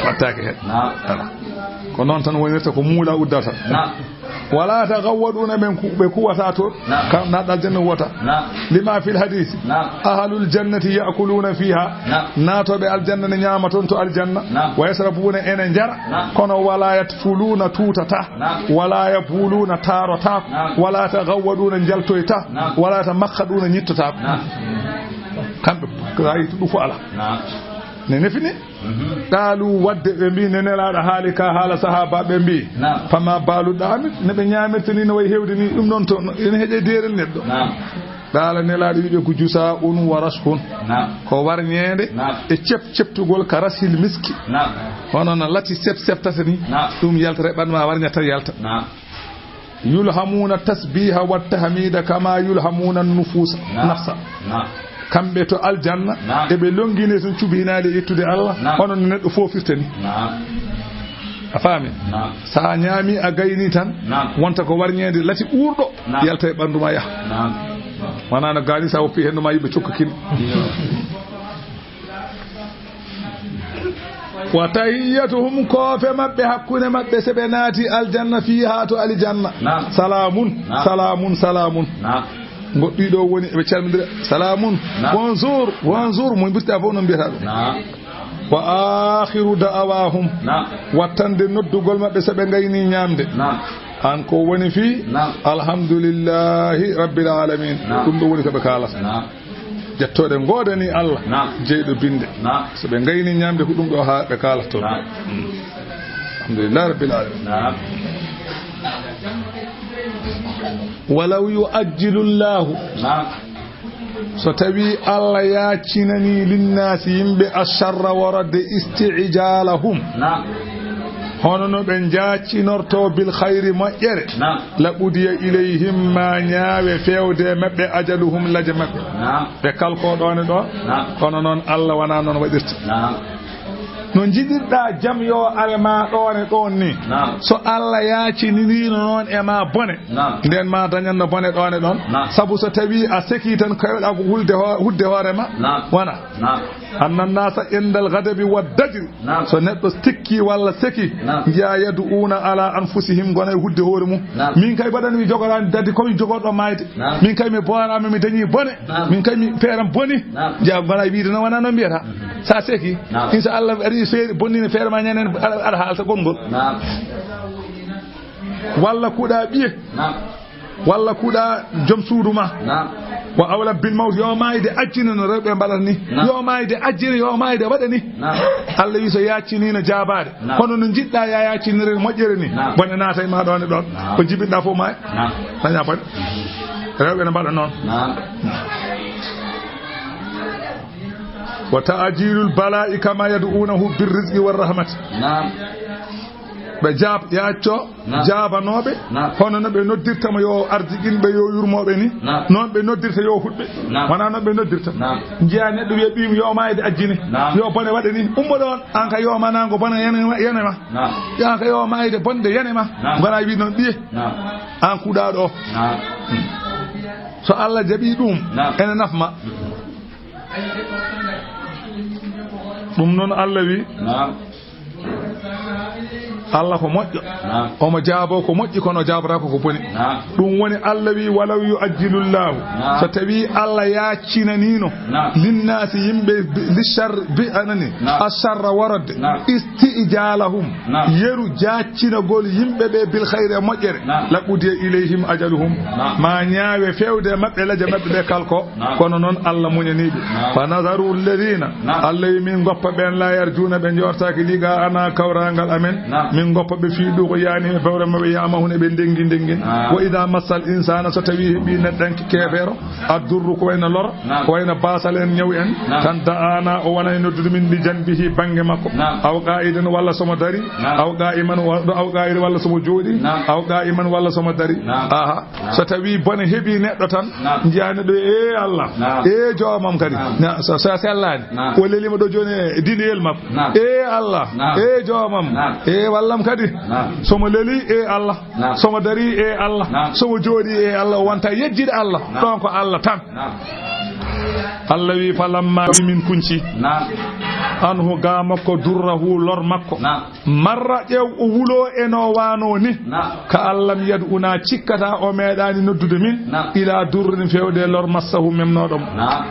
Wattake hen. Naam. Voilà. Ko noon tan wonirta, ko muula uddata. Naam. Wala taghawwaduna, ɓen ku-, ɓe kuwata toon. Naam. Kam naɗɗo aljanna wota. Naam. Lima fil hadisi. Naam. Ahlul jannati ya'kuluna fiha. Naam. Naatoɓe aljanna ne ñaama toon to aljanna. Naam. Wa yashrabuna, ene njara. Naam. Kono wala yatfuluna, tuutata. Naam. Wala yabuluna, taarotako. Naam. Wala taghawwaduna, njaltoyta. Naam. Wala tamakhaduna, ñittotako. Naam. Kamɓe, ko a yiɗi ɗum fof ala. Naam. Ne nefini? Mhm. Qaalu, wadde ɓe mbi, ne Nelaaɗo haali ka haala sahaaba ɓe mbi, naam, fama baalu ɗaami, ne ɓe ñaamirta ni no way heewde ni, ɗum noon to, ene heƴe deerel neɗɗo. Naam. Qaala Nelaaɗo wiɓe ko jusaa'un wa rashhun. Naam. Ko warñeende, naam, e cep-, ceptugol ka rashil miski. Naam. Hono no lati sep-, septata ni, naam, ɗum yaltata e ɓanndu ma, warñata yalta. Naam. Yulhamuna tasbiha wa tahmida kama yulhamuna nufusa, naam, nafsa. Naam. Kamɓe to aljanna, naam, eɓe longine tun cubinaali e yettude Allah, naam, hono no neɗɗo foofirta ni. Naam. A faami? Naam. Sa ñaami a gayni tan, naam, wonta ko warñeende lati ɓuurɗo, naam, yalta e ɓanndu ma yaha. Naam. Wona no gaani sa woppi hendu ma yiɓe cukka kin. Iyo. Wa tahiyyatuhum, koofe maɓɓe hakkunde maɓɓe, so ɓe naati aljanna, fiha, to aljanna. Naam. Salaamun, naam, salaamun, salaamun. Naam. Goɗɗi ɗo woni, ɓe calmindira, salaamun, naam, bonjour, bonjour, mo mbirta fof noon mbiyata ɗum. Naam. Wa akhiru da'awahum. Naam. Wattande noddugol maɓɓe so ɓe ngayni ñaamde. Naam. An ko woni fii? Naam. Alhamdulillahi rabbil alamin. Naam. Ɗum ɗo woni ko ɓe kaalata. Naam. Jettooɗe ngoodanii Allah, naam, jeyɗo binnde. Naam. So ɓe ngayni ñaamde, ko ɗum ɗo haa ɓe kaalata toon. Naam. Mm. Alhamdulillahi rabbil alamin. Naam. Walaw yu'ajjilu Llahu. Naam. So tawii Allah yaacinanii linnaasi yimɓe asharra, waradde isti'jaalahum. Naam. Hono no ɓe njaacinortoo bil khayri moƴƴere. Naam. La qudiya ilayhim, ma ñaawe feewde e maɓɓe, ajaluhum, laje maɓɓe. Naam. Ɓe kalkoo ɗoon e ɗoon, naam, kono noon Allah wonaa noon waɗirta. Naam. No njiɗirɗaa jam yo are ma ɗoon e ɗoon ni, naam, so Allah yaaciniriino noon e ma bone, naam, ndeen ma dañanno bone ɗoon e ɗoon. Naam. Sabu so tawii a sekii tan, kayɗaa ko hulde ho-, hudde hoore ma. Naam. Wona. Naam. Anna nnaasa indal ghadabi wad dajri. Naam. So neɗɗo tikki walla seki, naam, njiya yad'uuna ala anfusihim, ngona e hudde hoore mum. Naam. Min kay mbaɗan mi jogoraani dadi, ko mi jogorɗo maayde. Naam. Min kay mi booraama, mi dañii bone. Naam. Min kay mi feeram boni. Naam. Njiya ngona e wiide noon, wonaa noon mbiyata. Mhm. Sa seki, naam, inchallah, ari feere, bonnii feere ma ñanden, aɗa, aɗa haalta gonngol. Naam. Walla kuuɗa ɓiye. Naam. Walla kuuɗa joom suudu ma. Naam. Wa awla bil mawt, yo maayde ajjine no rewɓe mbaɗata ni. Naam. Yo maayde ajjine, yo maayde waɗa ni. Naam. Allah wi so yaaciniino jaabaade. Naam. Kono no njiɗɗa ya yaacinire moƴƴere ni. Naam. Bone naata e ma ɗoon e ɗoon. Naam. Ko jibinɗa fof maaya. Naam. Daña bone. Rewɓe ne mbaɗa noon. Naam. Wa ta'jilul bala'i kama yad'unahu bir rizqi war rahmati. Naam. Ɓe jaab-, yaacco, naam, jaabanooɓe, naam, hono no ɓe noddirta mo yo ardiɗinɓe, yo yurmooɓe ni, naam, noon ɓe noddirta yo huɗɓe. Naam. Wonaa noon ɓe noddirta. Naam. Njiya neɗɗo wiya ɓiyum yo maayde ajjine. Naam. Yo bone waɗe ni. Ummo ɗoon, aan ka yo ma nango bone yene, yene ma. Naam. Aan ka yo maayde bonde yene ma. Naam. Ngona wiide noon ɓiye. Naam. Aan kuuɗa ɗo. Naam. Hmm. So Allah jaɓi ɗum, naam, ene nafma. Ɗum noon Allah wi. Naam. Allah ko moƴƴo. Naam. Omo jaaboo ko moƴƴi, kono o jaabotaako ko boni. Naam. Ɗum woni Allah wi, "Walaw yu'ajjilullahu." Naam. So tawii Allah yaaccinaninoo. Naam. Linnaasi yimɓe bi-, li shar-, bi anani. Naam. Asharra warodde. Naam. Isti'jalahum. Naam. Yeru jaaccinagol yimɓe ɓe bil khayri e moƴƴere. Naam. Laqudiya ilayhim ajaluhum. Naam. Ma ñaawe feewde e maɓɓe, laje maɓɓe ɓe kalko. Naam. Kono noon Allah muñanii ɓe. Naam. Fa nazaru alladhina. Naam. Allah wi min goppa ɓeen la yarjuna ɓe njortaaki liqa ana kawraangal amen. Naam. Min goppa ɓe fii ɗuuɗo yaani e bewre maɓɓe yaama hune ɓe ndengi ndengi. Naam. Wa idha massal insana so tawii heɓii neɗɗanke keefeero. Addurru ko wayno lor, naam, ko wayno baasal en, ñaw en, naam, tan da'ana o wona e noddude min li janbihi bannge makko. Naam. Aw qa'idan walla somo dari, naam, aw qa'iman wa-, aw qa'id walla somo jooɗi, naam, aw qa'iman walla somo dari. Naam. Aha. Naam. So tawi bone heɓi neɗɗo tan, naam, njiya neɗɗo, "E Allah, naam, e joomam kadi." Naam. Na, so, so sellaani, naam, o lelima ɗo jooni e diɗiyel makko. Naam. "E Allah, naam, e joomam, naam, e wallam kadi." Naam. Somo leli, "E Allah." Naam. Somo dari e Allah, naam, somo jooɗi e Allah, o wonta yejjide Allah. Naam. Ɗon ko Allah tan. Naam. Allah wi, "Falamma min kunci." Naam. "Anhu ga makko durrahu lor makko." Naam. "Marra ƴeew o wulo e no wano ni." Naam. "Ka allam yad'una cikkata o meeɗani noddude min." Naam. "Ila durrin fewde lor massahu memnoɗo mo." Naam.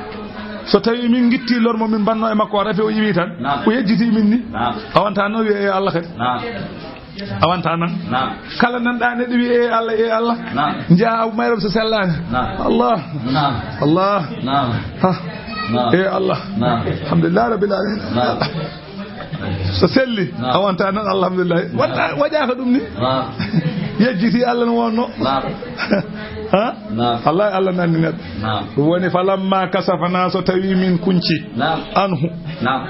So tawi min gitti lor mo min banno e makko o rafi o yiwi tan. Naam. O yejjiti min ni. Naam. A wonta no wi'e e Allah kadi. Naam. A wonta nan. Naam. Kala nanɗa neɗɗo wi, "E Allah, e Allah." Naam. Njiya Abu Mayram so sellaani. Naam. "Allah. Naam. Allah. Naam. Ha. Naam. E Allah. Naam. Alhamdulillah rabbil alamin." Naam. So selli, naam, a wonta nan, "Alhamdulillah." Naam. Waɗa, waɗaka ɗum ni. Naam. Yejjiti Allah no wonno. Naam. Ha? Naam. Allah, Allah nanni neɗɗo. Naam. Ɗum woni, "Falamma kasafna", so tawi min kunci. Naam. "Anhu." Naam.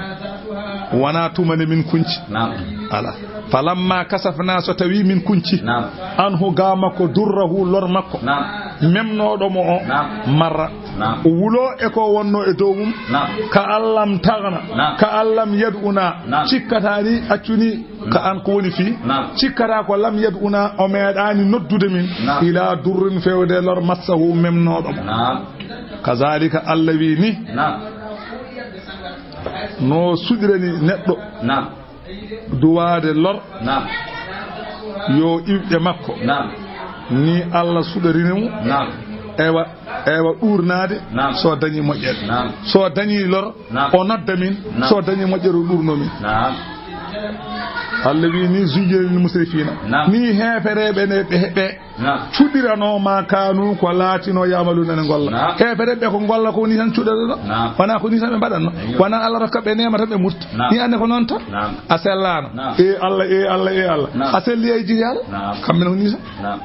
Wona tuma nde min kunci. Naam. Ala. "Falamma kasafna", so tawi min kunci. Naam. "Anhu", ga makko, "durrahu", lor makko. Naam. Memnoɗo mo o. Naam. "Marra." Naam. O wulo e ko wonno e dow mum. Naam. "Ka allam tagna." Naam. "Ka allam yad'una." Naam. Cikkata ni accuni ka an ko woni fii. Naam. Cikkata ko "lam yad'una", o meeɗani noddude min. Naam. "Ila durrin", fewde lor, "massahu", memnoɗo mo. Naam. Kazalika Allah wi ni. Naam. No suɗirani neɗɗo. Naam. Duwaade lor. Naam. Yo iwɗe makko. Naam. Ni Allah suɗarini mo. Naam. Ewa, ewa ɗuurnaade. Naam. So dañi moƴƴere. Naam. So dañi lor, naam, o nodda min. Naam. So dañi moƴƴere, o ɗuurno min. Naam. Allah wi ni, "Zuyyina lil musrifina." Naam. Ni heefereɓe ne ɓe, ɓe Naam. Cuɗiranoo ma kaanu ko laatinoo ya'maluuna ne ngolla. Naam. Heefereɓe ko ngolla ko ni tan cuɗiranoo. Naam. Wonaa ko ni tan ɓe mbaɗatnoo. Ayyo. Wonaa Allah rokka ɓe neema tan ɓe murta. Naam. Ni annde ko noon tan. Naam. A sellaano. Naam. E Allah, e Allah, e Allah. Naam. A selli e jiri Allah. Naam. Kamɓe ne ko ni tan. Naam.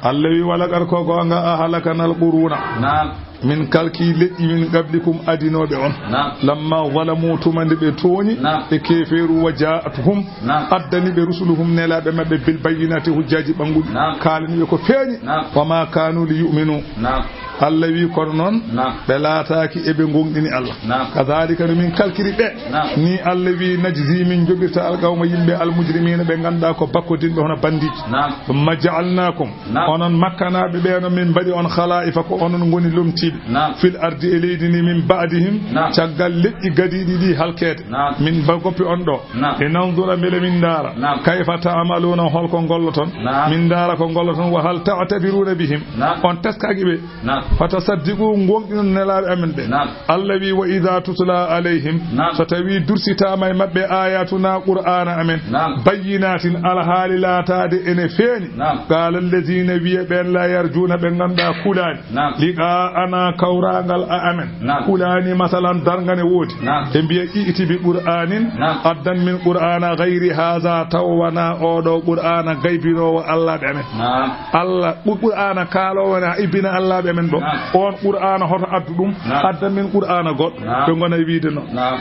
Allah wi, "Wala kar ko goonga a halakana al quruna." Naam. Min kalki leƴƴi min qablikum adinooɓe on. Naam. Lamma zalamu tuma nde ɓe tooñi, naam, ɓe keefeeru wa ja'atuhum, naam, addani ɓe rusuluhum nelaaɓe maɓɓe bil bayyinati hujjaaji ɓannguɗi. Naam. Kaalani ɓe ko feeñi. Naam. Wa ma kanu li yu'minu. Naam. Allah wi kono noon, naam, ɓe laataaki eɓe ngonɗini Allah. Naam. Kadhalika no min kalkiri ɓe. Naam. Ni Allah wi najzi min joɓirta al qawma yimɓe al mujrimina ɓe ngannduɗaa ko bakkodinɓe hono bandiiji. Naam. Thumma ja'alnakum Naam. Onon Makkanaaɓe ɓee no min mbaɗi on khala'ifa ko onon ngoni lomtiiɓe. Naam. Fil ardi e leydi ndi min ba'dihim. Naam. Caggal leƴƴi gadiiɗi ɗi halkeede. Naam. Min ba goppi on ɗo. Naam. Linanzura mbele min ndaara. Naam. Kayfa ta'maluuna holko ngolloton. Naam. Min ndaara ko ngolloton wa hal ta'tabiruna bihim. Naam. On teskaaki ɓe. Naam. Fatasaddiqu ngonɗinon nelaaɓe amen ɓe. Naam. Allah wi, "Wa idha tutla alayhim," naam, so tawi dursitaama e maɓɓe ayatuna Qur'aana amen, naam, bayyinatin alhaali laataade ene feeñi, naam, qala alladhina wiya ɓeen la yarjuna ɓe ngannduɗaa kulaani, naam, liqa'ana kawraangal a amen, naam, kulaani masalan darnga ne woodi, naam, ɓe mbiya i'ti bi qur'anin, naam, addan min qur'ana ghayri hadha taw wonaa oɗo Qur'aana gaybinoowo Allah ɓe amen. Naam. Allah, Qu-, Qur'aana kaaloowo na ibbina Allaaɓe men ɗo. Naam. On Qur'aana hoto addu ɗum, naam, adda min Qur'aana goɗɗo. Naam. Ɓe ngona e wiide no. Naam.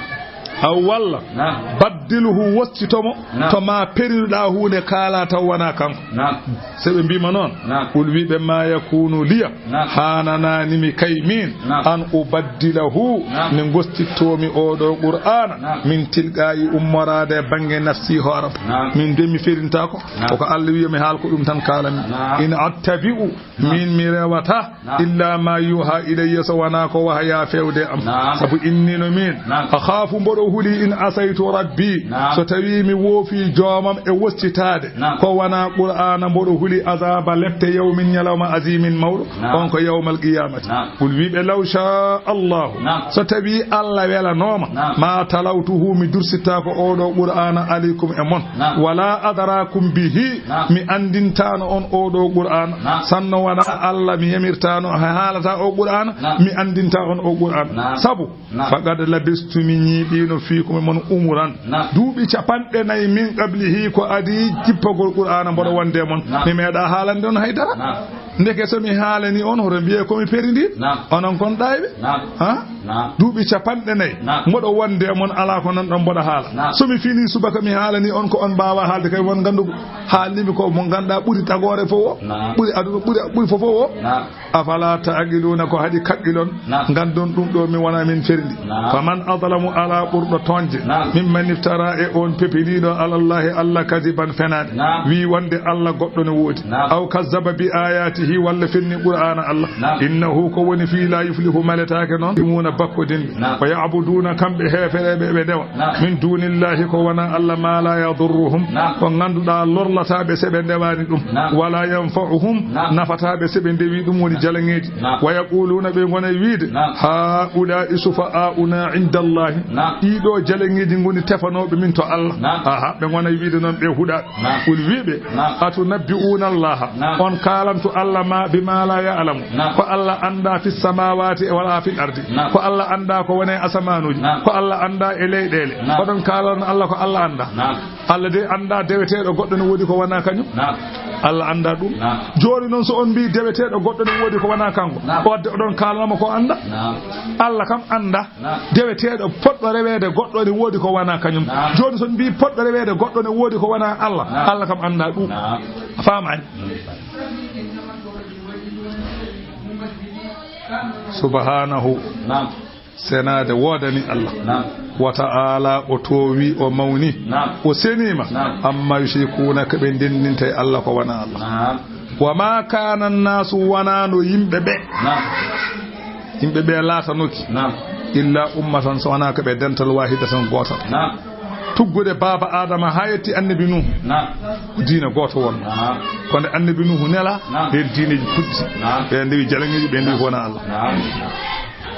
Aw walla, naam, baddilhu wostito mo, naam, to ma periruɗaa huunde kaala taw wonaa kanko. Naam. Se ɓe mbiima noon, naam, qul wiɓe ma yakunu liya, naam, haananaani mi kay miin, naam, an ubaddilahu, naam, nde gostittoomi oo ɗoo Qur'aana, naam, min tilqaa'i ummoraade e bannge nafsi hooram. Naam. Min de mi ferintaako. Naam. Ko ko Allah wiya mi haal ko ɗum tan kaalami. Naam. In attabi'u, naam, min mi rewata, naam, illa ma yuha ilayya so wonaa ko wahaya fewde am. Naam. Sabu inni no min, naam, akhafu mboɗo Huli in asaytu rabbi. Naam. So tawi mi woofi joomam e wostitaade. Naam. Ko wona Qur'aana mboɗo huli azaba lepte yawmin ñalawma azimin mawɗo. Naam. On ko yawmal qiyamati. Naam. Qul wiɓe law sha Allahu. Naam. So tawi Allah welanooma. Naam. Ma talawtuhu mi dursitaako oɗo Qur'aana alaykum e mon. Naam. Wala adrakum bihi. Naam. Mi andintaano on oɗo Qur'aana. Naam. Sanno wona Allah mi yamirtaano haalata o Qur'aana. Naam. Mi andinta on o Qur'aana. Naam. Sabu Naam. Faqad labistu mi ñiiɓiino fiikum e mon umuran. Naam. Duuɓi capanɗe nayi min qablihi ko adi jippagol Qur'aana mboɗo Naam. Wonde e mon. Naam. Mi meeɗa haalande on hay dara. Naam. Ndeke so mi haalani on hoto mbiye ko mi perindi. Naam. Onon kon ɗayɓe. Naam. Ha? Naam. Duuɓi capanɗe nayi. Naam. Mboɗo wonde e mon alaa ko nan ɗon mboɗo haala. Naam. So mi fini subaka mi haalani on ko on mbaawa haalde kay won nganndu haalnimi ko mo ngannduɗaa ɓuri tagoore fof o. Naam. Ɓuri aduna ɓuri ɓuri fof o. Naam. Afala ta'qiluuna ko haɗi kaɓɓilon Naam. Nganndon ɗum ɗo mi wona min ferndi. Naam. Faman adlamu ala ɓurɗo toñde Naam. Mimman iftara e on pepiniɗo alallahi Allah kadiban fenaade Naam. Wi wonde Allah goɗɗo ne woodi Naam. Aw kazzaba bi ayatihi walla fenni qur'ana Allah Naam. Innahu ko woni fi la yuflihu maletaake noon imuna bakkodinɓe Naam. Wa ya'buduna kamɓe heefereɓe ɓe dewa Naam. Min dunillahi ko wona Allah ma la yadurruhum Naam. Ko ngannduɗaa lorlataɓe se ɓe ndewani ɗum Naam. Wala yanfa'uhum Naam. Nafataɓe se ɓe ndewi ɗum woni jalaŋeeji Naam. Wa yaquluna ɓe ngona wiide Naam. Haula'i sufa'auna inda Allahi Naam. Ɗiɗo jalaŋeeji ngoni tefanoɓe min to Allah Naam. Aha ɓe ngona wiide noon ɓe huɗaɓe Naam. Qul wiɓe Naam. Atunabbi'una Allaha Naam. On kaalantu Allah ma bima la ya'lamu Naam. Ko Allah anda fi samawati e wala fil ardi Naam. Ko Allah anda ko woni e asamanuji Naam. Ko Allah anda e leyɗele Naam. Oɗon kaalana Allah ko Allah anda Naam. Allah de anda deweteɗo goɗɗo ne woodi ko wona kañum Naam. Allah anda ɗum Naam. Joni noon so on mbi deweteɗo goɗɗo ne woodi ko wona kanko Naam. O wadde oɗon kaalanamo ko anda Naam. Allah kam anda Naam. Deweteɗo poɗɗo reweede goɗɗo ne woodi ko wona kañum Naam. Joni so on mbi poɗɗo reweede goɗɗo ne woodi ko wona Allah Naam. Allah kam anda ɗum Naam. Faamani Subhanahu Naam. Senaade woodani Allah Naam. Wa ta'ala o toowi o mawni Naam. O seniima Naam. Amma yushrikuuna ko ɓe ndenndinta e Allah ko wona Allah Naam. Wa ma kana annaasu wonano yimɓe ɓe Naam. Yimɓe ɓe laatanoki Naam. Illa ummatan so wona ko ɓe dental wahidatan gootal Naam. Tuggude baaba Adama haa yetti annabi Nuhu Naam. Ko diina gooto won Naam. Kono annabi Nuhu nela Naam. Ɓeen diineji puɗɗi Naam. Ɓe ndewi jalaŋeeji ɓe ndewi ko wona Allah Naam.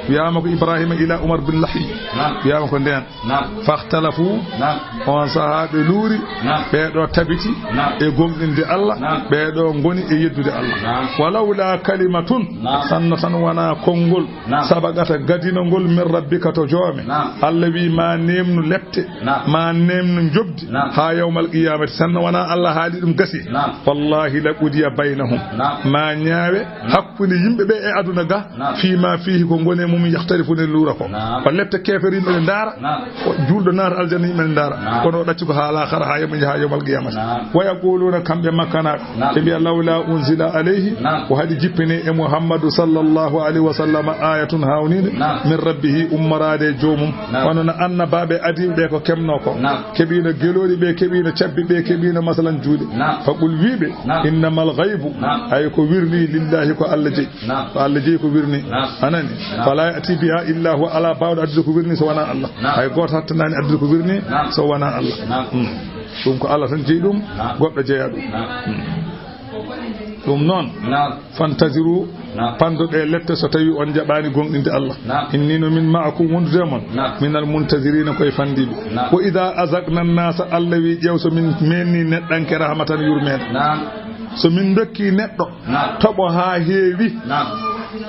Wiyama ko Ibrahima ila Umar bin Lahi Naam. Wiyama ko nden Naam. Fahtalafu Naam. On sahaa ɓe luuri Naam. Ɓeɗo tabiti Naam. E gomɗinde Allah Naam. Ɓeɗo ngoni e yeddude Allah Naam. Walawla kalimatun Naam. Sanno tan wona konngol Naam. Sabaqata gadinongol min rabbika to joome Naam. Allah wi ma nemnu lepte Naam. Ma nemnu jobdi Naam. Ha yawmal qiyamati sanno wona Allah haali ɗum gasi Naam. Wallahi la qudiya baynahum Naam. Ma ñaawe Hakkunde yimɓe ɓe e aduna ga Naam. Fii ma fiihi ko ngone mum yaxtalifu ne luura ko Naam. O letta keefere yimɓe ne ndaara Naam. O juulɗo naata aljanna yimɓe ne ndaara Naam. Kono o ɗacci ko haa laakhara haa yawma haa yawmal qiyamati Naam. Wa yaquluna kamɓe makkanaaɓe Naam. Ɓe mbiya lawla unzila alayhi Naam. Ko haɗi jippine e muhammadu sallallahu alayhi wa sallam ayatun hawnide Naam. Min rabbihi ummoraade e joomum Naam. Wano no annabaaɓe adiiɓe ɓe ko kemno ko Naam. Keɓino gelooɗi ɓe keɓino cabbi ɓe keɓino masalan juuɗe Naam. Faqul wiiɓe Naam. Innamal ghaybu Naam. Hay ko wirni lillahi ko Allah jeyi Naam. Ko Allah jeyi ko wirni Naam. Anani Naam. Fala ya'ti biha illa huwa ala bawɗo addude ko wirni so wona Allah Naam. Hay goto hattanani addude ko wirni Naam. So wona Allah Naam. Hmm. Ɗum ko Allah tan jeyi ɗum Naam. Goɗɗo jeya ɗum Naam. Hmm. Ɗum noon Naam. Fantaziru Naam. Pandoɗe lette so tawi on jaɓani gonɗinde Allah Naam. Inni no min ma'akum wondude e mon Naam. Minal muntazirina koye fandiɓe Naam. Wa ida azaqna nasa Allah wi ƴeew so min menni neɗɗanke rahmatan yurmede Naam. So min dokki neɗɗo Naam. Toɓo haa heewi. Naam.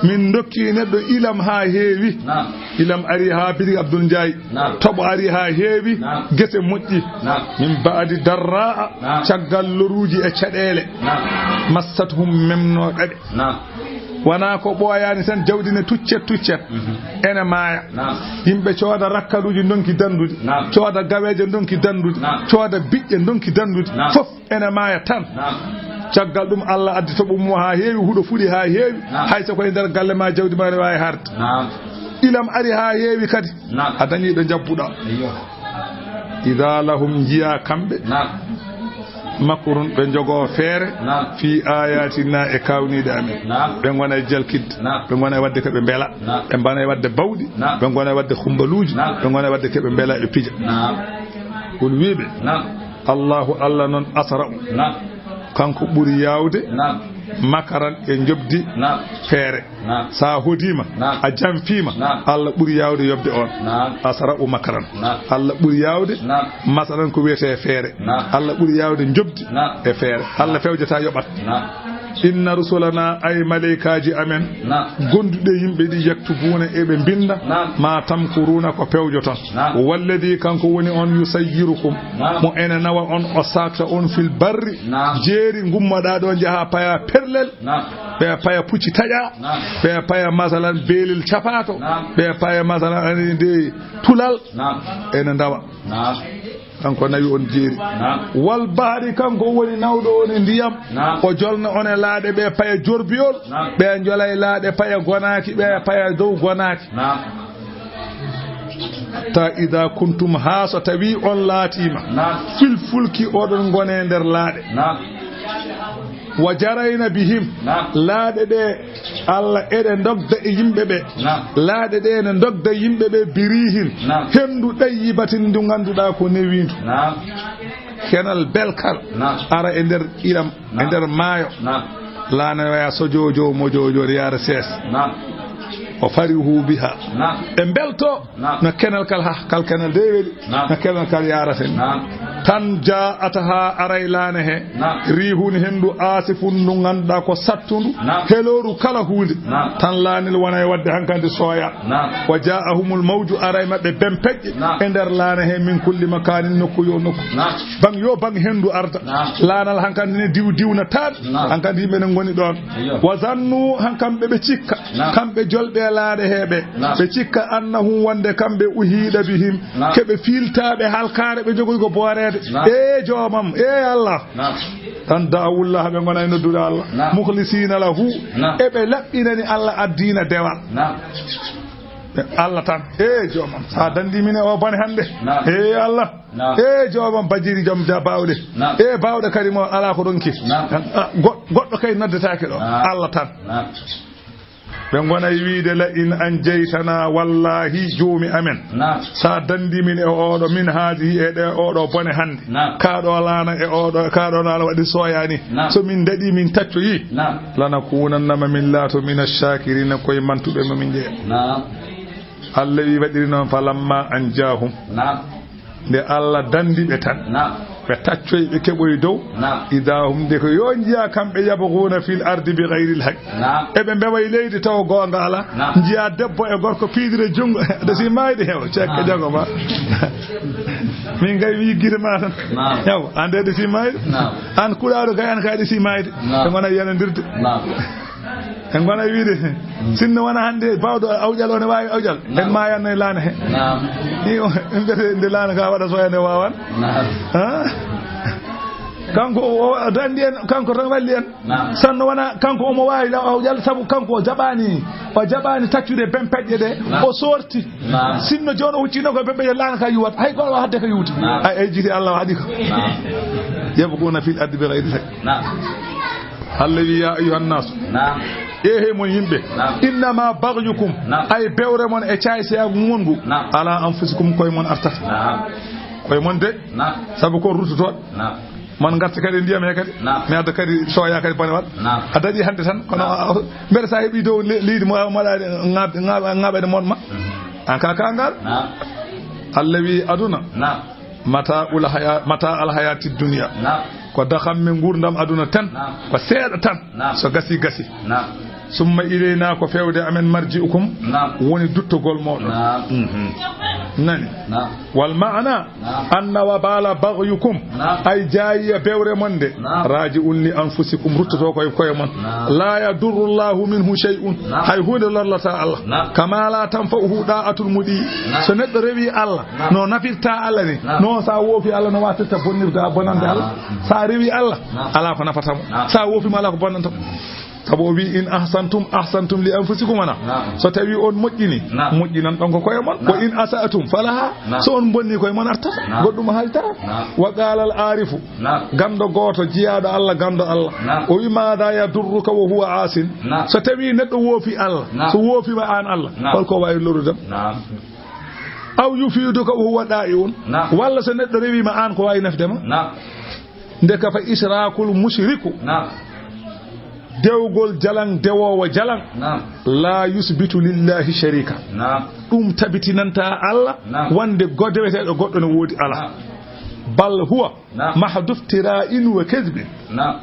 Min dokki neɗɗo ilam haa heewi. Naam. Ilam ari haa Biri Abdul Njaay. Naam. Toɓo ari haa heewi. Naam. Gese moƴƴi. Naam. Min baadi darraa. Naam. Caggal loruuji e caɗeele. Naam. Massat hum memnooɓe ɓe. Naam. Wonaa ko ɓooyaani tan jawdi ne tuccet tuccet. Mhm. Ene maaya. Naam. Yimɓe cooda rakkaluuji ndonki dandude. Naam. Cooda gaweeje ndonki dandude. Naam. Cooda biƴƴe ndonki dandude. Naam. Fof. Ene maaya tan. Naam. Caggal ɗum, Allah addi toɓo mum haa heewi, huɗo fuɗi haa heewi, naam, hay so ko e nder galle ma, jawdi ma ne waawi harde. Naam. Ilam ari haa heewi kadi. Naam. A dañii ɗo njabbuɗaa. Eyyo. Ida lahum, njiyaa kamɓe. Naam. Makrun, ɓe njogoo feere. Naam. Fii aayaatinaa, e kaawniiɗe amen. Naam. Ɓe ngona e jalkidde. Naam. Ɓe ngona e waɗde ko ɓe mbela. Naam. Ɓe ngona e waɗde bawɗi. Naam. Ɓe ngona e waɗde humbaluuji. Naam. Ɓe ngona e waɗde ko ɓe mbela, ɓe pija. Naam. Qul, wii ɓe. Naam. Allaahu, Allah noon, asra'u. Naam. Kanko ɓuri yaawde. Naam. Makaran, e njoɓdi. Naam. Feere. Naam. So a hodiima, naam, a janfiima, naam, Allah ɓuri yaawde yoɓde on. Naam. Asra'u makaran. Naam. Allah ɓuri yaawde, naam, masalan, ko wiyetee feere. Naam. Allah ɓuri yaawde njoɓdi, naam, e feere. Allah fewjata, yoɓat. Naam. Inna rusulana, ay maleykaaji amen, naam, gonduɗe yimɓe ɗi, yaktubuuna, eɓe mbinnda, naam, ma tamkuruuna, ko pewjoton. Naam. Walladi, kanko woni on, yusayyirukum, naam, mo ene nawa on, o saakta on, fil barri, naam, jeeri, ngummoɗaa ɗo, njaha paya perlel, naam, ɓe paya pucci taƴa, naam, ɓe paya, masalan, beelel capaato, naam, ɓe paya, masalan, ani nde tulal, naam, ene ndawa. Naam. Kanko nawi on jeeri. Naam. Wal bahri, kanko woni nawɗo on e ndiyam. Naam. O jolna on e laaɗe, ɓe paya jorbiyol, naam, ɓe njola e laaɗe paya gonaaki, ɓe paya dow gonaaki. Naam. Hatta ida kuntum, haa so tawi on laatiima, naam, fil fulki, oɗon ngone nder laaɗe. Naam. Wa jarayna bihim, naam, laaɗe ɗe Allah eɗe ndogda e yimɓe ɓe. Naam. Laaɗe ɗe ene ndogda yimɓe ɓe biriihin. Naam. Henndu ɗayyibatin ndu ngannduɗaa ko newiindu. Naam. Kenal belkal. Naam. Ara e nder ƴiiƴam, e, naam, nder maayo. Naam. Laana waya so jojo mo jojo yaara sees. Naam. O farihu biha. Naam. Ɓe mbelto. Naam. No kenal kal ha, kal kenal de weli. Naam. No kenal kal yarata ni. Naam. Tan ja'athaa, aray laana he. Naam. Rihun, henndu, asifun, ndu ngannduɗaa ko sattundu. Naam. Helooru kala huunde. Naam. Tan laanel wona e waɗde hankandi sooya. Naam. Wa ja'ahumul mawju, aray maɓɓe bempeƴƴe. Naam. E nder laana he, min kulli makanin, nokku yo nokku. Naam. Bang yo bang henndu arda. Naam. Laanal hankandi ne diw diwna tan. Naam. Hankandi yimɓe ne ngoni ɗon. Ayyo. Wa zannu, han kamɓe ɓe cikka. Naam. Kamɓe jolɓe laaɗe he ɓe. Naam. Ɓe cikka annahum, wonde kamɓe, uhiida bihim. Naam. Keɓe fiiltaaɓe halkaare, ɓe jogoyi ko booreede. Naam. E joomam, e Allah. Naam. Tan da'awullaha, ɓe ngona e noddude Allah. Naam. Mukhlisina lahu. Naam. Eɓe laɓɓinani Allah addiina dewal. Naam. Allah tan. E joomam, sa dandi min e o bone hannde. Naam. E Allah. Naam. E joomam, bajiri joom da bawɗe. Naam. E bawɗe kadi mo ala ko ɗonki. Naam. Ah, go-, goɗɗo kay noddetaake ɗo. Naam. Allah tan. Naam. Ɓe ngona e wiide, "La in anjaytana, wallahi joomi amen. Naam. Sa dandi min e oɗo, min haadihi, e ɗe oɗo bone hannde. Naam. Ka ɗo laana e oɗo, ka ɗo laana waɗi soyani. Naam. So min daɗi, min taccoyi. Naam. Lanakunanna, ma min laato mina shakirina, koye mantuɓe mo min jeeya." Naam. Allah wi waɗiri noon, "Falamma anjahum." Naam. Nde Allah dandi ɓe tan, naam, ɓe taccoyi, ɓe keɓoyi dow. Naam. Idha hum, nde ko yo njiya kamɓe, yabghuna fil ardi bi ghayril haqq. Naam. Eɓe mbewa e leydi tawa goonga ala. Naam. Njiya debbo e gorko piidire junngo, de si maayde heew, cekke, naam, jago ma. Min kay wi gite ma tan. Naam. Yaw, an de, de si maayde. Naam. An kuɗaaɗo kay, an kay de si maayde. Naam. Ɓe ngona yanandirde. Naam. En ngona wiide, sinno wona hannde bawɗo awƴal, o ne waawi awƴal. Naam. En maayanno e laana he. Naam. Ni o, en mbiyata nde laana ka waɗa soya nde waawan. Naam. Ha? Kanko o, o dandi en, kanko tan walli en. Naam. Sanno wona kanko omo waawi law awƴal, sabu kanko o jaɓaani, o jaɓaani taccude bempeƴƴe ɗe. Naam. O soorti. Naam. Sinno jooni o huccino ko bempeƴƴe, laana ka yuwat. Hay goɗɗo hadde ka yuwti. Naam. Ay, ay jiti Allah waɗi ko. Naam. Yabghuna fil ardi bi ghayri haqq. Naam. Allah wi, "Ya ayyuhan nasu." Naam. E hey mon yimɓe. Naam. "Innama baghyukum." Naam. Ay bewre mon e caay-caay ngu ngu. Naam. "Ala anfusikum," koye mon artata. Naam. Koye mon de. Naam. Sabu ko ruttotooɓe. Naam. Mon ngarta kadi e ndiyam he kadi. Naam. Mi adda kadi soya kadi bone waɗ. Naam. A daɗi hannde tan, kono, naam, a, a, mbeɗa sa heɓi dow le-, leydi mo, mo waɗaade ŋaab-, ŋaab-, ŋaaɓede mon ma. Mhm. An ka ka ngal. Naam. Allah wi aduna. Naam. Mata ul haya-, mata al hayati dunya. Naam. Ko dahamme nguurndam aduna tan. Naam. Ko seeɗa tan. Naam. So gasi, gasi. Naam. Summa ilayna, ko fewde amen, marji'ukum, naam, woni duttogol mooɗon. Naam. Mhm. Nani? Naam. Wal ma'ana, naam, anna wabala baghyukum, naam, ay jaayiya bewre mon nde, naam, raji'un li anfusikum, ruttoto koye koye mon. Naam. La yadurru Allahu minhu shay'un, naam, hay huunde lorlata Allah. Naam. Kama la tanfa'uhu da'atul mudi. Naam. So neɗɗo rewi Allah, naam, no nafirta Allah ni, naam, no sa woofi Allah no watirta bonnirde, bonande Allah. Naam. Sa rewi Allah, naam, ala ko nafata mo. Naam. Sa woofi mo, ala ko bonnanta mo. Sabu o wi, "In ahsantum, ahsantum li anfusikum," ana. Naam. So tawi on moƴƴini, naam, moƴƴinan ɗon ko koye mon. Naam. "Wa in asa'tum falaha." Naam. So on bonni, koye mon artata. Naam. Goɗɗum haalitata. Naam. Wa qala al arifu. Naam. Ganndo gooto, jiyaaɗo Allah, ganndo Allah. Naam. O wi, "Maada yadurruka wa huwa asin?" Naam. So tawi neɗɗo woofi Allah, naam, so woofiima aan Allah, naam, holko waawi lorrude ma? Naam. Aw yufiduka wa huwa da'iun? Naam. Walla so neɗɗo rewiima aan, ko waawi nafde ma? Naam. Ndeka fa ishrakul mushriku. Naam. Dewgol jalan, dewoowo jalan. Naam. La yusbitu lillahi sharika. Naam. Ɗum tabitinanta Allah, naam, wonde go-, deweteeɗo goɗɗo ne woodi, alaa. Naam. Bal huwa, naam, mahdu iftira'in wa kadhibin. Naam.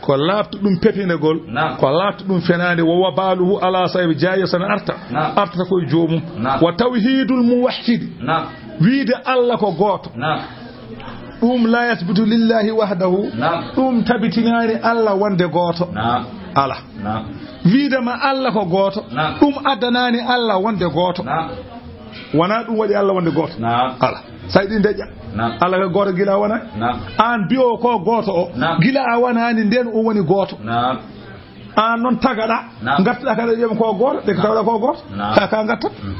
Ko laaɓtu ɗum pepinegol, naam, ko laaɓtu ɗum fenaande, wa wabaluhu ala sahibi, jaayo sana arta. Naam. Artata koye joomum. Naam. Wa tawhidul muwahhidi. Naam. Wiide Allah ko gooto. Naam. Ɗum la yasbutu lillahi wahdahu. Naam. Ɗum tabitinaani Allah wonde gooto. Naam. Alaa. Naam. Wiide ma Allah ko gooto. Naam. Ɗum addanaani Allah wonde gooto. Naam. Wonaa ɗum waɗi Allah wonde gooto. Naam. Alaa. Sa yiɗi ndeƴƴa. Naam. Allah ko gooto gila a wonaa. Naam. Aan bi'o ko gooto o. Naam. Gila a wonaani ndeen o woni gooto. Naam. Aan noon tagaɗa. Naam. Ngartuɗa kala wiyam ko gooto, nde ko tawɗa ko gooto. Naam. Ka, ka ngartat. Mm.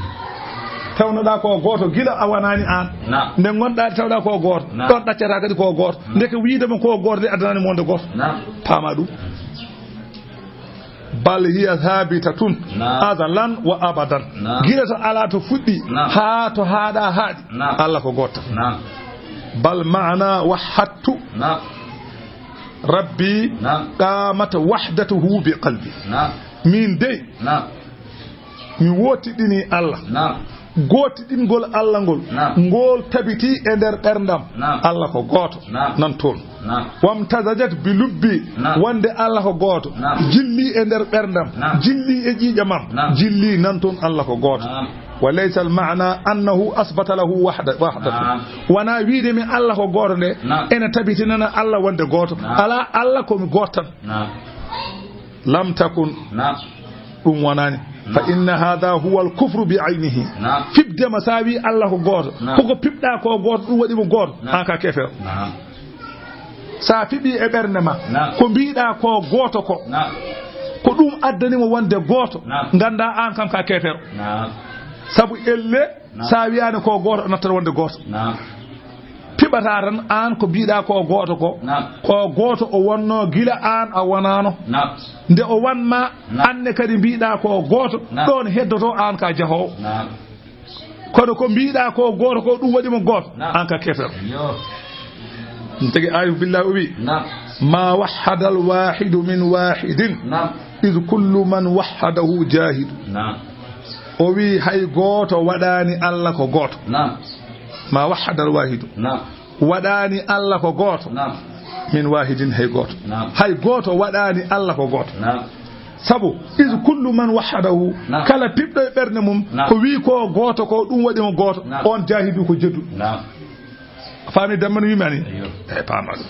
Tawnoɗa ko gooto, gila a wonaani aan. Naam. Nde ngonɗa tawɗa ko gooto. Naam. Ɗon ɗaccata kadi ko gooto. Naam. Ndeke wiide mo ko gooto, nde addanaani mo wonde gooto. Naam. Paama ɗum. Bal hiya thabitatun. Naam. Azalan wa abadan. Naam. Gila to alaa to fuɗɗi. Naam. Haa to haaɗa haaɗi. Naam. Allah ko gooto. Naam. Bal maana wahhattu. Naam. Rabbi. Naam. Qamat wahdatuhu bi qalbi. Naam. Min dey. Naam. Mi wootiɗini Allah. Naam. Gootiɗingol Allah ngol. Naam. Ngol tabiti e nder ɓerndam. Naam. Allah ko gooto. Naam. Nan toon. Naam. Wamtazajat bi lubbi. Naam. Wonde Allah ko gooto. Naam. Jilli e nder ɓerndam. Naam. Jilli e ƴiiƴam am. Naam. Jilli nan toon Allah ko gooto. Naam. Wa laysa al maana annahu asbata lahu wahda, wahdatu. Naam. Wonaa wiide mi Allah ko gooto nde, naam, ene tabitinana Allah wonde gooto. Naam. Alaa, Allah ko mi gooto tan. Naam. Lam takun. Naam. Ɗum wonaani. Naam. Fa inna hadha huwa al kufru bi aynihi. Naam. Fiɓde ma sa wi Allah ko gooto. Naam. Koko piɓɗa ko gooto, ɗum waɗi mo gooto. Naam. An ka keefeero. Naam. Sa fiɓi e ɓernde ma. Naam. Ko mbiɗa ko gooto ko. Naam. Ko ɗum addani mo wonde gooto. Naam. Ngannda an kam ka keefeero. Naam. Sabu elle, naam, sa wiyaani ko gooto, a nattat wonde gooto. Naam. Piɓata tan aan ko mbiɗa ko gooto ko. Naam. Ko gooto o wonno gila aan a wonaano. Naam. Nde o wanma, naam, anne kadi mbiɗa ko gooto, naam, ɗon heddoto aan ka jahoowo. Naam. Kono ko mbiɗa ko gooto ko, ɗum waɗi mo gooto, naam, aan ka keefeero. Yo. Ɗum tagi aarifu billahi o wi, naam, ma wahhada al wahidu min wahidin, naam, iz kullu man wahhadahu jahidu. Naam. O wi hay gooto waɗaani Allah ko gooto. Naam. Ma wahhada al wahidu. Naam. Waɗaani Allah ko gooto. Naam. Min wahidin, hay gooto. Naam. Hay gooto waɗaani Allah ko gooto. Naam. Sabu, iz kullu man wahhadahu, naam, kala piɓɗo e ɓernde mum, naam, ko wi ko gooto ko, ɗum waɗi mo gooto, naam, on jahidu ko jeddu. Naam. A faami damma no wimi ani? Eyyo. Eyi, paama ɗum.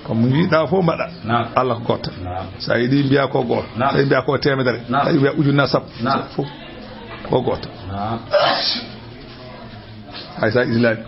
Ko mo njiɗa fof mbaɗa. Naam. Allah ko gooto. Naam. Sa yiɗi mbiya ko gooto. Naam. Sa yiɗi mbiya ko teemedere. Naam. Sa yiɗi mbiya ujunna sappo. Naam. Fof ko gooto. Naam. Hay sa islami.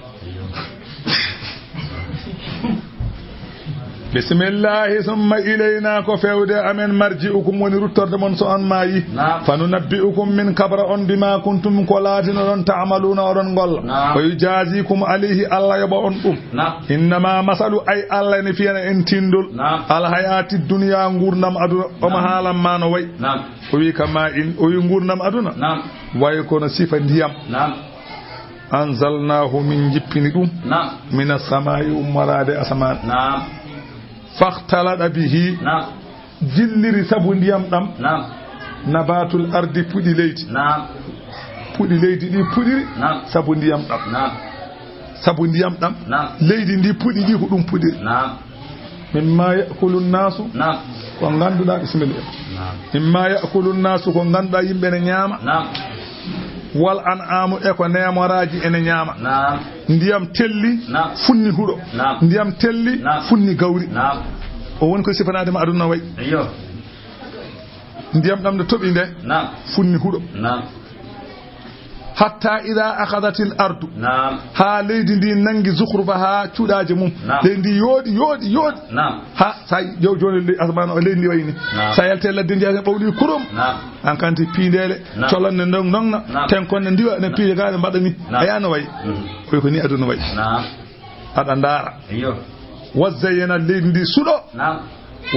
Bismillahi, summa ilayna, ko fewde amen, marji'ukum, woni ruttorde mon so on maayi. Naam. Fa nunabbi'ukum, min kabra on, bima kuntum, ko laatinoɗon, ta'maluna, oɗon ngolla. Naam. Wa yujazikum alayhi, Allah yoɓa on ɗum. Naam. Innama masalu, ay Allah ene fiyana en tindol. Naam. Al hayati dunya, ngurdam aduna, omo, naam, haalan ma no way. Naam. O wi kama in, o wi ngurdam aduna. Naam. Way kono sifa ndiyam. Naam. Anzalnahu, min jippini ɗum. Naam. Mina samaa'i, ummoraade asamaan. Naam. Fakhtalata bihi. Naam. Jilliri sabu ndiyam ɗam. Naam. Nabatul ardi, puɗi leydi. Naam. Puɗi leydi ɗi puɗiri. Naam. Sabu ndiyam ɗam. Naam. Sabu ndiyam ɗam. Naam. Leydi ndi puɗi ɗi ko ɗum puɗiri. Naam. Mimma ya'kulu nnaasu. Naam. Ko ngannduɗaa, bisimilla. Naam. Mimma ya'kulu nnaasu, ko ngannduɗaa yimɓe ne ñaama. Naam. Wal an'aamu, e ko neemoraaji ene ñaama. Naam. Ndiyam telli, naam, funni huɗo. Naam. Ndiyam telli, naam, funni gawri. Naam. O woni ko sifanaade ma aduna way. Eyyo. Ndiyam ɗam nde toɓi nde, naam, funni huɗo. Naam. Hatta ida akhadatil ardu. Naam. Ha leydi ndi nangi zukhrufaha, cuɗaaje mum. Naam. Leydi ndi yooɗi, yooɗi, yooɗi. Naam. Ha sa yo jooni le-, asman o leydi ndi wayni. Naam. Sa yalti ladde ndi ɓawli kurum. Naam. An kanti piindele, naam, colonne ndong ndong na, naam, tenkonne ndiwa, ne, naam, piije gaade mbaɗa ni. Naam. A yaa no wayi. Mhm. Koy ko ni aduna wayi. Naam. Aɗa ndaara. Iyo. Wa zayyana, leydi ndi suɗo. Naam.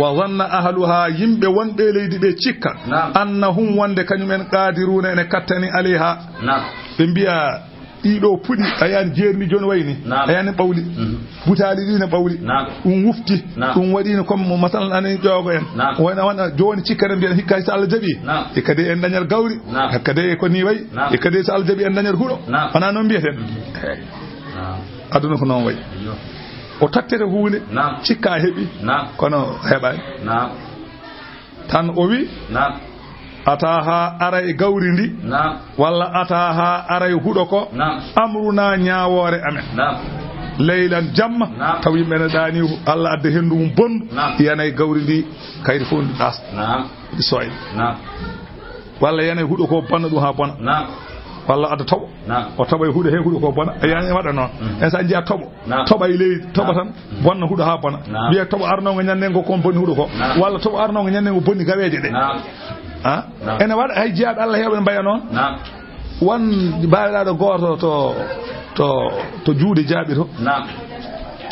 Wa zanna ahluha, yimɓe wonɓe leydi ɓe cikka. Naam. Annahum, wonde kañum en qadiruna, ene kattani alayha. Naam. Ɓe mbiya ɗiɗo puɗi, a yan jeerni jooni wayni. Naam. A yan ɓawli. Mhm. Butaali ɗi ne ɓawli. Naam. Ɗum wufti. Naam. Ɗum waɗi no comme masalan anen ƴoogo en. Naam. Wona, wona jooni cikkata mbiyan hikka so Allah jaɓi. Naam. E kadi en dañal gawri. Naam. E kadi ko ni wayi. Naam. E kadi so Allah jaɓi en dañal huɗo. Naam. Wona noon mbiyeten. Mhm. Eey. Naam. Aduna ko noon wayi. Iyo. O tattete huunde. Naam. Cikka heɓi. Naam. Kono heɓaani. Naam. Tan o wi. Naam. Ataha, ara e gawri ndi. Naam. Walla ataha, ara e huɗo ko. Naam. Amruna, ñaawoore amen. Naam. Leylan, jamma. Naam. Taw yimɓe ne ɗaani, Allah adda henndu mum bonndu. Naam. Yana e gawri ndi, kayri fof ndi ɗaas. Naam. Ndi sooyna. Naam. Walla yana e huɗo ko, bonna ɗum haa bona. Naam. Walla adda toɓo. Naam. O toɓa e huɗo he, huɗo ko bona. A yani waɗa noon. Mm. En sa njiya toɓo. Naam. Toɓa e leydi, toɓa tan, naam, bonna huɗo haa bona. Naam. Mbiya toɓo arnongo ñannde ngo kon bonni huɗo ko. Naam. Walla toɓo arnongo ñannde ngo bonni gaweeje ɗe. Naam. Ha? Naam. Ene waɗa hay jiyaaɓe Allah heewɓe ne mbiya noon. Naam. Won baawɗo gooto to, to, to juuɗe jaaɓi to. Naam.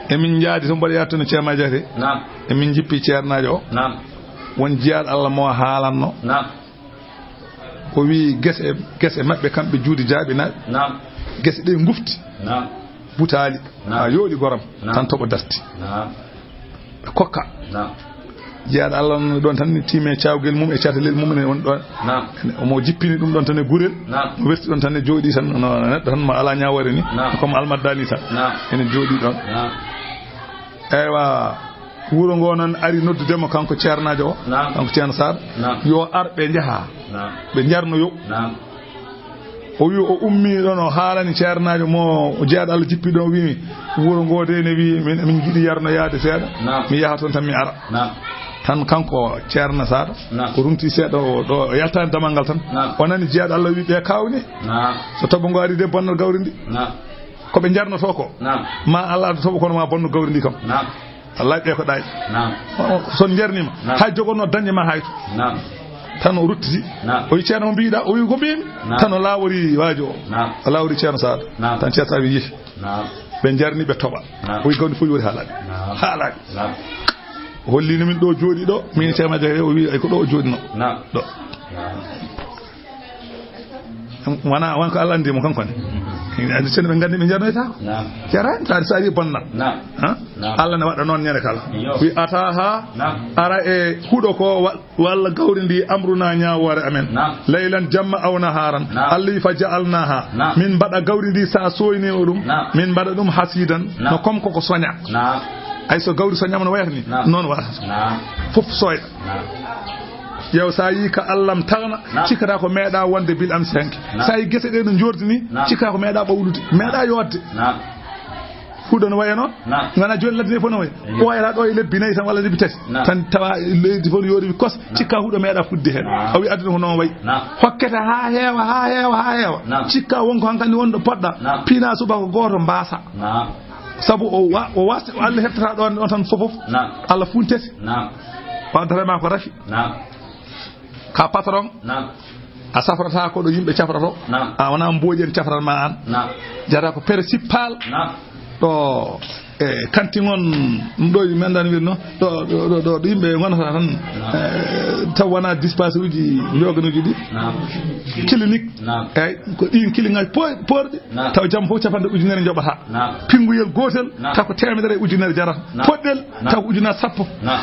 Emin njaadi to mboɗo yattuno Ceerno Jaate. Naam. Emin njippi ceernaajo o. Naam. Won jiyaaɗo Allah mo haalanno. Naam. O wi gese, gese maɓɓe kamɓe juuɗe jaaɓi naɓe. Naam. Gese ɗe ngufti. Naam. Butaali. Naam. Ha yooɗi goram. Naam. Tan toɓo dasti. Naam. Ɓe kokka. Naam. Jiyaaɗo Allah on ɗon tan ni tiime cawgel mum e catalel mum ne won ɗon. Naam. Omo jippini ɗum ɗon tan e gurel. Naam. Mo werti ɗon tan e jooɗi tan no neɗɗo tan mo ala ñaawore ni. Naam. Comme almaddani tan. Naam. Ene jooɗi ɗon. Naam. Eywa, wuro ngo noon ari noddude mo kanko ceernaajo o, naam, kanko Ceerno Saar, naam, yo ar ɓe njaha, naam, ɓe njarnoyo. Naam. O wi o ummi ɗon, o haalani ceernaajo mo o jeyaaɗo Allah jippi ɗon, o wi, "Wuro ngo de ne wi, min, min njiɗi yarnoyaade seeɗa, naam, mi yaha toon tan mi ara." Naam. Tan kanko Ceerno Saar, naam, o runti seeɗa, o, ɗo, o yaltaani damal ngal tan. Naam. O nani jeyaaɗo Allah wi, "Ɓe kawni." Naam. So toɓo ngo ari de bonnat gawri ndi. Naam. Ko ɓe njarnotoo ko. Naam. Ma Allah addu toɓo kono ma bonnu gawri ndi kam. Naam. Allah ɓe ko ɗaay. Naam. O, o, so on njarnima, naam, hay jogonno dañde ma hay to. Naam. Tan o ruttiti. Naam. O wi, "Ceerno, mo mbiɗa?" O wi, "Ko mbimi." Naam. Tan o lawori waajo o. Naam. O lawori Ceerno Saar. Naam. Tan Ceerno Saar wi, "Yehi." Naam. Ɓe njarni, ɓe toɓa. Naam. O wi, "Gawri fof yori haalani." Naam. Haalani. Naam. O hollini min ɗo jooɗi ɗo, min Ceerno Jaare, o wi, "Ay, ko ɗo o jooɗino." Naam. Ɗo. Naam. Wona, won ko Allah anndi mo kanko ne. Andi sen ɓe nganndi ɓe jarnoyta ko. Naam. Jarani, sa, sa ari bonnat. Naam. Ha? Naam. Allah ne waɗa noon ñande kala. Iyo. Wi ataha, naam, ara e huɗo ko wa-, walla gawri ndi amruna ñaawoore amen. Naam. Laylan jamma aw naharan. Naam. Allah wi fa ja'alnaha. Naam. Min mbaɗa gawri ndi sa soyni o ɗum. Naam. Min mbaɗa ɗum hasidan. Naam. No comme koko soña. Naam. Ay so gawri soñama no wayata ni. Naam. Noon waɗata. Naam. Fof soyɗa. Naam. Yew, sa yi ka Allah m tagna, naam, cikkata ko meeɗa wonde bil am sanki. Naam. Sa yi gese ɗe no jordi ni, naam, cikkata ko meeɗa ɓawlude, meeɗa yodde. Naam. Huɗo no waye noon? Naam. Ngana joni ladde fof no waye. Eyo. O wayata ɗo e lebbi nayi tan walla lebbi tati. Naam. Tan tawa leydi fof no yori kos, naam, cikka huɗo meeɗa fudde hen. Naam. A wi aduna ko noon wayi. Naam. Hokkete ha heewa, ha heewa, ha heewa. Naam. Cikka wonko hankandi wonɗo poɗɗa. Naam. Piina subaka gooto mbaasa. Naam. Sabu o wa-, o wasti, o Allah heftata ɗon, ɗon tan fof fof. Naam. Allah funtete. Naam. O addata ma ko rafi. Naam. Ka patron. Naam. A safrata ko ɗo yimɓe cafroto. Naam. A wona mboƴen cafran ma an. Naam. Jara ko principal. Naam. Ɗo e kanti ngon ɗum ɗo yimɓe andan wirno. Ɗo, ɗo, ɗo, ɗo, ɗo yimɓe gonata tan. Naam. Eh, taw wona dispensaire uji, joganuji ɗi. Naam. Clinique. Naam. Eyyi, ko ɗin clinique ngaji po-, porɗi. Naam. Taw jam fof capanɗe ujunere joɓata. Naam. Pinnguyel gootel, naam, taw ko teemedere e ujunere jarata. Naam. Poɗɗel, naam, taw ko ujunere sappo. Naam.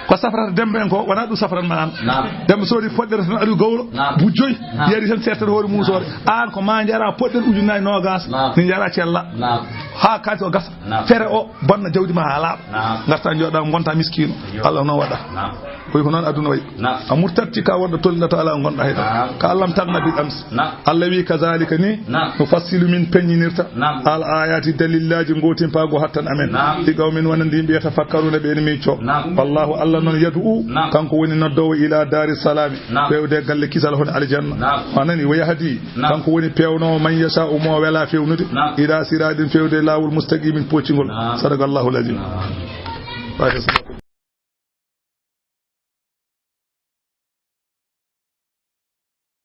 Ko safrata Demba en ko, wona ɗum safran ma an. Naam. Demba soodi poɗɗere tan, ari gawlo, naam, bu joyi, naam, yari tan sertere hoore muusoore. Naam. An ko ma jara poɗɗel ujunnaji noogas, naam, ni jara cella. Naam. Ha kadi o gasa. Naam. Fere o bonna jawdi ma haa laaɓa. Naam. Ngarta njooɗa ngonta miskiino. Yo. Allah noon waɗa. Naam. Koy ko noon aduna wayi. Naam. A murtatti ka wonɗo tolnata ala ngonɗa hay dara. Naam. Ka Allah tagna bi am. Naam. Allah wi kazalika ni. Naam. Nufassilu min peññinirta. Naam. Al ayati dalillaji ngotin pago hattan amen. Naam. Ɗi qawmin wonande yimɓe yatafakkaruna ɓe ene micco. Naam. Wallahu Allah noon yad'u. Naam. Kanko woni noddowo ila dari salami. Naam. Fewde galle kisal hon aljanna. Naam. A nani wa yahdi. Naam. Kanko woni pewnoowo man yasa'u mo wela fewnude. Naam. Ila siratin fewde laawol mustaqimin poccingol. Naam. Sadaqallahu alazim. Naam. Fatiha.